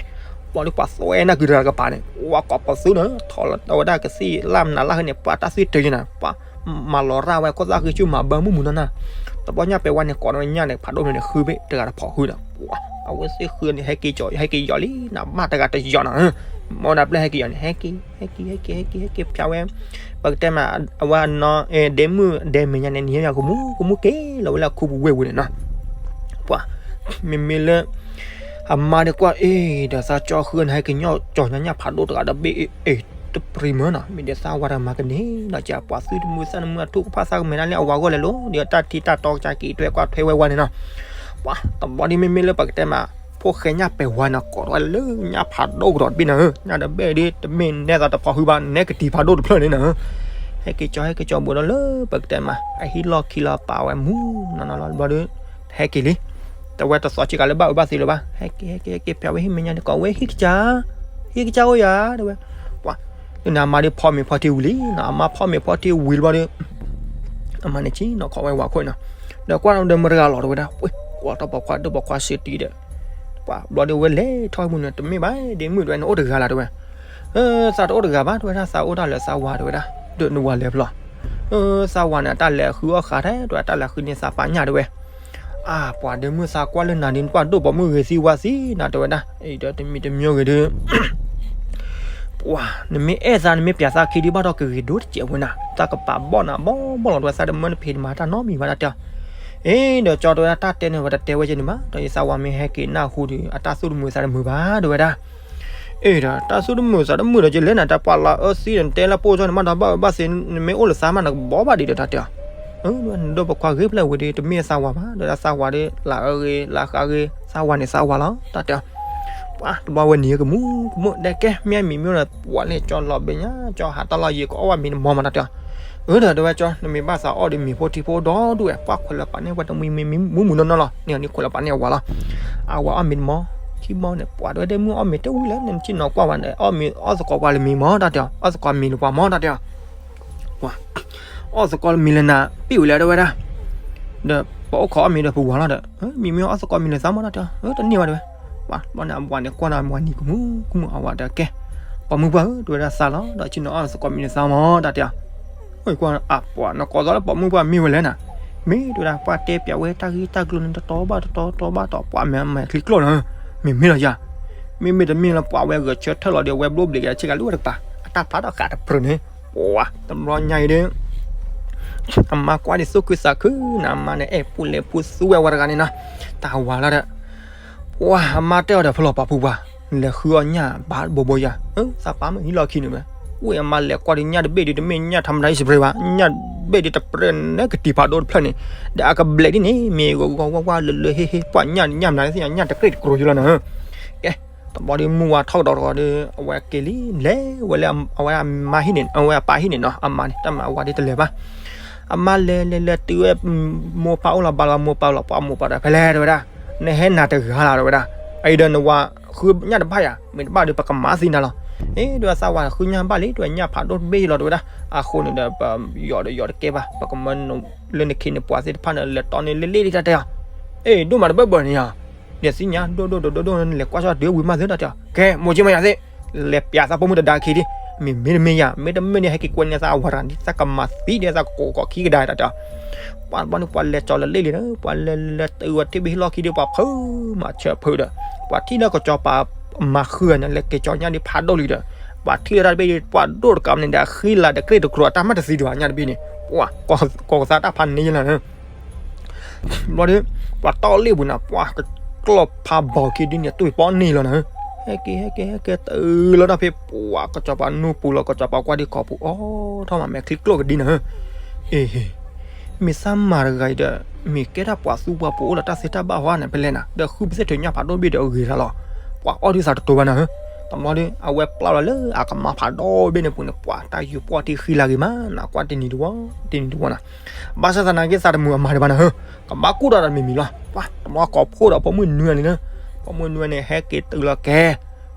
ပှၤဒုးပှၤသွဲနၢ်ကုတဂၤတကပၤန့ၣ် ဝဲကိးပှၤသုးန့ၣ် ထီၣ်လီၤဝဲဒၣ်ကသံၣ်လၢ်မနုၤလၢ်ဃဲန့ၣ် ပှၤတၢ်သွံၣ်တယုၢ်န့ၣ် ပှၤမၤလီၤရၣ်ဝဲ ခိၣ်သၣ်ဃံဆူၣ်မၤဘၢမုၢ်မုၢ်နီၢ်နီၢ်, တဘျီညၣ်ပဲာ်ဝါန့ၣ် ကိးဝဲညၣ်န့ၣ် ဖးဒိၣ်န့ၣ် ဃုဘ့ၣ်တဂၤတဖီဃုဒီး အဝဲသ့ၣ်ဃုန့ၣ် ဟဲက့ၤကၠီ ဟဲက့ၤယီၤလံ နမ့ၢ်တၢ်ပျဲဟဲက့ၤယီၤန့ၣ် မ့ၢ်ဒၣ်ပျဲဟဲက့ၤယီၤန့ၣ် ဟဲက့ၤ ဟဲက့ၤ ဟဲက့ၤ ဟဲက့ၤ ဖၠးဝဲ ပကတဲမး အဝဲနီၢ် ဒဲမုၣ်ဒဲမဲာ်ညါန့ၣ် နံၤဟဲယၤကမူၣ်ကမူၣ်က့ၤလီၤဝဲလၢအခူပူၤဝ့ၢ်ပူၤန့ၣ်နီၤ, ပှၤ မ့မ့ၢ်လၢ အမါဒုးကွၢ်အ့ၣ် ဒီးသးကၠီဃုန့ၣ် ဟဲက့ၤညီၣ်ကၠီညါညၣ်ဖးဒိၣ်တဂၤဒီးဘ့ၣ်အ့ၣ်တပြံၤမၢနီၤ, မ့ၢ်ဒီးသးဝၤတဂၤမၤကန့ၢ်ဒီးကပှၤသုတမုာ်သးတမုာ်အထူၣ်ကဖၣ်သးကမဲာ်ဒၣ်လၢအဝၤဂီၢ်လဲၤလိၤ ဒီးတၢ်ထံတၢ်တီကစၢ်က့ၤထွဲကွၢ်ထွဲဝဲဝါန့ၣ်နီၤ, ပှၤ တဘျီဒ်မ့မ့ၢ်လၢပကတဲမး ဖိၣ်ဃဲညၣ်ပဲာ်ဝါန့ၣ် ကိးထီၣ်ဝဲလၢညၣ်ဖးဒိၣ်ကဒီးတဘ့ၣ်န့ၣ်ဧၢ, ညၣ်တဘ့ၣ်ဒ်တမ့ၢ်နဲသးတဖီဃုဘၣ် နဲကတံၤဖးဒိၣ်တဖျၢၣ်န့ၣ်နီၤ, ဟဲက့ၤကၠီ ဟဲက့ၤကၠီဘူးဒီးလၢပကတဲမး အဟံၣ်လီၢ်ခံလီၤပာ်ဝဲမူနီၤနီၤလီၤ တဘျီဒီး ဟဲက့ၤလံ, တဝဲတသီးက့ၤကးလၢဘၣ်အၢဘၣ်သီလၢၤဘၣ်, ဟဲက့ၤ ဟဲက့ၤ ဟဲက့ၤ ဖၠးဝဲဟံၣ်မဲာ်ညါန့ၣ် ကိးဝဲဟံၣ်ကစၢ်, ဟံၣ်ကစၢ်အိၣ်ယၤ တဲဝဲ, ပှၤ လၢန့ၣ်အမါဒ်ဖီမ့ၤဖီထံဝံၤလံနီၤ, အမါဖီမ့ၤဖီထံဝံၤလံဘျီဒီး အမါန့ၣ်ဆ့ၣ်နီၤခီဝဲဝၤခိၣ်နီၤ, ဒီးကွၢ်ဒီးမတဂၤလီၤတဲဝဲဒၣ်, ပှၤကွၢ်တၢ်ပိာ်ခွါဒိၣ်ပိာ်ခွါစ့တံဒီး ပှၤဘျီဒီးဝဲလဲၤထီၣ်မုၢ်န့ၣ် တမ့ၢ်ဘၣ်ဒ်မုၣ်တဲဝဲ နအိၣ်တဂၤလၢၤတဲဝဲ, သးတအိၣ်တဂၤဘၣ်တဲဝဲဒၣ်, သးအိၣ်တၢ်လၢသးဝၤတဲဝဲဒၣ်, ဒီးနဝၤလဲၤဖျီ, သးဝၤန့ၣ် အတၢ်လဲၤဃုအီၣ်ဃာ်ထဲတဲဝဲ တၢ်လဲၤဃုန့ၢ်သးပာ်ညၣ်တဲဝဲ, အါ ပှၤဒ်မုၢ်သးကွၢ်လၢနၤဒ်နကွၢ်ဒိၣ်ပိာ်မုၣ်ဂ့ၤသံဝါသံနၤတဲဝဲဒၣ်, အံၤဒီးတမံၤတမံၤဂ့ၤဒီး ပှၤ နမ့ၢ်အဲၣ်သး နမ့ၢ်ပျးသးခံဒ်ဘၣ်ဒီးကဂ့ၤဒိၣ်တစဲးဝဲနၤ, သးကပာ်ဘီၣ်နၤဘီၣ်ဘီၣ်လီၤတဲဝဲ သးတမၢနဖံးတမၤတၢ်နီတမံၤဘၣ်တၢ်တဲအီၤ, အ့ဒီးကၠီတဲဝဲဒၣ် တၢ်တဲန့ၣ်ဝဲတတဲဝဲကဲန့ၣ်ဘၣ်, ဒီးယသးဝၤမ့ၢ်ဟဲက့ၤနၢ်ဟူဒီး အတၢ်သူၣ်တမုာ်သးတမုာ်ဘၣ်တဲဝဲဒၣ် အ့ဒီး တၢ်သူၣ်တမုာ်သးတမုာ်ဒီး ကလဲၤနၤတၢ်ပှၤလၢအၢသံန့ၣ် တဲလၢပိၢ်ကၠီန့ၣ် မ့ၢ်ဒီးဘၣ်အၢဘၣ်သံ နမ့ၢ်အိၣ်လၢသးမး နကဘီဘၣ်ဒံးဒီးတၢ်တဲအီၤ, နဒိၣ်ပိာ်ခွါဂ့ၤဖျၢၣ်ဝံၤဒီး တမ့ၢ်သးဝၤဘၣ် ဒီးသးဝၤဒီး လၢအၢဂ့ၤ လၢဃးဂ့ၤ သးဝၤန့ၣ်သးဝၤလီၤ တၢ်တဲအီၤ, ပှၤတဘျီဝဲနံၤကမူၣ်ကမူၣ် ဒဲကဲ မ့ၢ်မံၤမ့ၢ်ဒီး ပှၤန့ၣ်ကၠီလီၤဘဲညါ ကၠီဟးတၢ်လီၢ်ယံၤ ကအီၣ်ဘၣ်မ့ၤတမီၤမး တၢ်တဲအီၤ, အၢဒီးတဲဝဲကၠီ နမ့ၢ်ဘၣ်သးအီၣ်ဒီးမ့ၤဖိထံဖိဒီဒူၣ်ဝဲ ပှၤခွဲးလၢပာ်န့ၢ်ဝဲတမံၤမံၤ မံၤမုၢ်မုၢ်နီၢ်နီၢ်လီၤ န့ၣ်န့ၣ်ခွဲးလၢပာ်န့ၢ်အဝၤလီၤ, အဝၤအီၣ်မ့ၤတမီၤ ခံမီၤန့ၣ် ပှၤတဲဝဲဒၣ်မုၢ်အီၣ်မ့ၤတဝံၤလဲၣ် နဆ့ၣ်နီၤကွၢ်ဝဲန့ၣ် အီၣ်မ့ၤအီၣ်သကိးပှၤလၢမ့ၤမီၤ တၢ်တဲအီၤ အီၣ်သကိးမ့ၤလၢပှၤမီၤ တၢ်တဲအီၤ ပှၤ အီၣ်သကိးမ့ၤလၢနၤ ပ့ၢ်ဝံၤလဲၣ်တဲဝဲဒၣ်, ဒီးပအိၣ်ခိးအီၣ်မ့ၤဒီးပဝၤလီၤဒီး, မ့မ့ၢ်အီၣ်သကိးမ့ၤလၢသးမီၤ တၢ်တဲအီၤ, တန့ၢ်ဘၣ်တဲဝဲ, ပှၤဘျီန့ၣ် အဝၤန့ၣ်ကွၢ်န့ၣ် အဝၤနံၤကမူၣ်ကမူၣ် အဝၤဒီးကဲ, ပိာ်မုၣ်ပှၢ်ဧၢ တဲဝဲဒၣ်သးလီၤ ဒီးဆ့ၣ်နီၤအီၣ်သကိးမ့ၤလၢသးမီၤ တၢ်တဲအီၤ, ကွၢ်အပှၤနကိးသီလၢပိာ်မုၣ်ပှၢ်မ့ၢ်ဝဲလဲၣ်နၤ, မ့ၢ်တဲဝဲဒၣ် ပှၤတဲပျးဝဲတၢ်ဂ့ၢ်တၢ်ကျိၤန့ၣ် တတီဘၣ်တတီ တီဘၣ်တီ ပှၤမဲာ်မဲာ်ချံကျိၣ်နီၤ, မ့မ့ၢ်လီၤယၤ, မ့မ့ၢ်တမ့ၢ်လၢပှၤဝဲဂဲၤဆၢထၢၣ်လီၤဒီး အဝဲဘျိဘျ့က့ၤဆ့ကၤလၢဝဲတကပၤ အတၢ်ဖျါထီၣ်ဃးတပြၢၤန့ၣ်, ပှၤတဘျီညါအံၤဒီး အမါကွၢ်ဒ်သူၣ်ခုသးခုန့ၣ် အမါန့ၣ် အဲၣ်ဖိလဲၤဖိသူဝဲဝဲတဂၤန့ၣ်နီၤ, တၢ်ဝၤလီၤဒီး ပှၤအမါတဲအီၤဒီး ဖဲလီၤပာ်ဖုပှၤ, လဲၤဃုအီၣ်ညၣ်ဘၣ်ဘိဘိယၤ, သးပာ်မုၢ်ဟံးလီၢ်ခံန့ၣ်ဝဲ, ဝဲအမါလဲၤကွၢ်ဒီးညၣ်တဘ့ၣ်ဒီး တမ့ၢ်ညၣ်ထီမတၤအံၣ်စပရ့ဘၣ်, ညၣ်ဘ့ၣ်ဒီးတပြဲနဲကတံၤဖးဒိၣ်တဖျၢၣ်န့ၣ်, ဒီးအကဘျဲးဒ်န့ၣ် မ့ၢ်ဂီၤဂီၤဝါဝါလၢလၢဟ့ဟ့ ပှၤညၣ်ညၣ်မနုၤသ့ၣ်ညါ ညၣ်တကြ့ၢ်တကြိၤယိလီၤနီၤ, ကဲ တဘျီဒီးမုၢ်ဝါထီၣ်ကဒီးတဂီၤဒီး အဝဲက့ၤလံ လဲၤဝဲလၢအဝဲအမါဟံၣ်န့ၣ် အဝဲအပၢ်ဟံၣ်န့ၣ်နီၤ, အမါန့ၣ် တၢ်မၤအဝၤဒီးတလဲၤဘၣ်, အမါလဲၤလဲၤလဲၤတုၤဝဲ မိၢ်ပၢ်အိၣ်လီၤဘါလီၤ မိၢ်ပၢ်လီၤ ပှၤမိၢ်ပၢ်ဒီး ဖဲလဲၣ်တဲဝဲဒၣ်, နဟဲနၤတဂၤလီၤတဲဝဲဒၣ်, အံၤဒီးနဝၤဃုညၣ်တဘၣ်ယၤ မ့ၢ်တဘၣ်ဒီး ပကမၤသံနၤလီၤ, အ့ တဲဝဲသးဝၤဃုညၣ်ဘၣ်လံ တဲဝဲညၣ်ဖးဒိၣ်တဘ့ၣ်လီၤတဲဝဲဒၣ်, အဃိန့ၣ်ဒီး ပယီၤဒီးယီၤတကဲဘၣ် ပကမၤ လၢနခ့န့ၣ် ပှၤသ့ၣ်တဖၣ်န့ၣ် လဲၤတီန့ၢ်လ့လ့ဒ်တၢ်တဲအီၤ, အ့ ဒိၣ်မးတဘၣ်ဘၣ်န့ၣ်ယၤ, လဲၤသ့ၣ်ညါ ဒိၣ်ဒိၣ်ဒိၣ်ဒိၣ်ဒိၣ် နလဲၤကွၢ်ဆီၣ်တုၤဝံၤမးသ့တၢ်တဲအီၤ, ကဲ မိၢ်က့မယၤသ့ၣ်, လဲၤပျးသးပိာ်မုၣ်တဒါခံဒံး, မ့မ့ၢ်တမ့ၢ်ယၤ မ့တမ့ၢ်န့ၣ်ဟဲက့ၤကွဲန့ၢ်သးအဝၤတဂၤဒ် သးကမၤသံဒ်သးကကိးကီးခံကဒါတၢ်တဲအီၤ, ပှၤတဘျီန့ၣ် ပှၤလဲၤကၠီလၢလ့လ့ဒီး ပှၤလဲၤလဲၤတုၤဝဲထံၣ်ဘ့ၣ်ဟ့ၣ်လီၢ်ခံဒီး ပှၤဖုးမၤဆၢဖုးဒီး ပှၤထံၣ်လၢကစီၤပၤအမါဃုဂၤန့ၣ် လဲၤက့ၤကၠီညၣ်ဒ်ဖးဒိၣ်လံဒီး ပှၤထံၣ်လၢတၢ်တဘ့ၣ်ဒီး ပှၤဒိၣ်တကးန့ၣ်ဒီး အဃံလၤတကြ့ၢ်တကြိၤ အတၢ်မၤတသံဒံးဘၣ်ညၣ်တဘ့ၣ်န့ၣ်, ပှၤကိးကသါတၢ်ဖးန့ၢ်ယလီၤန့ၣ် ဘျီဒီး ပှၤတီၢ်လ့ၣ်ပူၤန့ၣ် ပှၤကကျီၢ်ဖးဘီၣ်ခံဒ်န့ၣ် တွံၢ်ပီန့ၢ်လီၤန့ၣ်, ဟဲက့ၤ ဟဲက့ၤ ဟဲက့ၤ တုၤလီၤတၢ်ဖဲ ပှၤကစီၤပၤနူပူၤလီၤ ကစီၤပၤကွၢ်ဒံးခီပူၤ အိၣ်ထီၣ်မးမဲာ်ချံကျိၣ်ကဒံန့ၣ်, အ့ မ့ၢ်သးမၤတဂၤအံၤဒီး မ့ၢ်ကဲဒၣ်ပှၤသူပှၤပိာ်အိၣ်လၢတၢ်သ့တၢ်ဘၣ်ဟီန့ၣ် ဖဲလဲၣ်နၤ ဒီးဃုပသ့ၣ်ထုးညၣ်ဖးဒိၣ်ဘ့ၣ်ဒီးအဂ့ၤတၢ်လီၤ, ပှၤအီၣ်ဒုးသးတတိၤဘၣ်နၤဧၢ, တဘျီဒီး အဝဲပျၢ်လီၤလၢအကမါဖးဒိၣ်ဘ့ၣ်န့ၣ်ပူၤန့ၣ် ပှၤတၢ်ယူၤပှီၢ်ထံဃံလၤဂ့ၤမးနၤ ကွၢ်တနံၤတဝီ တနံၤတဝီနၤ ဘၣ်ဆၣ်သနာ်က့သးတမုာ်အမါဒံးဘၣ်နၤဧၢ, ကဘၣ်ကူၣ်ထီၣ်ဒီးမံၤမံၤလီၤ, ပှၤတဘျီကိးဖှိၣ်ဒီးဖိမုၣ်နွံဂၤန့ၣ်လၢ, ဖိမုၣ်နွံဂၤန့ၣ် ဟဲက့ၤတုၤလီၤကဲ,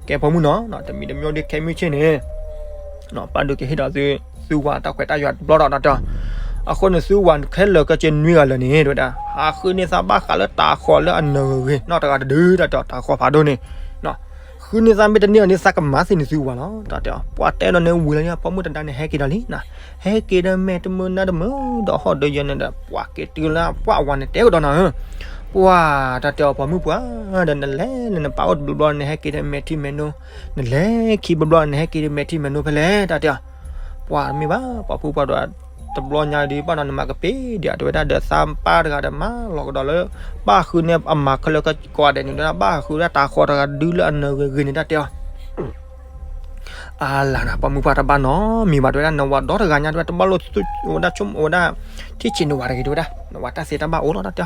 ကဲဖိမုၣ်နီၤ တမံၤတမံၤဒီးခဲမုၢ်ဆ့ၣ်န့ၣ်, ပၢ်ဒိၣ်က့ၤဟ့ၣ်ဒီးသု, သုဝၤတၢ်ခွဲးတၢ်ယာ်တဘျီဒီးတၢ်တဲ, အဃိန့ၣ်သုဝၤခဲလၢာ်ကဲက့နွံဂၤလၢာ်န့ၣ် တဲဝဲဒၣ် ဟးဃုန့ၢ်သးဘၣ်ဃးလၢတၤဃီၤလၢအနၢၤဂ့ၤဂ့ၤ နီၢ်တဂၤတဒုတၢ်တဲ တၤဃီၤဖးဒိၣ်န့ၣ်, ဃ ဃုန့ၢ်သးမ့ၢ်တန့ၢ်အီၤန့ၣ် သးကမၤသံန့ၢ်သုဝၤလီၤ တၢ်တဲအီၤ. ပှၤတဲဒီးန့ၣ်ဝံၤလီၤန့ၣ် အပိာ်မုၣ်တဒါန့ၣ် ဟဲက့ၤဒီးလံနီၤ, ဟဲက့ၤဒီးမဲာ်တမုာ်နါတမုာ်ဒီးဟီၣ်ဒီးယဲန့ၣ်ဒီး ပှၤက့ၤတုၤလၢပှၤဝၤန့ၣ်တဲကဒီးနီၤဧၢ. ပှၤတၢ်တဲအီၤ ပိာ်မုၣ်ပှၤဒီး နလဲၤလၢနပၢ်အိၣ်တဘျီဘျီန့ၣ် ဟဲက့ၤဒီးမဲာ်ထံမဲာ်နိ, နလဲၤခံဘျီဘျီန့ၣ် ဟဲက့ၤဒီးမဲာ်ထံမဲာ်နိဖဲလဲၣ် တၢ်တဲအီၤ. ပှၤမ့ၢ်ဘၣ် ပှၤဖုပှၤဒီး တဘျီညါဒ်ဘၣ်နီၤ နမၤကပ့ၤဒံး တဲဝဲဒၣ်ဒီး သးပၢ်တဂၤဒီးမၤလီၤကဒီးလၢ ဘၣ်ဃုန့ၢ်အမၤခဲလၢာ်ကီးဒဲးန့ၣ် ဘၣ်ဃုဒၣ်တၢ်ဃီတဂၤဒုလၢအနၢၤဂ့ၤဂ့ၤန့ၣ် တၢ်တဲအီၤ. အါလၢ်နၤ ပိာ်မုၣ်ပှၤတဘၣ်နီတမံၤဘၣ် တဲဝဲဒၣ် နဝၤဒီတဂၤညါ တဲဝဲ တဘၣ်လိာ်ဝဲဒၣ်ဆိကမိၣ်ဝဲဒၣ် ထံၣ်ဆံးနဝၤတဂ့ၤ တဲဝဲဒၣ် နဝၤတၢ်သ့တၢ်ဘၣ်အိၣ်လီၤ တၢ်တ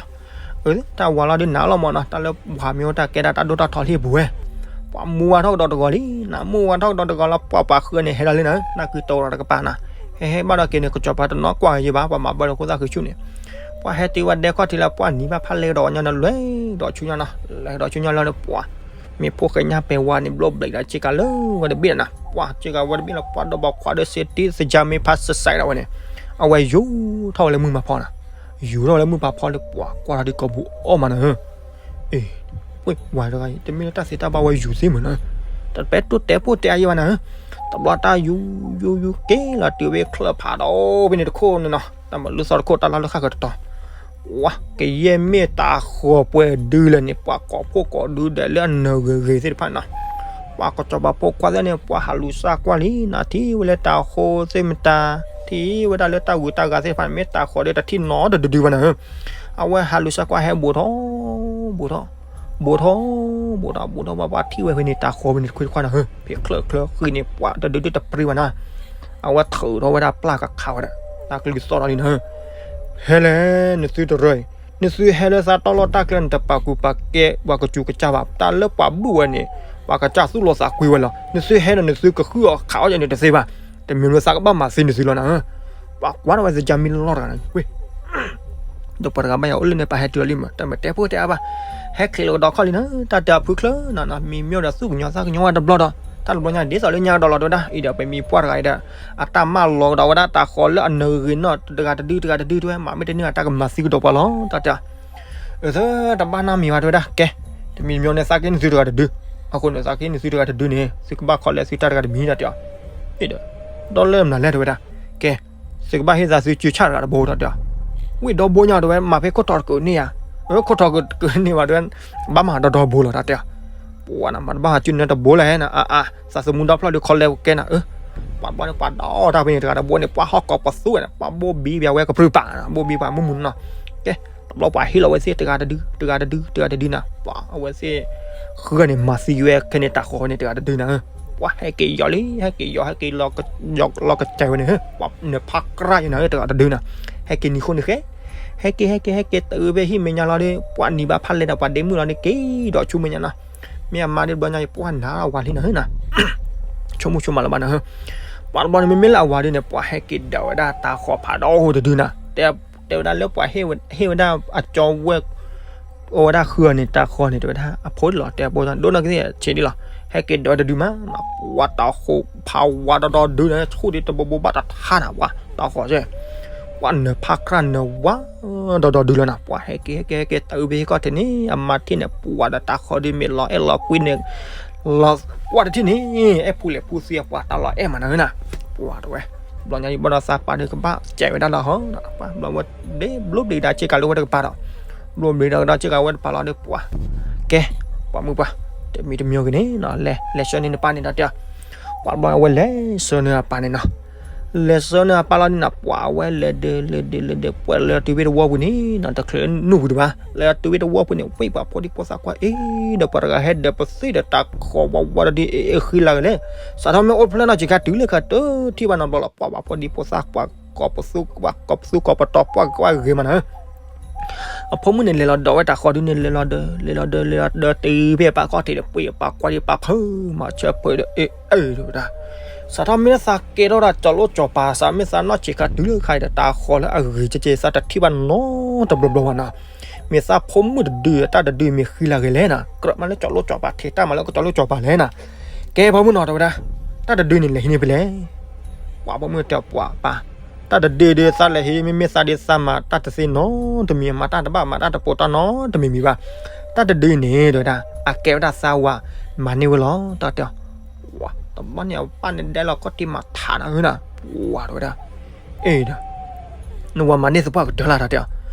ဲအီၤ. အၢ တၢ်ဝၤလီၤဒုးနးလီၤမးနီၤ တၢ်လၢပှၤမ့ၢ်အိၣ်တၢ်ကဲဒၣ်တၢ်ဒိၣ်တၢ်ထီလံပူၤဝဲ ပှၤမူဝါထီၣ်ကဒီးတဂီၤလံနီၤ မူဝါထီၣ်ကဒီးတဂီၤလီၤ ပှၤပှၤဃုန့ၣ် ဟဲလီၤလံနီၤ နၢ်ကုတအိးဒီးတကပၤနီၤ ဟဲဟဲဘၣ်ဒီးက့ၤန့ၣ် ကစီၤပၤတနီၤကွၢ်ယံၤဘၣ် ပှၤမၤဘၣ်ဒီးခိၣ်သၣ်ဃုဆူၣ်န့ၣ် ပှၤဟဲတုၤဝဲဒဲခီၣ်ထံးလၢ ပှၤနံၤဘၣ်ဖးလဲကဒီးဝဲညီဒီး လဲၤဒီးဆူညါနီၤ လဲၤဒီးဆူညါလီၤဒီး ပှၤမ့ၢ်ဖိၣ်ဃဲညါပဲၤဝါန့ၣ် ဘျီဘျဲးဒီး စ့ကၤလၢဝဲတဘ့ၣ်နီၤ ပှၤစ့ကၤဝဲတဘ့ၣ်လီၤ ပှၤဒီးဘီခွါဒီးစ့တံသယါမ့ၢ်ဖးစဲးစဲးဒီးဝဲန့ၣ် အဝဲယူၤထီၣ်ဝဲလၢမုၢ်မၤဖီနီၤ ယူၤထီၣ်ဝဲလၢမုၢ်ဖးဖီလၢ ပှၤကွၢ်ထီၣ်ဒ်ကီၢ်ပူၤအီၣ်မးနီၤဧၢ အ့ ဝဲတဂၤအံၤ တမ့ၢ်လၢတၢ်သ့တၢ်ဘၣ်ဝဲယူၤသ့မးနီၤ တပဲတိၢ်တဲပိၢ်တဲအါယံၤဘၣ်နီၤဧၢ တဘျီတၢ်ယူၤ ယူၤ ယူၤ က့ၤလီၤတုၤဝဲချၢၣ်ဖးဒီးဖဲန့ၣ်တခိၣ်န့ၣ်နီၤ တၢ်မၤလူသီတခိၣ် တၢ်လၢ်လၢဃၣ်ဃၢၤတတီၤ ဝါ ကယဲၢ်မ့ၢ်တၢ်ဃီၤပှဲၤဒုလၢန့ၣ် ပှၤကိးဖှိၣ်ကိးဒုဒဲးလၢအနၢၤဂ့ၤဂ့ၤသ့ၣ်တဖၣ်နီၤ ပှၤကစီၤပၤဖိခွါသ့ၣ်န့ၣ် ပှၤဟးလူၤစၢ်ကွၢ်လံနီၤ ထံၣ်ဝဲလၢတၢ်ဃီၤသ့ၣ်မတၤ ထံၣ်ဝဲဒၣ်လၢတၢ်ဂုၤတၢ်ဂၤသ့ၣ်တဖၣ်န့ၣ် မ့ၢ်တၢ်ဃီၤဒီးတထံၣ်နီတဒုဒုဘၣ်နီၤဧၢ အဝဲဟးလူၤစၢ်ကွၢ်ဟဲဘူးထီၣ် ဘူးထီၣ် ဘူးထီၣ် ဘူးထီၣ် ဘူးထီၣ် ပှၤထံၣ်ဝဲဖဲန့ၣ် တၢ်ဃီၤဖဲန့ၣ်တခွံတခွါနီၤဧၢ ဖဲချၢၣ်ချၢၣ်ဃံန့ၣ် ပှၤတဒုဒုတပြံဘၣ်နီၤ အဝဲထုးထီၣ်ဝဲဒၣ်ပျၢ်ကခးဝဲဒၣ် တၢ်ကလုၢ်သီၣ်ထီၣ်လံနီၤဧၢ ဟဲလဲၣ် နသုတရၢအံၤ နသုဟဲလၢသးတီၢ်လီၢ်တၢ်ကျဲန့ၣ် တပာ်ကူပာ်ကဲ ပှၤကစူၤကစၢ်ဘၣ် တၢ်လၢပှၤဘူၣ်ဝဲန့ၣ် ပှၤကစၢ်သူၣ်လီၤသးကွံဝဲလီၤ နသုဟဲဒီးနသုကဃုအီၣ်ခးအီၣ်ယဲန့ၣ်တသ့ဘၣ် တမ့ၢ်လၢသးကဘၣ်မၤသံနသုလီၤနီၤဧၢ ပှၤကွၢ်ထီၣ်ဝဲသကၢ်မံလီၢ်တဂၤန့ၣ် ဝ့ၢ် ဒီးပှၤတဂၤဘၣ်ယၤအိၣ်လၢန့ၣ် ပှၤဟဲတုၤအီၤလံမး တၢ်မၤတဲဖိတဲအါဘၣ် ဟဲချ့လီၤကဒီးခီၣ်လံနီၤ တၢ်တၢ်ဖုချၢနီၤ မံမ့ၢ်ဒီးသူၣ်ကညီၤသးကညီၤဝဲတဘျီဒီး တၢ်တဘျီညါဒ်သိးလၢညါကဒီးလီၤတဲဝဲဒၣ် အံၤဒီးပမံၤပှၢ်တဂၤအံၤဒီး အတၢ်မၢလီၤကဒီးဝဲဒၣ်တၢ်ဃီၤလၢအနၢၤဂ့ၤဂ့ၤနီၤ တဂၤတဒု တဂၤတဒုတဲဝဲ မၤမ့ၢ်တန့ၢ်အတၢ်ကမၤသံကဒီးပှၤလီၤ တၢ်တဲ အၢ သၢ တဘၣ်နီတမံၤဘၣ်တဲဝဲဒၣ် ကဲ တမံၤမ့ၢ်န့ၣ် သးက့နသုတဂၤတဒု အဃိန့ၣ် သးက့နသုတဂၤတဒုန့ၣ် သုကဘၣ်ခီလဲသုတၢ်တဂၤတမံၤ တၢ်တဲအီၤ ဒီးလၢမနုၤလဲၣ်တဲဝဲဒၣ် ကဲ သုကဘၣ်ဟ့ၣ်သးသုစုဆၣ်တဂၤတဘိ တၢ်တဲအီၤ ဝံၣ်ဒီဘိညါတဲဝဲ မၤဖဲခိၣ်ထီၣ်တကုးန့ၢ်ဧါ အၢ ခိၣ်ထီၣ်တကုးန့ၢ်ဘၣ်တဲဝဲ ဘၣ်မၤဒီဒီဘိလီၤ တၢ်တဲအီၤ ပှၤနၤမၤတဘၣ်ဟးစုနၢတဘိလၢၤဟဲနၤ အါအါ သးသမူဒီဖျၢၣ်ဒုးခီလဲဝဲကဲနၤ အၢ ပှၤဘျီန့ၣ် ပှၤဒီတၢ်ဖဲန့ၣ်တဂၤတဘိန့ၣ် ပှၤဟီၣ်ကိးပသူဝဲန့ၣ် ပှၤဘိၣ်ဘံပှၤဝဲကပြုၢ်ပာ် ဘိၣ်ဘံပှၤမုၢ်မုၢ်နီၤ ကဲ တဘျီပှၤဟ့ၣ်လီၤဝဲသ့ၣ်တဂၤတဒု တဂၤတဒု တဂၤတဒုနၤ ပှၤအဝဲသ့ၣ် ဃုဂၤန့ၣ် မၤသံဝဲခဲန့ၣ်တၢ်ဃီန့ၣ်တဂၤတဒုနၤ ပှၤဟဲက့ၤယီၤလံ ဟဲက့ၤယီၤ ဟဲက့ၤလီၤကစဲးဝဲန့ၣ် ပှၤနဖးကြၢးယဲနၤ တဂၤတဒုနၤ ဟဲက့ၤနံၤဃိန့ၣ်ဃဲ ဟဲက့ၤဟဲက့ၤဟဲက့ၤတုၤဖဲဟံၣ်မဲာ်ညါလီၤဒီး ပှၤနံၤဘၣ်ဖးလဲဒီးပှၤဒ့မုၣ်လီၤဒီး က့ၤဒီးဆူမဲာ်ညါနီၤ မ့ၢ်အမါဒ်တဘျီညါအံၤ ပှၤနၤအဝၤလံနၤဧၢနၤ ဆိကမိၣ်ဆိကမးလၢၤဘၣ်နၤဧၢ ပှၤတဘျီန့ၣ် မ့မ့ၢ်လၢအဝၤဒ်န့ၣ် ပှၤဟဲက့ၤဒၢးဝဲဒၣ်တၢ်ဃီဖးဒီးဟိတဒုနၤ တဲဝဲဒၣ်လၢပှၤဟ့ၣ်ဝဲဒၣ်အကၠီဝဲၢ် အိၣ်ဝဲဒၣ်ဃုအီၤန့ၣ် တၢ်ဃီန့ၣ် တဲဝဲဒၣ်အဖိဒ်လီၤ တဲအဖိ ဒိၣ်နီၢ်ကသ့ၣ်ဆံးဒ်လီၤ ဟဲက့ၤဒၢးတဒုမး ပှၤတၢ်ဃီဖးဝါဒီဒီဒုနၤ ဆူၣ်ဒ်တဘိဘိဘၣ်တထါနၤ ပှၤတၢ်ဃီစဲ ပှၤနဖးကြၢးနဝါ ဒီဒီဒုလီၤနၤ ပှၤဟဲက့ၤဟဲက့ၤဟဲက့ၤတုၤဖဲဟံၣ်ခီၣ်ထံးန့ၣ် အမါထံၣ်န့ၣ် ပှၤဒီးတၢ်ဃီဒုးမ့ၢ်လီၤအဲၣ်လီၤကွံန့ၣ် လီၤကွၢ်တထံၣ်န့ၣ် အဲၣ်ပူၤလဲၤပူၤသံအပှၤတၢ်လီၤအဲၣ်မးနၤဧၢနၤ ပှၤတဝဲ ဘျီညါအံၤဘၣ်ဒီးသးပှၢ်ဒုးကဘၣ်စဲးဝဲဒၣ်လီၤဟီ ပှၤဘျီဝဲဒၣ်ဘျိဘျ့ဒၣ်စ့ၢ်ကီးလၢဝဲတကပၤဒီး ဘျိဘျ့ဒီးကဒီးစ့ၢ်ကီးဝဲတပၤလီၤဒီးပှၤ ကဲ ပှၤမုၢ်ပှၢ် တမံၤတမံၤဂ့ၤန့ၣ်နီၤ လဲၤဆှၢန့ၢ်နပၢ်န့ၣ်ဒီးတဲ ပှၤဘျီအဝဲလဲၤဆှၢန့ၢ်အပၢ်န့ၣ်နီၤ လဲၤဆှၢန့ၢ်အပၢ်လီၤန့ၣ်နီၤ ပှၤအဝဲလဲၤဒၢးလဲၤဒၢးလဲၤဒၢး ပှဲၤလၢတုၤဖဲတဝီပူၤန့ၣ်နီၤ တချုးနုာ်ပူၤဒံးဘၣ် လဲၤတုၤဖဲတဝီပူၤန့ၣ် ဝံၢ်ပှၤဖိဒံဖိသၣ်ကွၢ်အ့ ဒီးပှၤတဂၤဟဲဒၢးပသ့ၣ်ဒီးတၢ်ဃီဝါဝါဒီးဒ်အ့ၣ်ဃံလၤဂ့ၤလဲၣ် စးထီၣ်မ့ၢ်အိၣ်ဖျဲၣ်နီၢ်ဆံးခါတုၤလၢခါတထံၣ်ဘၣ်နီတဘျီလီၤ ပှၤပှၤဖိဒံဖိသၣ် ပှၤကိးပသူ ပှၤကိးပသူကိးပတီၤ ပှၤကွၢ်ဂ့ၤမးနၤဧၢ အဖိမုၣ်န့ၣ် လဲၤလီၤဒိးဝဲတၢ်ဃီဒုန့ၣ် လဲၤလီၤဒၢး လဲၤလီၤဒၢး လဲၤလီၤဒၢးတုၤဖဲအပၢ်ခီၣ်ထံးဒီး ပှ့ၤအပၢ်ကွၢ်ဒံးပၢ်ဖုးမၤဆၢဖုးဒီး အ့ၣ်အ့ၣ်တဲဝဲဒၣ် စးထီၣ်မ့ၢ်လၢသးကဲထီၣ်ဒၣ်ကၠီၤလိၣ်ကၠီၤပၤ စးမ့ၢ်သးနီၢ်ဆံးခါတုၤလၢခါအံၤဒီး တၢ်ဃီလၢအဂ့ၤကဲကဲ သးတထံၣ်ဘၣ်နီတဘျီဘျီဘၣ်နီၤ မ့ၢ်သးဖိမုၣ်တဒု တၢ်တဒုမ့ၢ်ဃံလၤဂ့ၤလဲၣ်နီၤ ကြၢးမးလၢကၠီၤလိၣ်ကၠီၤပၤ ထဲတၢ်မးလၢကၠီၤလိၣ်ကၠီၤပၤလဲၣ်နီၤ ကဲဖိမုၣ်နီၤတဲဝဲဒၣ် တၢ်တဒုန့ၣ် လဲၤဟံးန့ၢ်ဖဲလဲၣ် ပှၤဖိမုၣ်တဲပှၤပၢ် တၢ်တဒုဒုးသးလဲၤဟံး မ့မ့ၢ်သးဒုးသးမၤတၢ်တသ့နီတမံၤ မၤတၢ်တဘၣ် မၤတၢ်တပိာ်တၢ်နီတမံၤမံၤဘၣ် တၢ်တဒုန့ၣ် တဲဝဲဒၣ် အကဲဝဲဒၣ်သးဝၤ မၤန့ၢ်ဝဲလီၤ တၢ်တဲအီၤ. ဝါ တဘျီန့ၣ် အပၢ်န့ၣ်ဒဲလီၤခီၣ်ထံးမၤထးနၤဧၢနၤ, ဝါ တဲဝဲဒၣ်, အ့ဒီး နဝၤမၤန့ၢ်သပှၢ်ကတၢၢ်လၢ် တၢ်တဲအီၤ.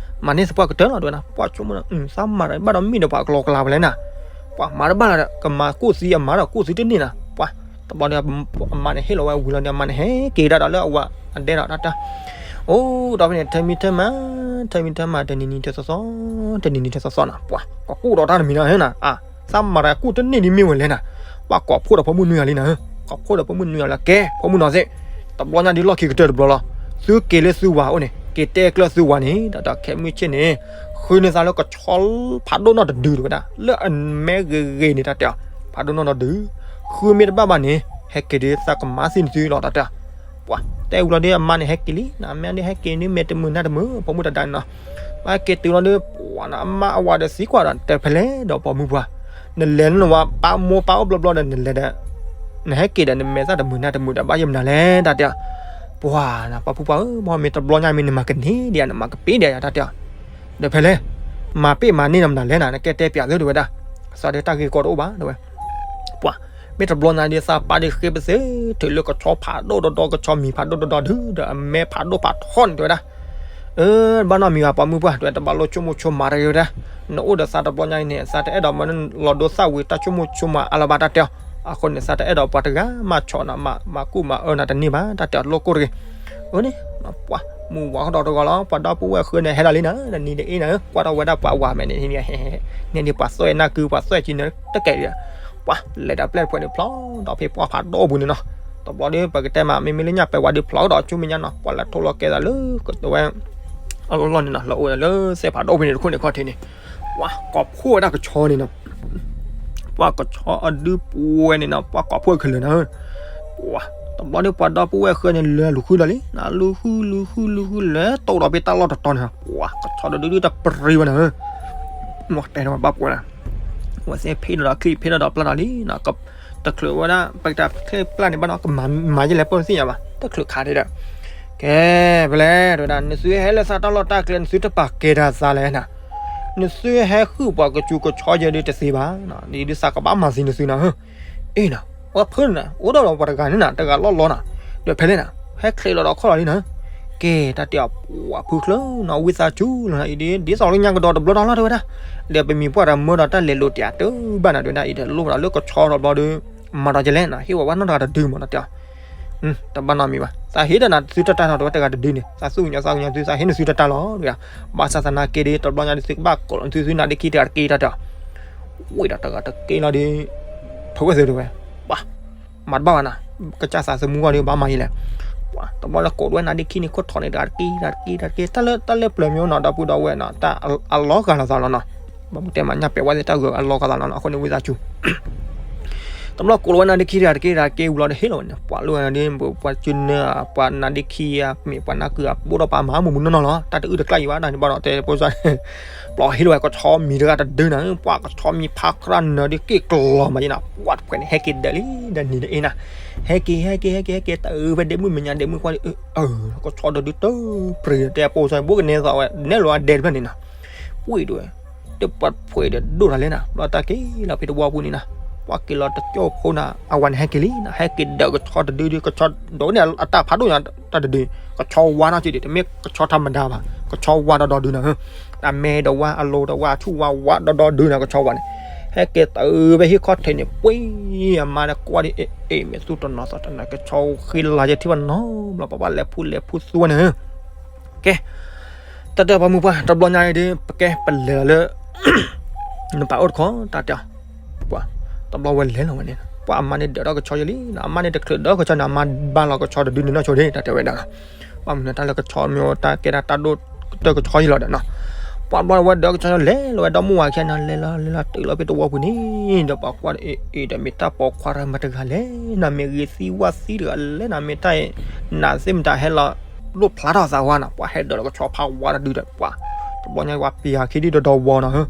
မၤန့ၢ်သပှၢ်ကတၢၢ်လီၤ တဲဝဲဒၣ်. ပှၤဆိကမိၣ် သးမၤတဘၣ်ဒီးမ့ၢ်ဒီးပှၤကလီကလီဖဲလဲၣ်နၤ, ပှၤမၤတဘၣ်လၢၤဒီး ကမၤကူၣ်သံအမၤဒီးကူၣ်သံတန့ၢ်နၤ, ပှၤ တဘျီန့ၣ် အမါန့ၣ်ဟ့ၣ်လီၤဝဲဝံၤလီၤန့ၣ် အမါန့ၣ်ဟဲက့ၤဒၣ်ဒီးလၢအဝၤအဒဲဒီး တၢ်တဲအီၤ. အိၣ်ဒီးဖဲန့ၣ် ထၢမံထၢမၤ ထၢမံထၢမၤ တနံၤနံၤတသီသီ တနံၤနံၤတသီသီနၤ, ပှၤ ကကူၣ်ဒီးတၢ်တမံၤနၤဧၢနၤ, သးမၤတၢ်ကူၣ်တန့ၢ်ဒ်မ့ၢ်ဝဲလဲၣ်နၤ, ပှၤကိးဖှိၣ်ဒီးဖိမုၣ်နွံဂၤလံနၤဧၢ, ကိးဖှိၣ်ဒီးဖိမုၣ်နွံဂၤလၢ ကဲ ဖိမုၣ်နီၤသ့ၣ်, တဘျီညါဒ်လီၢ်ခံကတၢၢ်တဘျီလီၤ, သုက့ၤလၢသုဝၤအိၣ်န့ၣ် က့ၤတဲကျၢၢ်သုဝၤန့ၣ် ဒီးဒီးခဲမုၢ်ဆ့ၣ်န့ၣ် ဃုန့ၢ်သးလၢကဆီဖးဒိၣ်နီၢ်တဒု တဲဝဲဒၣ်, လၢအမဲဂ့ၤဂ့ၤန့ၣ် တၢ်တဲအီၤ, ဖးဒိၣ်နီၢ်တဒု, ဃုမ့ၢ်တဘၣ်ဘၣ်န့ၣ် ဟဲက့ၤဒီးသးကမၤသံနသုလီၤ တၢ်တဲအီၤ. ပှၤ တဲဝံၤလီၤဒီး အမါန့ၣ်ဟဲက့ၤလံနၤ, အမါန့ၣ်ဟဲက့ၤန့ၣ် မဲာ်တမုာ်နါတမုာ် ဖိမုၣ်တဒါန့ၣ်နီၤ, ဘၣ်က့ၤတုၤလီၤဒီး ပှၤနၤ အမါအဝၤဒီးသံကွၢ်ဒီး တဲဖဲလဲၣ်ဒီးပိာ်မုၣ်ပှၢ်, နလဲၤနဝၤပၢ်မိၢ်ပၢ်အိၣ်ဘျီဘျီဒီး နလဲၤဒီး နဟဲက့ၤဒီး နမဲာ်သၣ်တမုာ်နါတမုာ်ဒီး ဘၣ်ယမနုၤလဲၣ် တၢ်တဲအီၤ. ပှၤနၤ ပှၤဖုပှၢ်ဧၢ, မ့ၢ်တဘျီညါမ့ၢ်နမၤကန့ၢ်ဒံးဧါ နမၤကပ့ၤဒံးဧါ တၢ်တဲအီၤ. ဒီးဖဲလဲၣ် မၤပ့ၢ်မၤန့ၢ်နမနုၤလဲၣ်နၤ, နကဲတဲပၠးသု တဲဝဲဒၣ်, သးဒီးတၢ်ဂ့ၢ်ကီတအိၣ်ဘၣ် တဲဝဲ. ပှၤ မ့ၢ်တဘျီညါဒီး သးပၢ်ဒီးဃ့ပသ့ ထုးလၢကဆီဖးဒိၣ်ဒီဒီကဆီမံၤဖးဒိၣ်ဒီဒီဒု ဒီးအမဲဖးဒိၣ်ဖးထီန့ၣ် တဲဝဲဒၣ်. အၢ ဘၣ်နီတမံၤဘၣ် ပိာ်မုၣ်ပှၢ် တဲဝဲ, တဘၣ်လိၣ်ဆိကမိၣ်ဆိမးတဂ့ၤ တဲဝဲဒၣ်, နအိၣ်ဒီးသးတဘျီညါအံၤန့ၣ် သးတအဲၣ်ဒိးမၤလီၤဒိသၣ်ဝံၤတၢ်ဆိကမိၣ်ဆိမးအါလၢၤဘၣ် တၢ်တဲအီၤ. အဃိန့ၣ် သးတအဲၣ်ဒိးပှၤတဂၤမၤဆီၣ်နၤ မၤကူၣ်မၤအၢနၤတန့ၢ်ဘၣ် တၢ်တဲအီၤ လိၣ်ကိၢ်တဂ့ၤ. အၢန့ၣ် ပှၤ မုၢ်ဝၤဃီဒီးတဂီၤလီၤ ပှၤဒီပုၢ်ဝဲၢ်ဃၢန့ၣ် ဟဲလီၤလံနၤ တနံၤတအ့နၤ ကွၢ်ထီၣ်ဝဲဒၣ်ပှၤဝၤမဲာ်န့ၣ် န့ၣ်ဒ်ပှၤသွဲၣ်နၢ်ကု ပှၤသွဲၣ်ကံန့ၣ်တကဲဒံး. ပှၤ လဲၤဒီးပျဲၢ်တဖျၢၣ်န့ၣ် ဖျိဒီးဖဲပှၢ်ဖးဒိၣ်ပူၤန့ၣ်နီၤ. တဘျီဒီး ပကတဲမး မ့မ့ၢ်လၢညၣ်ပဲာ်ဝါဒီးဖျိဒီး ဆူမဲာ်ညါနီၤ ပှၤလဲၤထိလီၤကဲသးလၢကဝဲ အလီၢ်လီၢ်န့ၣ်နီၤ လီၤအိၣ်ဒီးလၢစဲဖးဒိၣ်ဖဲန့ၣ်တခိၣ်န့ၣ်ခီၣ်ထံးန့ၣ် ပှၤကိးဖှိၣ်ဝဲဒၣ်ကဆီန့ၣ်နီၤ. ပှၤကဆီအဒုပှဲၤန့ၣ်နီၤ ပှၤကိးဖှိၣ်ခဲလၢာ်နၤ. ပှၤ တဘျီဒီးပှၤဒီပုၢ်ဝဲၢ်ဃၢန့ၣ် လဲၤလူၤဃုဒီးလံ လူၤဃုလူၤဃုလူၤဃုလဲၤတိၢ်ဒီးဖဲတၢ်လီၢ်တတီၤန့ၣ် ပှၤကဆီတဒုဒုတပရံဝဲနၤ. မ့ၢ်တဲဘၣ်ပှၤ ဝဲသ့ၣ်ဖ့ၣ်ဒီးချံဖ့ၣ်ဒီးပျၢ်ဒီးလံ တချုးဝဲဒၣ် ပတၢ်ချံပျၢ်န့ၣ်ဘၣ်နီၤ ကမၤမၤယလဲၣ်ပိၢ်သ့ၣ်ညါဘၣ် တချုးခးဒံးဒီး ကဲ ဖဲလဲၣ် တဲဝဲဒၣ် နသုဟဲလၢသးတၢ်လီၢ်တၢ်ကျဲ နသုတပာ်ကဲတၢ်သးလဲၣ်နၤ. နသုဟဲဃုပှၤကစူၤကဆီယဲဒုးတသ့ဘၣ်, ဒ်ဒုးသးကဘၣ်မၤသံနသုနၤ. အ့နၤ ဝဲဖုနၤ အိၣ်ဒီးပှၤတဂၤန့ၣ်နၤ တဂၤလီၢ်လီၤနၤ, ဒီးဖဲလဲၣ်နၤ ဟဲချ့လီၤဒီးခီၣ်လီၤလံနၤ. ကဲ တၢ်တဲအီၤ ပှၤဖုချၢနၤ ဝံသးစူၤလီၤနၤ အံၤဒ် ဒ်သိးလၢညါကဒီးတဘျီဒီးလီၤ တဲဝဲဒၣ်, ဒီးပမံၤပှၢ်တၢ်မၢဒီးတၢ်လဲၤလိာ်တ့ၢ်တဘၣ်နၤ တဲဝဲဒၣ် အံၤဒီးလိၣ်ဒီးလၢကဆီဒီးဘျီဒီး မၤဒီးကလဲၣ်နၤ ဟ့ၣ်ဝဲဝဲနီၢ်တဂၤတဒုမး တၢ်တဲအီၤ တဘၣ်နီတမံၤဘၣ် သးဟ့ၣ်ဒီးနၤသုတၢ်တၢ်လီၤ တဲဝဲတဂၤတဒုန့ၣ် သးသူၣ်ကညီၤသးကညီၤသု သးဟ့ၣ်နသုတၢ်တၢ်လီၤ တဲဝဲဒၣ်. ဘၣ်ဆၣ်သနာ်က့ဒီး တဘျီညါဒီးသုကဘၣ်ကိးလီၤသု သုနါဒ့ခံတဂၤတက့တၢ်တဲအီၤ. ဝံၤဒီးတဂၤတက့လီၤဒီး ဖုဝဲသုတဲဝဲ ပှၤ မၤတဘၣ်ဘၣ်နၤ ကစၢ်သးသမူဂီၢ်ဒီးဘၣ်မၤယလဲၣ်. ပှၤ တဘျီလၢကိးဝဲနါဒ့ခံန့ၣ် ခိၣ်ထီၣ်န့ၣ် တဂၤတက့ တဂၤတက့ တၢ်လၢ တၢ်လၢပျၢၤမ့ၢ်အိၣ်နီၤ ဒီပုၢ်ဒီဝဲၢ်နီၤ တၢ်အလီၤဂာ်လိာ်သးလီၤနီၤ. ဘၣ်မူတဲမး ညၣ်ပဲာ်ဝဲသ့ၣ်တၢ်ဂၢၢ်အလီၤဂာ်သးလီၤနီၤ အဃိန့ၣ်ဝံသးစူၤ တဘျီကိးလီၤဝဲနါဒ့ခံတဂၤတက့ တဂၤတက့ဝံၤလီၤဒီးဟ့ၣ်လီၤဝဲန့ၣ် ပှၤလၢဝဲန့ၣ် ပှၤကနၢ ပှၤနါဒ့ခံဧါ မ့ၢ်ပှၤနါကုၢ်ဧါ ဘိၣ်ဒီးပှၤမၤမုာ်မုာ်နီၢ်နီၢ်လီၤ တၢ်တအုၣ်တကျၢ်ယံၤဘၣ် တၢ်န့ၣ်ဘၣ်ဒီးတဲဖိစၢ် ပျီဟ့ၣ်လီၤဝဲကဆီမံၤတဂၤတဒုနၤ ပှၤကဆီမံၤဖးကြၢ်နၢၤဒီး က့ၣ်ကျီၤမးယံၤနၤ ပှၤတဖှဲးန့ၣ် ဟဲက့ၤဒၢးလံ ဒီးနံၤဒီးအ့နၤ ဟဲက့ၤ ဟဲက့ၤ ဟဲက့ၤ ဟဲက့ၤ တၢ်အုၣ်ဖဲဒဲမုၣ်မဲာ်ညါ ဒဲမုၣ်ကွၢ်ဒီး အၢ ကဆီတဒုတပျံၤ တဲဖိစၢ် ဘိၣ်ကနဲသိးဝဲ နဲၣ်လိာ်အဒဲတဖျၢၣ်န့ၣ်နီၤ ဝံၤဒၣ်ဝဲ တပှၤတဖှဲးဒီးဒိၣ်တၢ်လဲၣ်နၤ ဘျီတၢ်က့ၤလီၤဖဲတဝီပူၤန့ၣ်နၤ ပှၤက့ၤလီၤတကၠိၢ်ဖိနၤ အဝၤန့ၣ်ဟဲက့ၤလံနၤ ဟဲက့ၤဒၢးကဆီတဒုဒီး ကဆီဒိးန့ၣ် အတၢ်ဖးဒိၣ်ညါတၢ်တဒု ကဆီဝါနီၢ်က့ဒံး တမ့ၢ်ကဆီထီၣ်မဒါဘၣ် ကဆီဝါဒီဒီဒုနၤ အမဲဒီးဝါ အလိၤဒီးဝါ အဆူၣ်ဝါ ဝါဒီဒီဒုနၤ ကဆီဝါန့ၣ် ဟဲက့ၤတုၤဖဲဟံၣ်ခီၣ်ထံးန့ၣ် ပှ့ၤ အမါန့ၣ်ကွၢ်ဒီး အ့ၣ် မ့ၢ်သူၣ်တနီၤသးတနီၤ ကဆီဃ့လၤယဲထံၣ်ဘၣ်နီၤ ဘျီပှၤဘၣ်လဲၤဖူလဲၤဖူသူဝဲန့ၣ် ကဲ တၢ်တဲပှၤမုၢ်ပှၢ် တဘျီညါအံၤဒီး ပကဲပလဲၤလီၤလၢ နပၢ်အိၣ်တခီ တၢ်တဲအီၤ ပှၤ တဘျီဝဲလဲၤလီၤဝဲန့ၣ် ပှၤအမါန့ၣ်ဒၢးထီၣ်ကဆီယဲလံ အမါန့ၣ်တချုးဒၢးကဆီန့ၣ် အမါဘၣ်လီၤကဆီတဒုန့ၣ်နီၢ်ဆိဒ့ တၢ်တဲဝဲဒၣ် ပှၤမနုၤတၢ်လၢကဆီမ့ၢ်အိၣ်တၢ်ကဲဒၣ်တၢ်ဒိၣ်ကတၢၢ်ကဆီယံၤလီၤဒီးနီၤ ပှၤဘျီဝဲဒၢးကဆီန့ၣ် လဲၤလီၤဝဲဒီမါဝၤခံဂၤန့ၣ် လဲၤလီၤလဲၤလီၤတုၤလီၤဖဲတဝီပူၤန့ၣ် ဒီးပှၤကွၢ်ဒီး အ့ၣ် အ့ၣ် ဒီးမ့ၢ်တၢ်ပိာ်ခွါတဂၤမတၤတဂၤလဲၣ် နၤမ့ၢ်ဂ့ၤသံဝါသံတဂၤလဲၣ် နၤမ့ၢ်တၢ်အံၤ နၤသ့ၣ်မတၤဟဲလီၤ လိၣ်ဖျါထီၣ်သးဝါနၤ ပှၤဟဲဒၢးလီၤကဆီဖးဝါတဒုဒီး ပှၤ တဘျီညါပှၤပျးခံဒုဒီးဒီဝီနီၤ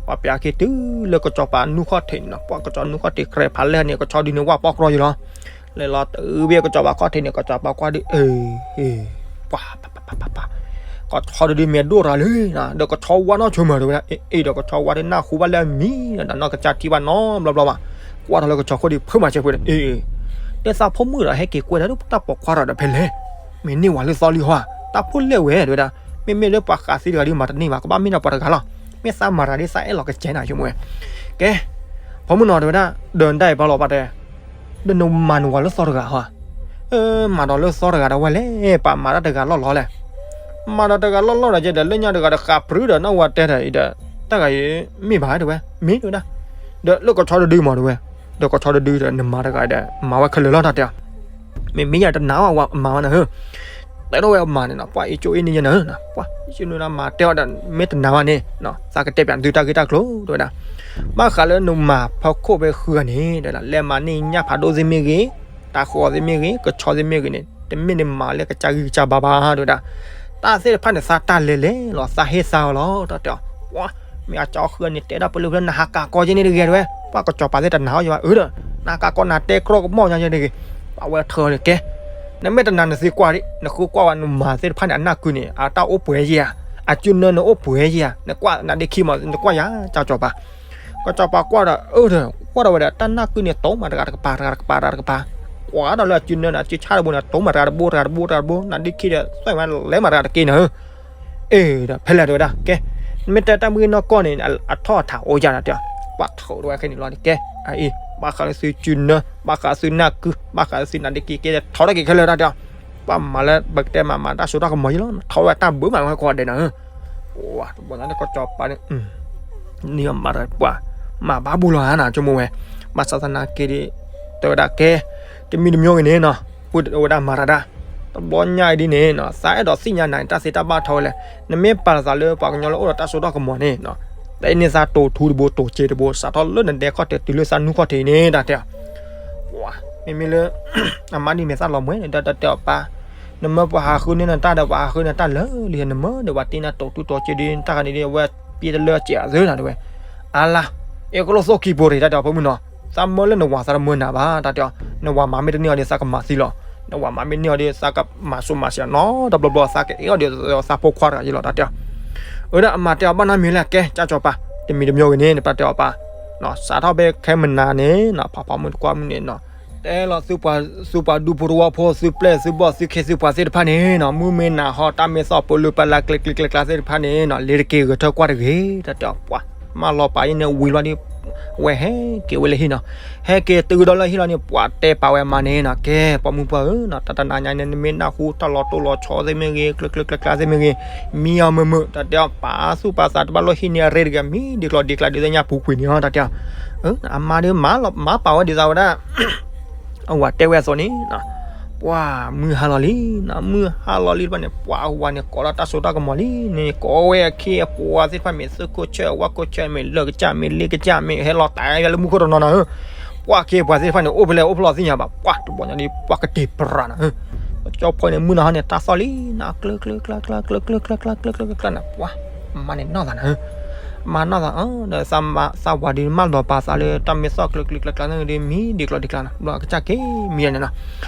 ပှၤပျးခံတုၤလၢကစီၤပၤနူၢ်ခီၣ်ထံးန့ၣ်နီၤ ပှၤကစီၤနူၢ်ခီၣ်ထံးကြဲးဖးလဲၢ်န့ၣ် ကဆီဒုန့ၣ်ဝၣ်ပီၢ်ကြီယံၤလီၤ လဲၤလီၤတုၤဖဲကစီၤပၤခီၣ်ထံးန့ၣ် ကစီၤပၤကွၢ်ဒုး အ့ၣ် ပှၤ ပှၤ ပှၤ ပှၤ ကဆီတဒုမ့ၢ်ဒိၣ်တၢ်လံ ဒီးကဆီဝါနီၢ်ဆိမးတဲဝဲဒၣ် အ့ၣ် ဒီးကဆီဝါဒုးနၢ်ဟူဘၣ်လၢအမံၤ ဒီးနီၢ်ကစၢ်ထံၣ်ဘၣ်နီတဘျီဘျီဘၣ် ကွၢ်ထီၣ်လၢကဆီခိၣ်ဒီး ဖုမၤစၢၤဖုဒီး အ့ တဲသးဖိမုၣ်ဒီး ဟဲက့ၤကွဲဒီးတၢ်ပိာ်ခွါဒီး ဖဲလဲၣ်, မ့ၢ်န့ၢ်ဝဲလၢသီလံဟီဧါ, တၢ်ဖိလဲၣ်ဝဲ တဲဝဲဒၣ်, မ့မ့ၢ်လၢပှၤဃးသံတဂၤဒီး မၤတန့ၢ်ဘၣ်, ကဘၣ်မ့ၢ်ဒီးပှၤတဂၤလီၤ, မ့ၢ်သးမၤတဂၤဒီး သးအဲၣ်လီၤကစဲနၤ ဆိကမိၣ်ဝဲ, ကဲ, ဖိမုၣ်နီၤ တဲဝဲဒၣ်, ဒီးတၢ်အံၤပာ်လီၤပာ်တဲ ဒီးနမၤနဝၤလၢသီတဂၤဟီ, မၤဒီးလၢသီတဂၤဒီးဝဲလဲၣ်, ပှၤမၤတၢ်တဂၤလီၢ်လီၢ်လဲၣ်, မၤဒီးတဂၤလီၢ်လီၢ်ဒီး ကဲဒီးလၢညါတဂၤဒီးဃးပြူဒီး နီၢ်ဝၤတဲဒီးအံၤဒီး, တၢ်ဂၤအံၤ မ့ၢ်ဘၣ်တဲဝဲ, မ့ၢ်တဲဝဲဒၣ်, ဒီးလၢကဆီတဒုမၤတဲဝဲ, ဒီးကဆီတဒုဒီး နမၤတဂၤဒီး မၤဝဲခဲလၢာ်လီၤ တၢ်တဲအီၤ, မ့မ့ၢ်ယတနာ်ဝဲအမၤဝဲနၤဧၢ တဲထီၣ်ဝဲအမၤန့ၣ်နီၤ, ပှၤအံၤကၠိအ့န့ၣ်ယဲနၤဧၢ, ပှၤအံၤကၠိနၤမၤတဲအီၤဒီး မ့ၢ်တနာ်ဝဲန့ၣ်, သးကတဲပၠးသုတၢ်ဂ့ၢ်တၢ်ကျိၤ တဲဝဲဒၣ်, ဘၣ်ဃးလၢနမၤဖီခိၣ်ဖဲဃုဂၤန့ၣ် တဲဝဲဒၣ် လဲၤမၤန့ၢ်ညၣ်ဖးဒိၣ်သ့ၣ်မ့ၢ်ဂ့ၤ, တၤဃီၤသ့ၣ်မ့ၢ်ဂ့ၤ, ကဆီသ့ၣ်မ့ၢ်ဂ့ၤန့ၣ် တမ့ၢ်နမၤလၢကစၢ်ဂံၢ်ကစၢ်ဘါဘၣ် တဲဝဲဒၣ်, တၢ်သ့ၣ်တဖၣ်န့ၣ် သးတၢ်လဲၤလဲၤလီၤ သးဟ့ၣ်သါအီၤလီၤ တၢ်တဲအီၤ, ပှၤ မ့ၢ်အကၠီဃုဂၤန့ၣ် တဲဒၣ်ပလၢပလၢနဟးကးကီကဲန့ၣ်တဂ့ၤတဲဝဲ, ပှၤကစီၤပၤသ့ၣ်တနာ်အီၤယဘၣ် အၢဒီး, နဟးကးကီနၤတဲကြီကမီၢ်ညါယဲတဂ့ၤ, ပှၤဝဲထၢန့ၣ်ကဲ နမ့ၢ်တနာ်နသံကွၢ်ဒံး, နဃုကွၢ်ဝဲနမၤသ့ၣ်တဖၣ်န့ၣ် အနၢ်ကုန့ၣ် အတၢ်အိၣ်ပှဲၤယဲဧါ, အစုနၢန့ၣ်အိၣ်ပှဲၤယဲဧါ, နကွၢ်နဒ့ခံမး နကွၢ်ယၤ ကၠီၤပၤ, ကၠီၤပၤကွၢ်ဒီး အၢဒီး ကွၢ်ဒီးဝဲဒီး တၢ်နၢ်ကုန့ၣ် တိမးတဂၤတကပၤ တဂၤတကပၤ တဂၤတကပၤ, ကွၢ်ဒီးလၢအစုနၢန့ၣ် အစုဆၣ်တဘိန့ၣ် တိမးတဂၤတဘိ တဂၤတဘိ တဂၤတဘိ နဒ့ခံဒီး သွဲၣ်မးလဲၤမးတဂၤတက့ၢ်နၤဧၢ အ့ဒီး ဖဲလဲၣ်တဲဝဲဒၣ် ကဲ, နမ့ၢ်တဲတၢ်မုၢ်ဂ့ၢ်နီၢ်ကီၢ်န့ၣ် အထီၣ်အထးအိၣ်ယၤဒီးတဲ, ပှၤထီၣ်တဝဲခဲန့ၣ်လီၤ ကဲ, အအံၤ ဘၣ်ဃးလၢသုစုနၢ ဘၣ်ဃးသုနၢ်ကု ဘၣ်ဃးသုနဒ့ခံ ကဲထီၣ်ထီၣ်က့ၤခဲလၢာ်တၢ်တဲ, ပှၤမၤလၢပကတဲမၤမၤတၢ်စိတၢ်ကမီၤယံလီၤ ထီၣ်ဝဲတၢ်ဘၢမးဝဲကိးဂၤဒဲးနၤဧၢ ပှၤတဘျီညါန့ၣ် ကစီၤပၤန့ၣ် န့ၢ်အမၤတၢ်ပှၤ မၤဘၣ်ဘူးလီၤဧါနၤ ဆိကမိၣ်ဝဲ, ဘၣ်ဆၣ်သနာ်က့ဒီး တဲဝဲဒၣ်ကဲ, တမံၤတမံၤဂ့ၤန့ၣ်နီၤ, ပှၤဝဲဒၣ်မၤတၢ်ဒၣ်, တဘျီညါအံၤဒ်န့ၣ်နီၤ သးအဲၣ်ဒိးသ့ၣ်ညါနၤန့ၣ် တၢ်သ့တၢ်ဘၣ်ထီဝဲလဲၣ်, နမ့ၢ်ပာ်လီၤသးလၢပှၤကညီလၢအိၣ်ဒီးတၢ်စိတၢ်ကမီၤန့ၣ်နီၤ, တဲန့ၢ်သးတိၤထူတဘိ တိၤစ့တဘိ စးထီၣ်လၢနဒဲခီၣ်ထံးတုၤလၢသးနူၢ်ခီၣ်ထံးန့ၣ် တၢ်တဲအီၤ, ပှၤ မ့မ့ၢ်လၢ အမါဒ်မ့ၢ်သးလီၤမွဲန့ၣ် တၢ်တဲအီၤပၢ် နမၢပှၤဟးဃုန့ၢ်နတၢ်ဒီး ပှၤဟးဃုန့ၢ်တၢ်လၢာ်လံ နမၢဒီးပှၤတ့နၤတိၤထူတိၤစ့ဒီး တၢ်ဂၤန့ၣ်ဒီး အဝဲပျဲတလၢအစဲးအသၢနၤတဲဝဲ, အါလါ, အဲကလိၣ်သိၣ်ကံၤပူၤရ့ၣ် တၢ်တဲအီၤ ဖိမုၣ်နီၤ, သးမၢလၢနဝၤသးတမၢနၤဘၣ် တၢ်တဲအီၤ, နဝၤမၤမ့ၢ်တန့ၢ်အီၤဒီး သးကမၤသံလီၤ, နဝၤမၤမ့ၢ်န့ၢ်အီၤဒီး သးကမၤစိၤမၤစှၤနီၤ တဘျီဘျီ သးကအဲၣ်အီၤဒီး သးဖိခွါတဂၤယလီၤ တၢ်တဲအီၤ, အဝဲဒၣ်အမၤတဲအီၤ ဘၣ်နၢ်မံၤလၢကဲ ကၠၢ်ကၠီၤပၤ, တမံၤတမံၤဂ့ၤန့ၣ် နပၢ်တဲအီၤပၢ် စးထီၣ်ဖဲခဲမုၢ်နၤန့ၣ်နီၤ ဖးဖီမုၢ်တကွၢ်မုၢ်န့ၣ်နီၤ, တဲလီၤသုပှၤ သုပှၤဒူဖိတဝီဖိ သုပျဲၢ်သုဘီၣ်သုခ့သုပှၤသ့ၣ်တဖၣ်န့ၣ်နီၤ မုၢ်မ့ၢ်နၤဟီ တၢ်မ့ၢ်သီၣ်ပလၢပလၢကျဲကျဲကျဲကျဲသ့ၣ်တဖၣ်န့ၣ်နီၤ လ့ၤတက့ၤဂဲၤထၢၣ်ကွၢ်တဂ့ၤ တၢ်တဲအီၤပှၤ, မၢလီၤပာ်အံၤန့ၣ်ဝံၤလီၤဒီး အဝဲဟဲက့ၤဝဲလၢဟံၣ်နီၤ, ဟဲက့ၤတုၤဒီးလၢဟံၣ်လီၤန့ၣ် ပှၤတဲပာ်ဝဲအမါန့ၣ်နီၤ ကဲ ပိာ်မုၣ်ပှၢ်ဧၢနီၤ တၢ်တနၤညါန့ၣ် နမ့ၢ်နၢ်ဟူတၢ်လီၤတိၢ်လီၤဆီသ့ၣ်မ့ၢ်ဂ့ၤ ကျဲကျဲကျဲကျဲသ့ၣ်မ့ၢ်ဂ့ၤ မံအီၤမုာ်မုာ် တၢ်တဲအီၤ ပာ်သူၣ်ပာ်သးတဘၣ်လီၤဟံၣ်န့ၣ် အရ့တဂ့ၤ မံဒ်ကျီၢ်ဒ်ကျါဒ်သ့ၣ်ညါပူၤကွံာ်န့ၣ် တၢ်တဲအီၤ အမါဒီး မၤပာ်ဝဲဒ်သိးဝဲဒၣ် အဝၤတဲဝဲအသိးန့ၣ် ပှၤမုၢ်ဟါလီၤလံနီၤ မုၢ်ဟါလီၤလံတဖၣ်န့ၣ် ပှၤအဝၤန့ၣ် ကိးလီၤတၢ်စိတၢ်ကမီၤလံန့ၣ် ကိးဝဲအခ့အပှၤသ့ၣ်တဖၣ် မ့ၢ်သုးခိၣ်ဆၢ ဝၣ်ခိၣ်ဆၢ မ့ၢ်လၢၢ်ကစၢ် မ့ၢ်လ့ကစၢ် မ့ၢ်ဟဲလီၤတၢ်ဝဲလၢမူခိၣ်တနီၤနီၤဧၢ ပှၤအခ့အပှၤသ့ၣ်တဖၣ်န့ၣ် အိၣ်ဖဲလဲၣ်အိၣ်ဖဲလဲၣ်သ့ၣ်ညါဘၣ် ပှၤတဘျီညါဒီး ပှၤကတ့ၤပြးနၤဧၢ ကၠီဖီန့ၣ် မုၢ်နၤဟီန့ၣ် တၢ်သီၣ်လံနီၤ ကျၢကျၢကျါကျါ ကျၢကျၢကျါကျါ ကျၢကျၢကျါကျါန့ၣ် ပှၤ မါန့ၣ်နီၢ်သးနၤဧၢ မါနီၢ်သး ဒီးသးဝၤဒုးမၢလီၤပာ်သးလၢ တၢ်မ့ၢ်သီၣ်ကျၢကျၢကျါကျါန့ၣ်ဒီး မံဒ်ကျီၢ်ဒ်ကျါနၤ ဘျီကစၢ်က့ၤမံယၤန့ၣ်နီၤ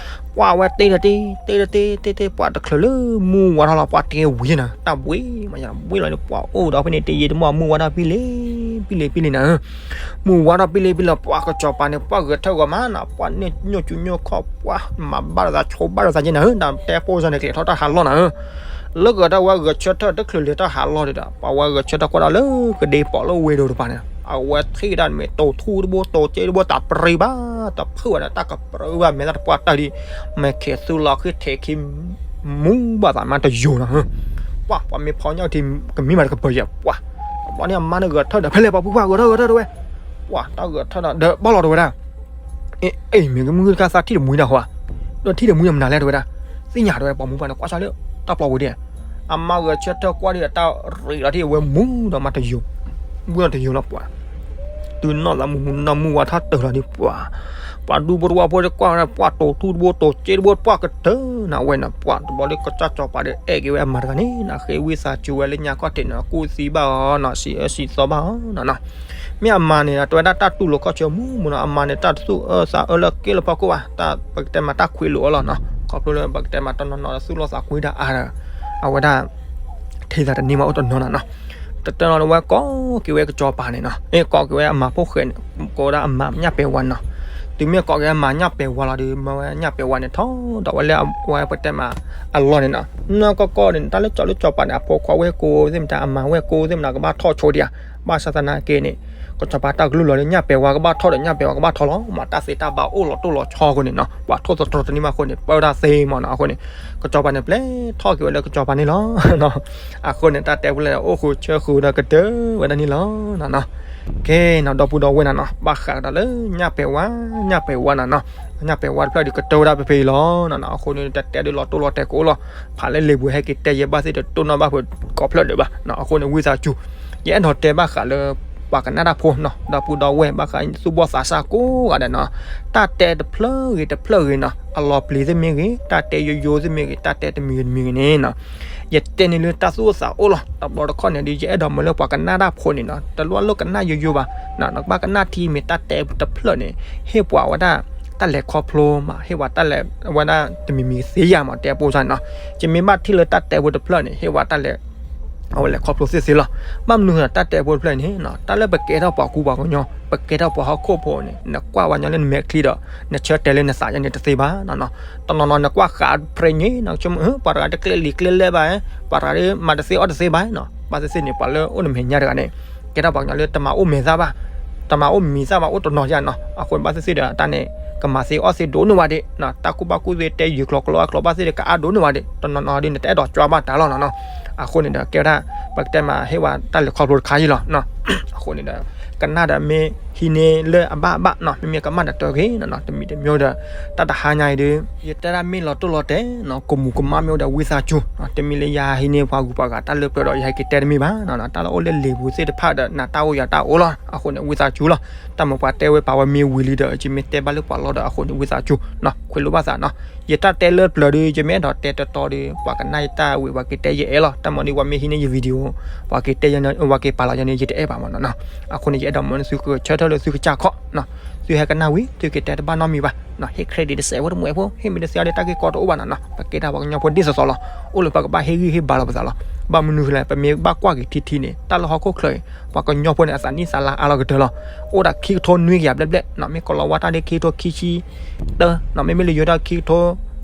ပှၤဝဲတ့ဒီးတ့ တ့ဒီးတ့ တ့တ့ ပှၤတချုးလၢမူဝါထီၣ်လီၤ ပှၤတ့ဝံၤနၤ တၢ်ဘှံးမးယၤ ဘှံးလီၤန့ၣ် ပှၤအိၣ်ဒီးဖဲန့ၣ် တယံာ်တမီၢ် မူဝါထီၣ်ပံလံ ပံလံ ပံလံနၤဧၢ မူဝါထီၣ်ပံလံ ပံလံ ပှၤကစီၤပၤန့ၣ် ပှၤဂဲၤထၢၣ်ဂီၤမးနၤ ပှၤန့ၣ်ညိၣ်ကၠူညိၣ်ခီၣ် ပှၤမၤဘၣ်လိာ်သး ဆိဘၣ်လိာ်သးက့နၤဧၢ နတဲဖိစၢ်န့ၣ် ကျဲၤထီၣ်တၢ်ဟးလီၢ်နၤဧၢ လၢဂၤဒၣ်ဝဲဂဲၤဆၢထၢၣ်တချုးလဲၤတၢ်ဟးလီၢ်ဒီး ပှၤဝဲဂဲၤဆၢထၢၣ်ကွၢ်ဒၣ်လၢကဒ့ပီးလၢဝ့ၢ်ဒိၣ်တပၤန့ၣ် အဝဲထံၣ်ဒၣ်မ့ၢ်တိၤထူတဘိ တိၤစ့တဘိ တၢ်ပြံဘၣ် တဖုၣ်ဘၣ်ဒီး တၢ်ကပြံဘၣ် မဲာ်သၣ်တပှၢ်တၢၢ်ဒံး မဲာ်ခဲသူလီၤဃံထံးခံ မူဘၣ်သးမးတယိာ်နၤဧၢ ပှၤ ပှၤမ့ၢ်ဖီညၣ်ထံ ကမံဘၣ်တကပၤယဲၢ် ပှၤ တဘျီန့ၣ်အမါန့ၣ်ဂဲၤထၢၣ်ဒီး ဖဲလဲၣ်ပှၤဖုၣ်ပှၢ်ဂဲၤထၢၣ်ဂဲၤထၢၣ်တဲဝဲ ပှၤ တၢ်ဂဲၤထၢၣ်ဒီး ဒီးဘၣ်လီၤတဲဝဲဒၣ် အ့ အ့ မ့ၢ်ကမုၢ်တခါသးထံၣ်တမှံဒၣ်ဟီဧါ, ဒီးထံၣ်တမှံမနုၤလဲၣ်တဲဝဲဒၣ်, သ့ၣ်ညါတဲဝဲ ပိာ်မုၣ်ပှၢ်န့ၣ် ကွၢ်ဆၢလၢ တၢ်ပျီဝံၤဒၣ်, အမါဂဲၤဆၢထၢၣ်ကွၢ်ဒၣ်တၢ်ရ့လီၤထံၣ်ဝဲမူဒီးမၤတယိာ်, ဝံၤဒီးတယိာ်လီၤပှၤ, တုၤနီၢ်သးမုၢ်မူနီၢ်မုၢ်ဝါထီၣ်တၢၢ်လီၤဒံးပှၤ, ပှၤဒူဖိတဝီဖိကွၢ်ဝဲဒၣ် ပှၤတိၤထူတဘိတိၤစ့တဘိပှၤကတၢၢ်နၤဝဲန့ၣ် ပှၤတဘျီလၢကစၢ်စီၤပၤဒီးအဲၣ်က့ၤဝဲအမါတဂၤန့ၣ် နဃ့ဝံသးစူၤဝဲလၢညါခီၣ်ထံးန့ၣ် ကူၣ်သံဘၣ်အီၤနီၤ စံးအၢစံးသီဘၣ်အီၤနီၤနီၤ မ့ၢ်အမါန့ၣ် တဲဝဲဒၣ်တၢ်တူၢ်လိာ်ခီၣ်ဆၢမူမူနီၤ အမါန့ၣ် တၢ်သူၣ်အၢသးအၢလၢက့လၢဖီခိၣ်ဘၣ်, တၢ်ပကတဲမးတၢ်ခွဲးလိာ်အီၤလီၤနီၤ, ခီဖျိလၢပကတဲမးတနီၤနီၤဒီးသူၣ်လီၤသးကွံတၢ်အါဒီး အဝဲဒၣ် ထဲသးတန့ၢ်ဘၣ်အိၣ်တနီၤနီၤနီၤ, တတၢ်နီၤဝဲကိးက့ၤဝဲကစီၤပၤန့ၣ်နီၤ, အ့ ကိးက့ၤဝဲအမါဖိၣ်ဃဲန့ၣ် ကိးဝဲဒၣ်အမါညၣ်ပဲဝါနီၤ, တုၤမ့ၢ်ကိးက့ၤအမၤညၣ်ပဲာ်ဝါလီၤဒီး မၢဝဲညၣ်ပဲာ်ဝါန့ၣ်ထီၣ်ဒီးဝဲလၢအဝဲပတဲမး အလီၢ်န့ၣ်နီၤ. နီၢ်ကီၢ်ကီၢ်န့ၣ် တၢ်လၢကၠီလၢကၠီၤပၤန့ၣ် အဖိခွါဝဲၢ်ကိသ့ၣ်မတၤ အမါဝဲၢ်ကိသ့ၣ်မတၤ ကဘၣ်ထီၣ်ဆိဒံးဧါ. ဘၣ်ဆၣ်သနာ်က့န့ၣ် ကၠီၤပၤတၢ်ကလုၢ်လီၤလၢညၣ်ပဲာ်ဝါကဘၣ်ထီၣ်ဒီး ညၣ်ပဲာ်ဝါကဘၣ်ထီၣ်လီၤ. မ့ၢ်တၢ်သ့တၢ်ဘၣ်အိၣ်လီၤတိၢ်လီၤဆီအဃိန့ၣ်နီၤ ပှၤထိၣ်သတြီၤတနံၣ်မးအဃိန့ၣ် ပၢတၢ်သ့မးနီၤ. အဃိန့ၣ် ကၠီၤပၤန့ၣ် ပျဲထီၣ်က့ၤဝဲလၢကၠီၤပၤန့ၣ်လီၤ. အဃိန့ၣ် တၢ်တဲဖိလၢအိၣ်ဃုာ်ဆၢဃုာ်ဒီးကတၢၢ်ဝဲဒၣ်န့ၣ်လီၤ. ကဲနီၤ ဒီပုၢ်ဒီဝဲၢ်နီၤနီၤ ဘၣ်ဃးကဒီးလၢညၣ်ပဲာ်ဝါ ညၣ်ပဲာ်ဝါနီၤနီၤ ညၣ်ပဲာ်ဝါတဖျၢၣ်ဒီးကတၢၢ်ဝဲဒၣ်ဖဲဖဲအံၤလီၤနီၤနီၤ. အဃိန့ၣ် တၢ်တဲဒုးလီၤတိၢ်လီၤတဲာ်ကအိၣ်လီၤ. ဖးလၢလံာ်ပူၤဟဲက့ၤတဲယဲဘၣ်သ့ၣ်ဒီးတိၢ်နီၣ်ဘၣ်ဖုကိးဖျၢၣ်ဒံးဘၣ်နီၤ. အဃိန့ၣ် ဝံသးစူၤ ယအဲၣ်ဒိးတဲဘၣ်ဃးလၢ ပှၤကနၣ်တၢ်ဖိနီၤ ဒီပုၢ်ဒီဝဲၢ် ဘၣ်ဃးသူၣ်ဘီၣ်သးစၢ်ကိးဂၤဒဲးနီၤ. တၢ်တဲတဖျၢၣ်ဂ့ၤတဖျၢၣ်ဂ့ၤနီၤ အလီၤပျံၤသ့ၣ်မ့ၢ်ဂ့ၤ တၢ်တဲယိယိသ့ၣ်မ့ၢ်ဂ့ၤ တၢ်တဲတမံၤဂ့ၤတမံၤဂ့ၤန့ၣ်နီၤ ယတဲန့ၣ်လၢတၢ်သူၣ်အိၣ်သးအိၣ်လီၤ. တဘျီတခီၣ်န့ၣ်ဒီး ယအဲၣ်ဒိးမၢလၢပှၤကနၣ်တၢ်ဖိန့ၣ်နီၤ တလိၣ်လိၣ်ကနၣ်ယိယိဘၣ်နီၤ. နကဘၣ်ကနၣ်ထံမ့ၢ်တၢ်တဲတဖျၢၣ်န့ၣ် ဟ့ၣ်ပှၤဝဲဒၣ် တၢ်လဲၤခီဖျိမး ဟ့ၣ်ပှၤတၢ်လဲၤဝဲဒၣ်တမံၤမံၤသ့ယၤမး တဲပိစၢ်န့ၣ်နီၤ. ယမ့ၢ်ဘၣ်ထံၣ်လၢတၢ်တဲဖိတဖျၢၣ်န့ၣ် ဟ့ၣ်ပှၤတၢ်လဲၤ အဝဲလဲၤခီဖျိသ့သ့လီၤ. ဘၣ်မနုၤဃိတၢ်တဲဖိတဖျၢၣ်န့ၣ်နီၤ တၢ်လၢပကဲထီၣ်ပှၤကူပှၤကညီ ပကဲထီၣ်ပှၤဟီၣ်ခိၣ်ဖိန့ၣ် နကွၢ်ဝဲညီလၢနမဲာ်ချံဒီး နဆၢတဲာ်လၢနသးယါန့ၣ်တသ့ဘၣ်နီၤနီၤ. တနီၤနီၤနကွၢ်ဃးဖရဲန့ၣ်နီၤ ပှၤတဂၤတကျဲလံာ်ကျဲလဲၢ်ဘၣ် ပှၤတဂၤတမၤတသ့အီၣ်တသ့ဘၣ်နီၤ. ဘၣ်သ့ၣ်သ့ၣ်န့ၣ် ပှၤလၢအိၣ်နမဲာ်ညါတဂၤန့ၣ် ကဲထီၣ်ပှၤကညီလၢတမၤအိၣ်မဲာ်သၣ်ဘၣ် တမၤအိၣ်မံၤသၣ်ဘၣ် အိၣ်တနီၤယါနီၤ. အဃိန့ၣ်ဘၣ်သ့ၣ်သ့ၣ်ဒီးတၢ်န့ၣ် ကမၤသ့အီၣ်သ့ဒိၣ်န့ၢ်ဝဲဒၣ်နီၤ. တၢ်ကူၣ်ဘၣ်ကူၣ်သ့တဲယုာ်ကျိၤကျိၤအကျိၤဘၣ်သ့ၣ်ဒီး ကအါဒိၣ်န့ၢ်ဝဲဒၣ် တနီၤနီၤဒီးနတအဲၣ်ဒိးကွၢ်ဘၣ်တၢ်လီၤနီၤနီၤ. အဃိန့ၣ်ဒီးကဲဝဲဒၣ် ပကတဲမးဟ့ၣ်ဝဲတၢ်လဲၤခီဖျိတခါအံၤလီၤနီၤ. အဃိန့ၣ်ဒီး ကနၣ်ဒီးမ့ၢ်ဟံးန့ၢ်လၢအဘၣ်အဘၣ်နီၤ မ့မ့ၢ်ကမၣ်ဒီးတၢ်ဂ့ၤနီၤနီၤ တမံၤတမံၤဒီး တၢ်တဟါညါအံၤဒီး ယတဲဒၣ်မ့ၢ်လီၤတိၢ်လီၤတဲာ်နီၤ ကမူးကမၣ်မ့ၢ်အိၣ်ဒီးဝံသးစူၤနီၤ. တမ့ၢ်လၢယဟံးန့ၢ်ပှၤဂုၤပှၤဂၤတၢ်လၢပျၢၤဒီး ယဟဲက့ၤတဲတမ့ၢ်ဘၣ်နီၤနီၤ. တၢ်လၢအိၣ်လၢလံာ်ပူၤသ့ၣ်တဖၣ်ဒီး နၤတၢ်အိၣ်ယၤတၢ်အိၣ်လီၤ. အဃိန့ၣ် ဝံသးစူၤလီၤ. တၢ်မ့ၢ်ပှၤတဲဝဲပာ်ဝဲမ့ၢ်ဝံၤလံဒီး ယမ့ၢ်တဲဘၣ်လၢပှၤလီၤဒီး အဃိန့ၣ် ဝံသးစူၤနီၤ ခွဲးလိာ်ဘၣ်သးနီၤ. ယတၢ်တဲလၢပျၢၤဒီး ယမ့ၢ်အဲၣ်ဒိးတဲတတီဒီး ပှၤကနၣ်ယတၢ်ဝံၤ ပှၤက့ၤတဲယအဲၣ်လီၤ. တၢ်မၤဒ်ပှၤမ့ၢ်ဟံးန့ၢ်ယ video ပှၤက့ၤတဲယ ပှၤက့ၤပာ်လီၤယန့ၣ် ယတအဲၣ်ဘၣ်မးနီၤနီၤ. အဃိန့ၣ် ယအဲၣ်ဒိးမၢန့ၢ်သုကဆၢထၢၣ်လၢသုကစၢ်ခီၣ်နီၤ. သုဟဲကနၣ်ဝံၤ သုက့ၤတဲတဘၣ်နီတမံၤဘၣ်နီၤ. ဟ့ၣ် credit တစဲးဖိတမှဲးဖိ ဟ့ၣ်မ့ၢ်တသ့အီၤဒီး တၢ်ဂ့ၢ်ကီတအိၣ်ဘၣ်နီၤနီၤ. ပကဲဒၣ်ပှၤကညီဖိဒ်သိးသိးလီၤ. အိၣ်လၢပကဘၣ်ဟ့ၣ်ဂံၢ်ဟ့ၣ်ဘါလီၤပသးလီၤ. ဘၣ်မနုၤလဲၣ် ပမ့ၢ်ဘၣ်ကွၢ်က့ၤထံထံန့ၣ် တၢ်လၢဟီၣ်ခိၣ်ချၢအံၤ ပှၤကညီဖိန့ၣ် အသးနံၣ်သးလါအါလီၤကတၢၢ်လီၤ. အိၣ်ဒၣ်ခံကထိနွံကယၤဘျဲၣ်ဘျဲၣ်နီၤ. မ့ၢ်ကလီၤဝါတၢ်ဒ်ခံကထိခံဆံတၢနီၤ. မ့မ့ၢ်လၢယိၤတၢ်ခံကထိ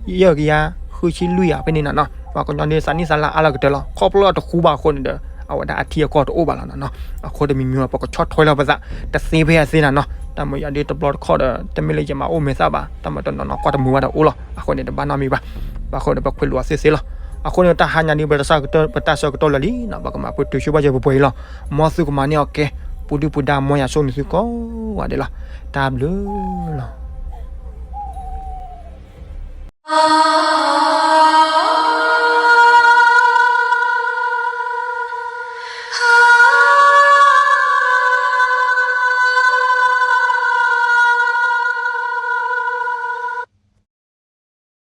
ယဲၢ်ကယၤဃုဆံလွံၢ်ယၤဖဲန့ၣ်နီၤနီၤ. ပှၤကညီန့ၣ် သးနံၣ်သးလါအါလီၤကတၢၢ်လီၤ. ခီဖျိလၢတဃူဘၣ်အဃိန့ၣ်ဒီး အဝဲဒၣ်အထံအကီၢ်တအိၣ်ဘၣ်လီၤနီၤနီၤ. အဃိတမံၤမံၤ ပကဆီၣ်ထွဲလီၤပသး တသ့ဖဲအသ့နီၤနီၤ. တၢ်မ့ၢ်ယၤဒ်တဘျီတခီၣ်ဒီး တမ့ၢ်လၢယမၤအိၣ်မဲာ်သၣ်ဘၣ် တၢ်မၤတနီၤနီၤကွၢ်တမုာ်ဘၣ်ဒီးအိၣ်လီၤ. အဃိန့ၣ် တဘၣ်နီတမံၤဘၣ်. ဘၣ်ဃိန့ၣ်ပခွဲးလိာ်အီၤသ့သ့လီၤ. အဃိန့ၣ် တၢ်ဟါညါဒ်ပတၢ်ဆၢကတီၢ်လၢာ်လံနီၤ ပကမၤပတုာ်ဆူဘၣ်ယဲပှဲၤပှဲၤအံၤလီၤ. မ်သုကမၤန့ၢ်အီၤကဲ ပူၤဒုၣ်ပူၤဒါ မ်ယွၤဆိၣ်ဂ့ၤသုကိးဂၤဒဲးလီၤ. တၢ်ဘျုးလီၤ.